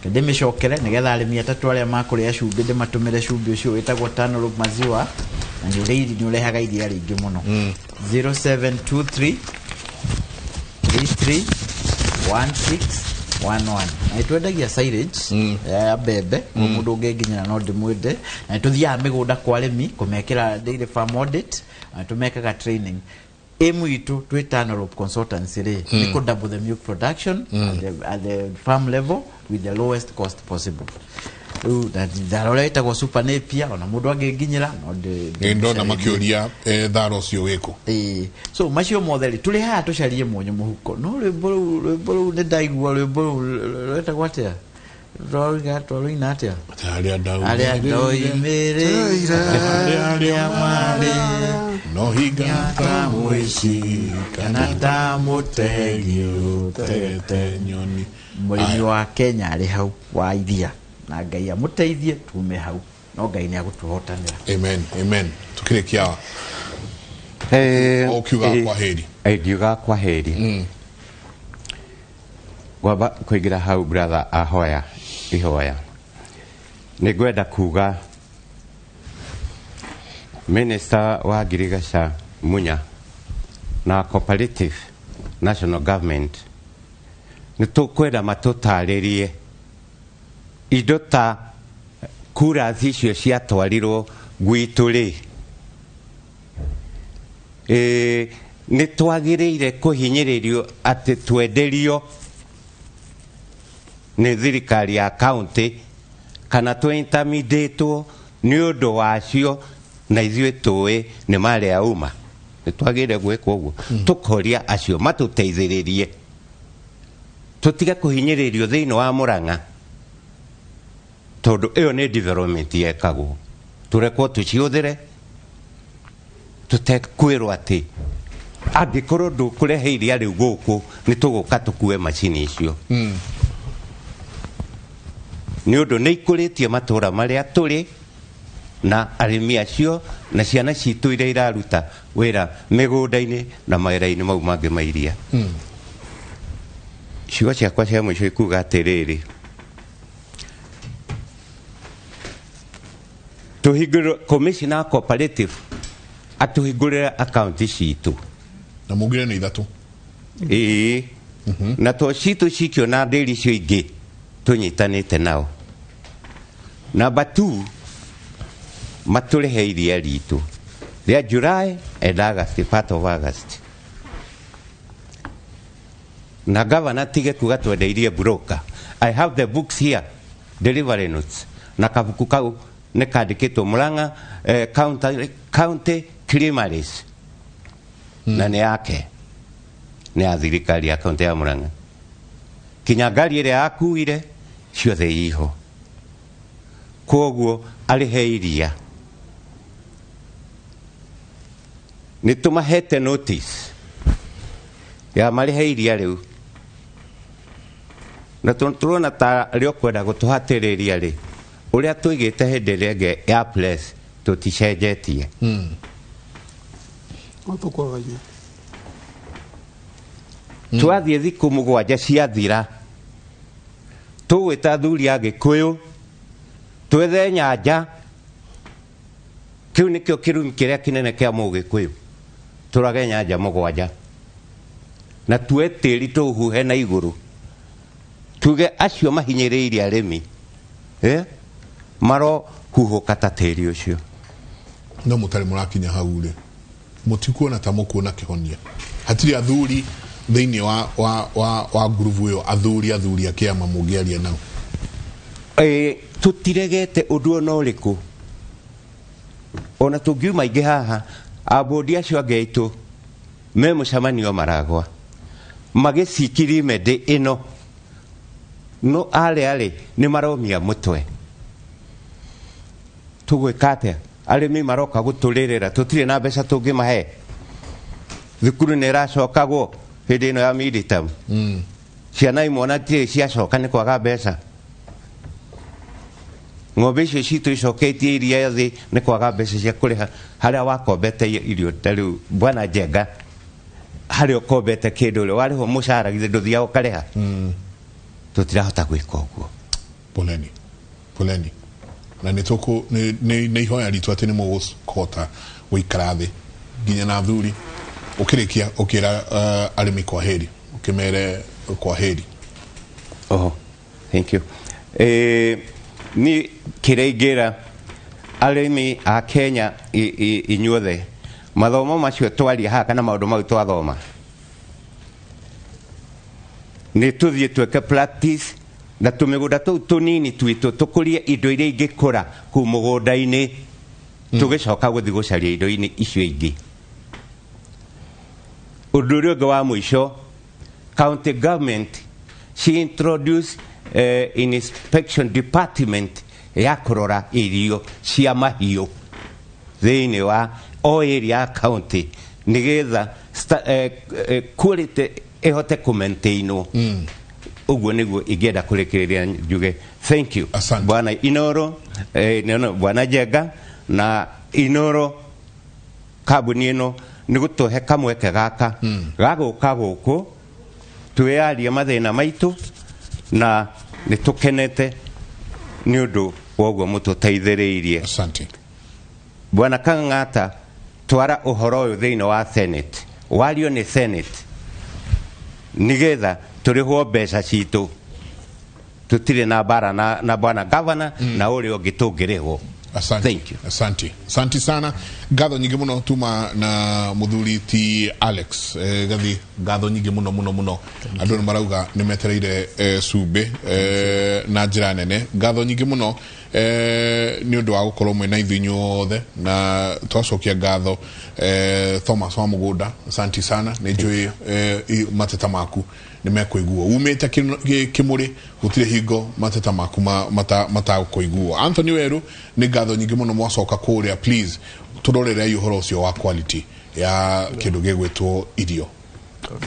Ndĩmĩcokere nĩgetha arĩmi atatũ arĩa makũrĩa cumbĩ ndĩmatũmĩre cumbĩ ũcio wĩtagwo Tanolope maziwa na nĩ ũrehaga iria rĩingĩ mũno. 0723 33 1611. Na nĩtwendagia silage ya mbembe mũndũ ũngĩnginyĩra no ndĩmwende. Na nĩtũthiaga mĩgũnda kwa arĩmi kũmekĩra dairy farm audit na tũmekaga training. Aim itũ twĩ Tanolope Consultancy rĩ nĩ kũ double the milk production at the farm level with the lowest cost possible. Rĩu thara ũrĩa wĩtagwo super napier ona mũndũ angĩnginyĩra no ndona makĩũria thara ũcio wĩkũ. So macio mothe rĩ tũrĩ haha tũcarie mũnyũ mũhuko no rwĩmbo rũu nĩ ndaigua rwĩmbo rũu rwĩtagwo atĩa twarũina atĩa arĩa ndoimĩrĩire arĩa marĩ no hinga ta mũici kana ta mũtegi ũtete nyoni. Mũrĩmi wa Kenya arĩ hau wa iria na Ngai amũteithie tume hau no Ngai nĩ agũtũhotanĩra. Amen, amen. Tukĩrĩkia ũkiuga kwa heri. Ngiuga kwa heri. Gwamba kũingĩra hau brother ahoya ihoya nĩ ngwenda kuga Minister wa Ngirigaca Munya na Cooperative National Government nĩ tũkwenda matũtarĩrie indo ta kura icio ciatwarirwo gwitũ rĩ nĩ twagĩrĩire kũhinyĩrĩrio atĩ twenderio nĩ thirikari ya county kana tũintimidĩtwo nĩ ũndũ wacio na ithuĩ tũĩ nĩ marĩ a uma. Nĩ twagĩrĩire gwĩka ũguo tũkoria acio matũteithĩrĩrie tũtige kũhinyĩrĩrio thĩinĩ wa Murang'a tondũ ĩyo nĩ development yekagwo tũrekwo tũciũthĩre tũtekwĩrwo atĩ angĩkorwo ndũkũrehe iria rĩu gũkũ nĩ tũgũka tũkue macini icio. Nĩ ũndũ nĩ ikũrĩtie matũra marĩa tũrĩ na arĩmi acio na ciana citũ iria iraruta wĩra mĩgũnda-inĩ na mawĩra-inĩ mau mangĩ ma iria. Ciugo ciakwa cia mũico ikuga atĩrĩrĩ, tũhingũrĩrwo commissioner cooperative atũhingũrĩre akaunti citũ. Na mugire nĩ ithatũ. Ĩĩ, na to citũ cikio na ndĩri icio ingĩ tũnyitanĩte nao. Number 2, matũrĩhe iria ritũ rĩa July and August, part of August. Na governor tige kuga twendeirie broker. I have the books here, delivery notes, na kabuku kau nĩ kandĩkĩtwo Murang'a county Creameries. Na nĩ yake, nĩ ya thirikari ya kaunti ya Murang'a. Kinya ngari ĩrĩa yakuire ciothe iho. Koguo arĩhe iria. Nĩ tũmahete notice ya marĩhe iria rĩu, na tũrona ta rĩo kwenda gũtũhatĩrĩria rĩ, ũrĩa tũigĩte hĩndĩ ĩrĩa ĩngĩ ya press tũticenjetie. No tũkwaragia. Twathiĩ thikũ 7 ciathira, tũgwĩta athuri a Gĩkũyũ twethe nyanja. Kĩu nĩkĩo kĩrumi kĩrĩa kĩnene kĩa Mũgĩkũyũ, tũrage nyanja 7 na tuoe tĩri tũũhuhe na igũrũ, tuge acio mahinyĩrĩirie arĩmi marohuhũka ta tĩri ũcio. No mũtarĩ mũrakinya hau rĩ, mũtikuona ta mũkuona kĩhonia? Hatirĩ athuri thĩinĩ wa ngurubu ĩyo, athuri a kĩama mũngĩaria nao? Tũtiregete ũndũ ona ũrĩkũ. Ona tũngiuma aingĩ haha, ambũndi acio angĩ aitũ me mũcemanio maragwa magĩcikiri mendĩ ĩno, no arĩa rĩ nĩ maromia mũtwe. Tũgwĩka atĩa? Arĩmi maroka gũtũrĩrĩra, tũtirĩ na mbeca tũngĩmahe. Thukuru nĩ ĩracokagwo hĩndĩ ĩno ya midterm. Ciana imwe ona itirĩ ciacoka nĩ kwaga mbeca. Ng'ombe icio citũ icoketie iria thĩ nĩ kwaga mbeca cia kũrĩha harĩa wakombete irio. Ta rĩu bwana Njenga, harĩa ũkombete kĩndũ rĩ, warĩhwo mũcara githĩ ndũthiaga ũkarĩha? Tũtirahota gwĩka ũguo. Poleni, poleni. Na nĩ tũkũ nĩ ihoya ritũ atĩ nĩ mũgũkota gũikara thĩ nginya na athuri, ũkĩrĩkia ũkĩra arĩmi kwa heri, ũkĩmere kwa heri. Oh, thank you. Ni kĩrĩa ingĩra arĩmi a Kenya inyuothe, mathomo macio twaria haha kana maũndũ mau twathoma, nĩ tũthiĩ twĩke practice na tũmĩgũnda tũu tũnini twitũ, tũkũrie indo iria ingĩkũra kũu mũgũnda-inĩ, tũgĩcoka gũthiĩ gũcaria indo-inĩ icio ingĩ. Ũndũ ũrĩa ũngĩ wa mũico, county government she introduce inspection department ya kũrora irio cia mahiũ thĩinĩ wa o area ya county, nĩgetha quality ĩhote kũmaintainwo. Ũguo nĩguo ingĩenda kũrĩkĩrĩria njuge thank you. Asante. Bwana Inoro, no, Bwana Njenga na Inoro, kambuni ĩno nĩ gũtũhe kamweke gaka ga gũka gũkũ twĩyarie mathĩna maitũ, na nĩ tũkenete nĩ ũndũ wa ũguo mũtũteithĩrĩirie. Asante. Bwana Kang'ata, twara ũhoro ũyũ thĩinĩ wa Senate, wario nĩ Senate nĩgetha tũrĩhwo mbeca citũ. Tũtirĩ na mbara na bwana governor na ũrĩa ũngĩ tũngĩrĩhwo. Asante. Thank you. Asante. Asante sana. Ngatho nyingĩ mũno tuma na mũthuri ti Alex. Gathi ngatho nyingĩ mũno mũno mũno. Andũ nĩ marauga nĩ metereire cumbĩ na njĩra nene. Ngatho nyingĩ mũno nĩ ũndũ wa gũkorwo mwĩna ithuĩ inyuothe, na twacokia ngatho Thomas wa Mũgũnda. Asante sana. Nĩ njũĩ mateta maku nĩ mekũiguo. Umĩte kĩmũrĩ, gũtirĩ hingo mateta maku matagũkũiguo. Anthony Weru, nĩ ngatho nyingĩ mũno mwacoka kũrĩa, please tũrorerei ũhoro ũcio wa quality ya kĩndũ gĩgwĩtwo irio.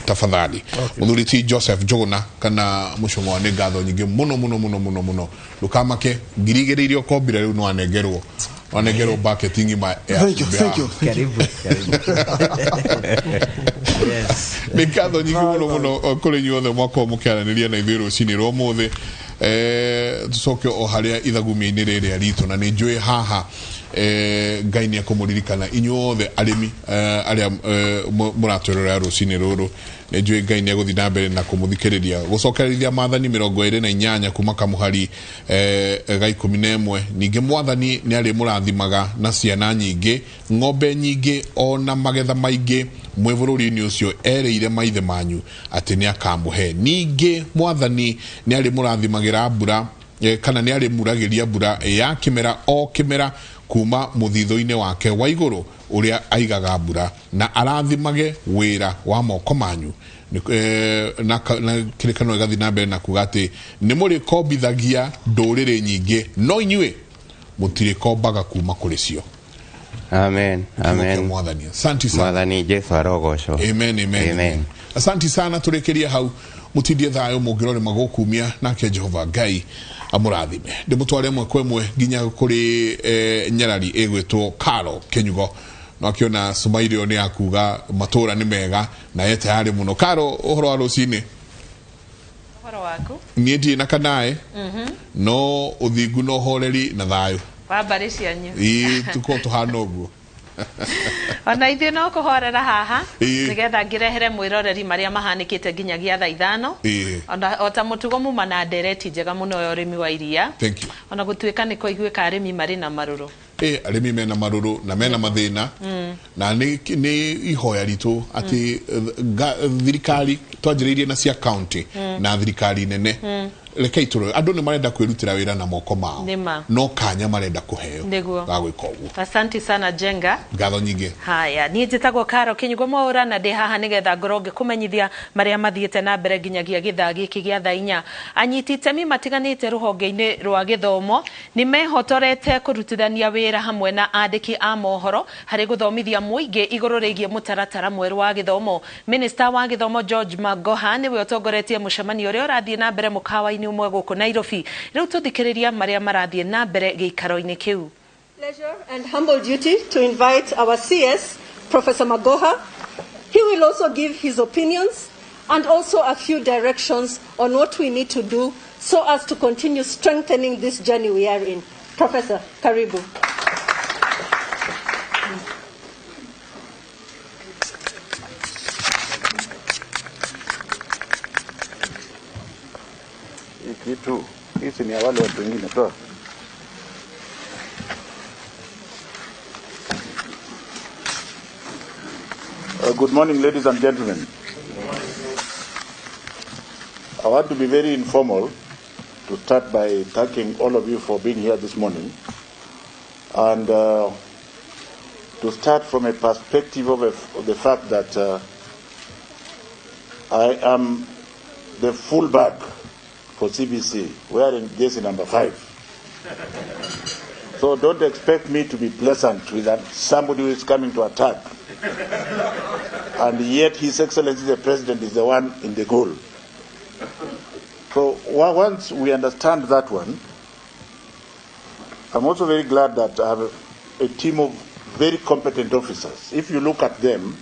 Tafadhali. Muthuri ti Joseph Njuguna kana mucungwa ni ngatho nyingi muno muno muno muno muno. Ndukamake 2000 iria ukombire riu no anengerwo. Anengerwo bucket ng'ima ya. Thank you, thank you. Karibu, karibu. Yes. Nĩ ngatho nyingĩ mũno mũno kũrĩ inyuothe mwakorwo mũkĩaranĩria na ithuĩ rũcinĩ rwa ũmũthĩ. Tũcoke o harĩa ithagumia-inĩ rĩrĩa ritũ, na nĩ njũĩ haha Ngai nĩ ekũmũririkana inyuothe arĩmi arĩa mũratwĩrorera rũcinĩ rũrũ. Nĩ njũĩ Ngai nĩ egũthiĩ na mbere na kũmũthikĩrĩria. Gũcokerithia maathani 28 kuma kamũhari ga 11. Ningĩ mwathani nĩ arĩmũrathimaga na ciana nyingĩ, ng'ombe nyingĩ, ona magetha maingĩ mwĩ bũrũri-inĩ ũcio erĩire maithe manyu atĩ nĩ akamũhe. Ningĩ mwathani nĩ arĩmũrathimagĩra mbura kana nĩ arĩmuragĩria mbura ya kĩmera o kĩmera kuma mũthithũ-inĩ wake wa igũrũ ũrĩa aigaga mbura, na arathimage wĩra wa moko manyu. Na kĩrĩkanĩro gĩgathiĩ na mbere na kuga atĩ nĩ mũrĩkombithagia ndũrĩrĩ nyingĩ, no inyuĩ mũtirĩkombaga kuma kũrĩ cio. Amen. Amen. Mwathani. Asante sana. Mwathani Jesu arogocwo. Amen, amen. Amen. Asante sana, tũrĩkĩrie hau. Mũtindie thayũ mũngĩrore magũkumia, nake Jehova Ngai amũrathime. Ndĩmũtware ĩmwe kwa ĩmwe nginya kũrĩ nyarari ĩgwĩtwo Karo Kĩnyugo. No akĩona Sumaili ĩyo nĩ ya kuga matũra nĩ mega na ye tayari mũno. Karo, ũhoro wa rũcinĩ? Ũhoro waku? Niĩ ndirĩ na kanae. No ũthingu na ũhoreri na thayũ. Wa mbarĩ cianyu. Ĩĩ, tũkorwo tũhana ũguo. Ona ithuĩ no kũhorera haha nĩgetha ngĩrehere mwĩroreri marĩa mahanĩkĩte nginyagia thaa 5. Ona ota mũtugo muma na ndereti njega mũno ya ũrĩmi wa iria. Thank you. Ona gũtuĩka nĩ kũiguĩka arĩmi marĩ na marũrũ. Arĩmi mena marũrũ na mena mathĩna. Na nĩ ihoya ritũ atĩ thirikari twanjĩrĩirie na cia county na thirikari nene. Reke itũrore andũ nĩ marenda kwĩrutĩra wĩra na moko mao, no kanya marenda kũheo ga gwĩka ũguo. Asante sana Jenga. Ngatho nyingĩ. Haya, niĩ njĩtagwo Karo Kĩnyugo Mwaũra na ndĩ haha nĩgetha ngorwo ngĩkũmenyithia marĩa mathiĩte na mbere nginyagia gĩthaa gĩkĩ gĩa thaa 4. Anyiti itemi matiganĩte rũhonge-inĩ rwa gĩthomo nĩ mehotorete kũrutithania wĩra hamwe na andĩki a mohoro harĩ gũthomithia mũingĩ igũrũ rĩgiĩ mũtaratara mwerũ wa gĩthomo. Minister wa gĩthomo George Magoha nĩwe ũtongoretie mũcemanio ũrĩa ũrathiĩ na mbere mũkawa-inĩ ũmwe gũkũ Nairobi. Rĩu tũthikĩrĩria marĩa marathiĩ na mbere gĩikaro-inĩ kĩu. Pleasure and humble duty to invite our CS, Professor Magoha. He will also give his opinions and also a few directions on what we need to do so as to continue strengthening this journey we are in. Professor, karibu. Kitu hizi ni wale watu wengine tu. Good morning, ladies and gentlemen. I want to be very informal to start by thanking all of you for being here this morning, and to start from a perspective of the fact that I am the fullback for CBC, wearing jersey number 5. So don't expect me to be pleasant with somebody who is coming to attack. And yet His Excellency the President is the one in the goal. So once we understand that one, I'm also very glad that I have a team of very competent officers. If you look at them,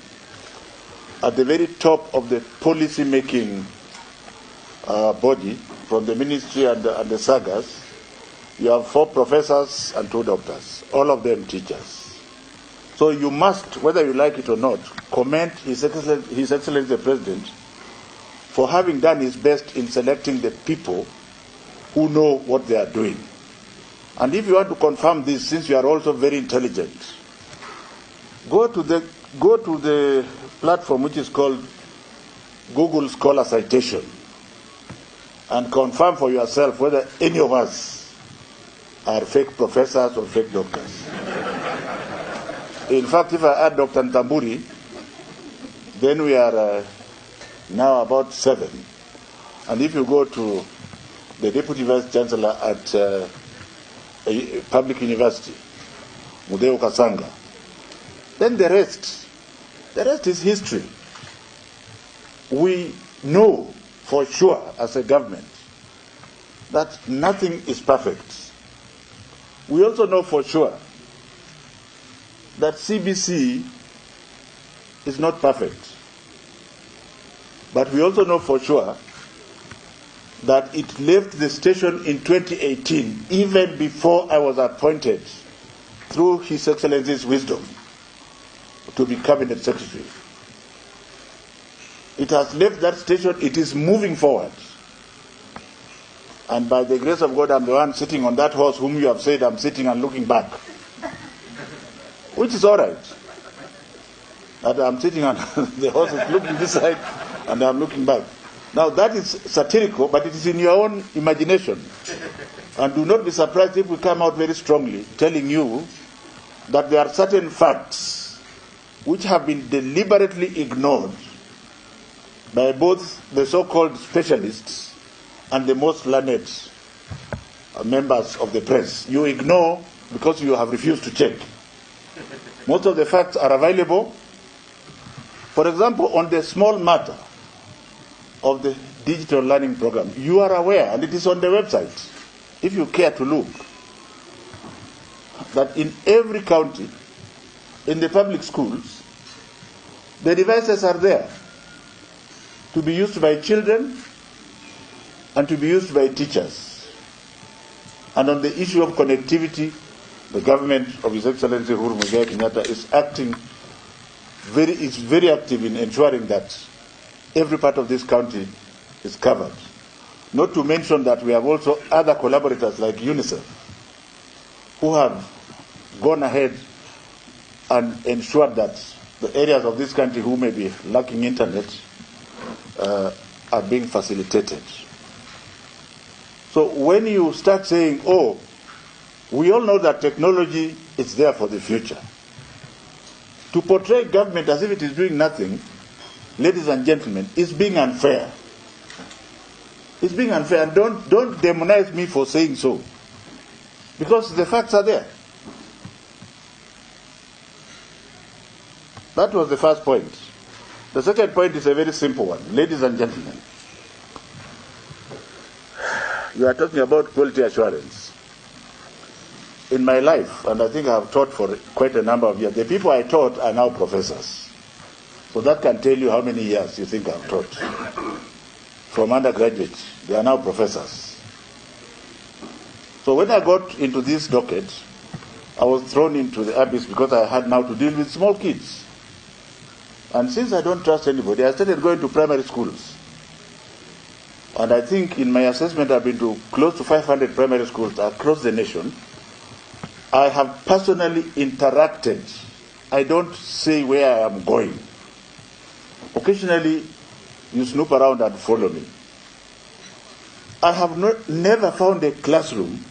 at the very top of the policy-making body, from the ministry and the sagas, you have 4 professors and 2 doctors, all of them teachers. So you must, whether you like it or not, commend His Excellency the President for having done his best in selecting the people who know what they are doing. And if you want to confirm this, since you are also very intelligent, go to the platform which is called Google Scholar Citation and confirm for yourself whether any of us are fake professors or fake doctors. In fact, if I add Dr. Ntamburi, then we are now about 7. And if you go to the Deputy Vice Chancellor at a public university, Mudeo Kasanga, then the rest is history. We know for sure as a government that nothing is perfect. We also know for sure that CBC is not perfect. But we also know for sure that it left the station in 2018, even before I was appointed, through His Excellency's wisdom, to be Cabinet Secretary. It has left that station, it is moving forward. And by the grace of God, I'm the one sitting on that horse whom you have said I'm sitting and looking back. Which is all right. That I'm sitting on the horse is looking this side and I'm looking back. Now that is satirical, but it is in your own imagination. And do not be surprised if we come out very strongly telling you that there are certain facts which have been deliberately ignored by both the so-called specialists and the most learned members of the press. You ignore because you have refused to check. Most of the facts are available. For example, on the small matter of the digital learning program, you are aware, and it is on the website, if you care to look, that in every county, in the public schools, the devices are there to be used by children and to be used by teachers. And on the issue of connectivity, the government of His Excellency Uhuru Muigai Kenyatta is acting very active in ensuring that every part of this county is covered. Not to mention that we have also other collaborators like UNICEF who have gone ahead and ensured that the areas of this country who may be lacking internet are being facilitated. So when you start saying, oh, we all know that technology is there for the future. To portray government as if it is doing nothing, ladies and gentlemen, is being unfair. It's being unfair. And don't demonize me for saying so, because the facts are there. That was the first point. The second point is a very simple one. Ladies and gentlemen, you are talking about quality assurance. In my life, and I think I have taught for quite a number of years, the people I taught are now professors. So that can tell you how many years you think I've taught. From undergraduates, they are now professors. So when I got into this docket, I was thrown into the abyss because I had now to deal with small kids. And since I don't trust anybody, I started going to primary schools. And I think in my assessment, I've been to close to 500 primary schools across the nation. I have personally interacted. I don't say where I am going. Occasionally, you snoop around and follow me. I have never found a classroom.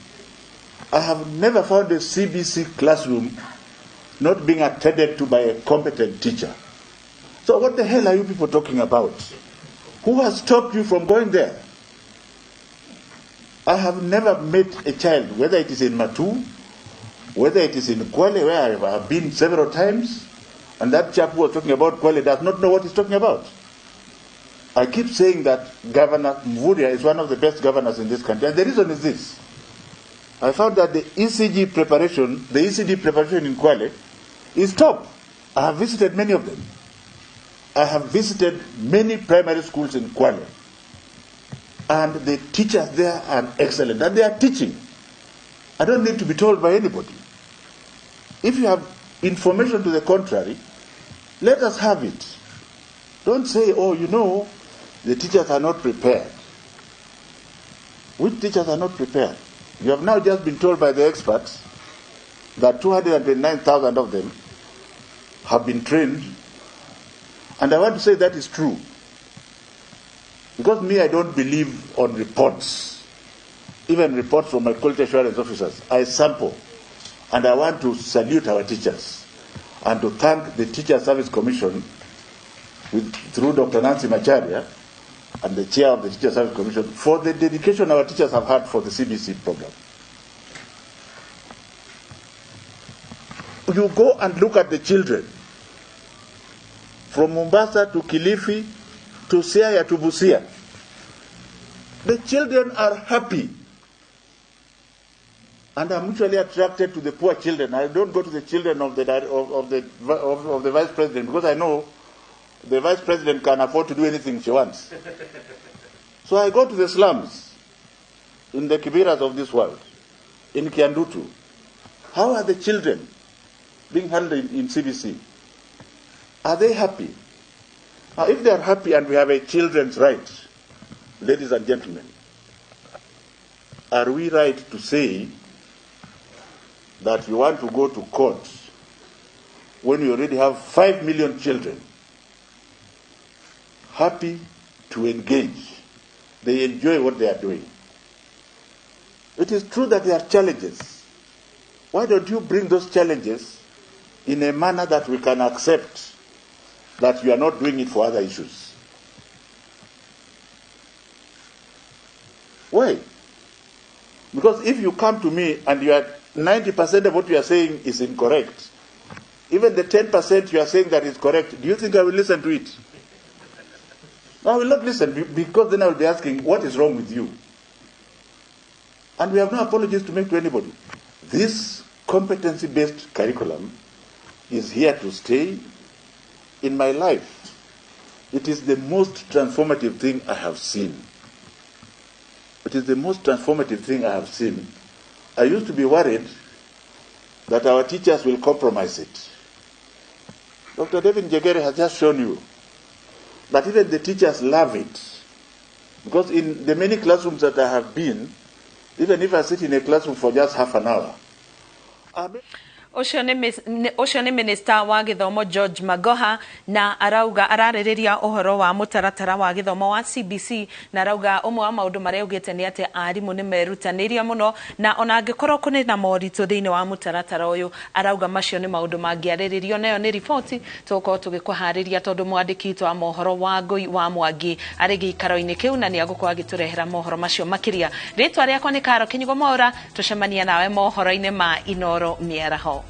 I have never found a CBC classroom not being attended to by a competent teacher. So what the hell are you people talking about? Who has stopped you from going there? I have never met a child, whether it is in Matu, whether it is in Kwale, where I have been several times, and that chap who was talking about Kwale does not know what he's talking about. I keep saying that Governor Mvurya is one of the best governors in this country, and the reason is this. I found that the ECG preparation, the ECD preparation in Kwale is top. I have visited many of them. I have visited many primary schools in Kwale, and the teachers there are excellent, and they are teaching. I don't need to be told by anybody. If you have information to the contrary, let us have it. Don't say, oh, you know, the teachers are not prepared. Which teachers are not prepared? You have now just been told by the experts that 209,000 of them have been trained. And I want to say that is true. Because me, I don't believe on reports. Even reports from my quality assurance officers. I sample. And I want to salute our teachers and to thank the Teacher Service Commission through Dr. Nancy Macharia and the chair of the Teacher Service Commission for the dedication our teachers have had for the CBC program. You go and look at the children from Mombasa to Kilifi to Siaya to Busia. The children are happy. And I'm usually attracted to the poor children. I don't go to the children of the vice president, because I know the vice president can afford to do anything she wants. So I go to the slums in the Kibiras of this world, in Kiandutu. How are the children being handled in CBC? Are they happy? Now, if they are happy and we have a children's right, ladies and gentlemen, are we right to say that you want to go to court when you already have 5 million children happy to engage? They enjoy what they are doing. It is true that there are challenges. Why don't you bring those challenges in a manner that we can accept that you are not doing it for other issues? Why? Because if you come to me and you are 90% of what you are saying is incorrect, even the 10% you are saying that is correct, do you think I will listen to it? I will not listen, because then I will be asking, what is wrong with you? And we have no apologies to make to anybody. This competency-based curriculum is here to stay. In my life, it is the most transformative thing I have seen. It is the most transformative thing I have seen. I used to be worried that our teachers will compromise it. Dr. David Njengere has just shown you that even the teachers love it. Because in the many classrooms that I have been, even if I sit in a classroom for just half an hour, Ũcio nĩ Minister wa gĩthomo George Magoha, na arauga ararĩrĩria ũhoro wa mũtaratara wa gĩthomo wa CBC, na arauga ũmwe wa maũndũ marĩa augĩte nĩ atĩ arimũ nĩ merutanĩirie mũno, na ona angĩkorwo kũrĩ na moritũ thĩinĩ wa mũtaratara ũyũ, arauga macio nĩ maũndũ mangĩarĩrĩrio. Nayo nĩ riboti tũgũkorwo tũgĩkũharĩria tondũ mwandĩki witũ wa mohoro wa Ngũi wa Mwangi arĩ gĩikaro-inĩ kĩu, na nĩ agũkorwo agĩtũrehera mohoro macio makĩria. Rĩtwa rĩakwa nĩ Karo Kĩnyugo Mwaũra, tũcemania nawe mohoro-inĩ ma Inoro mĩaraho.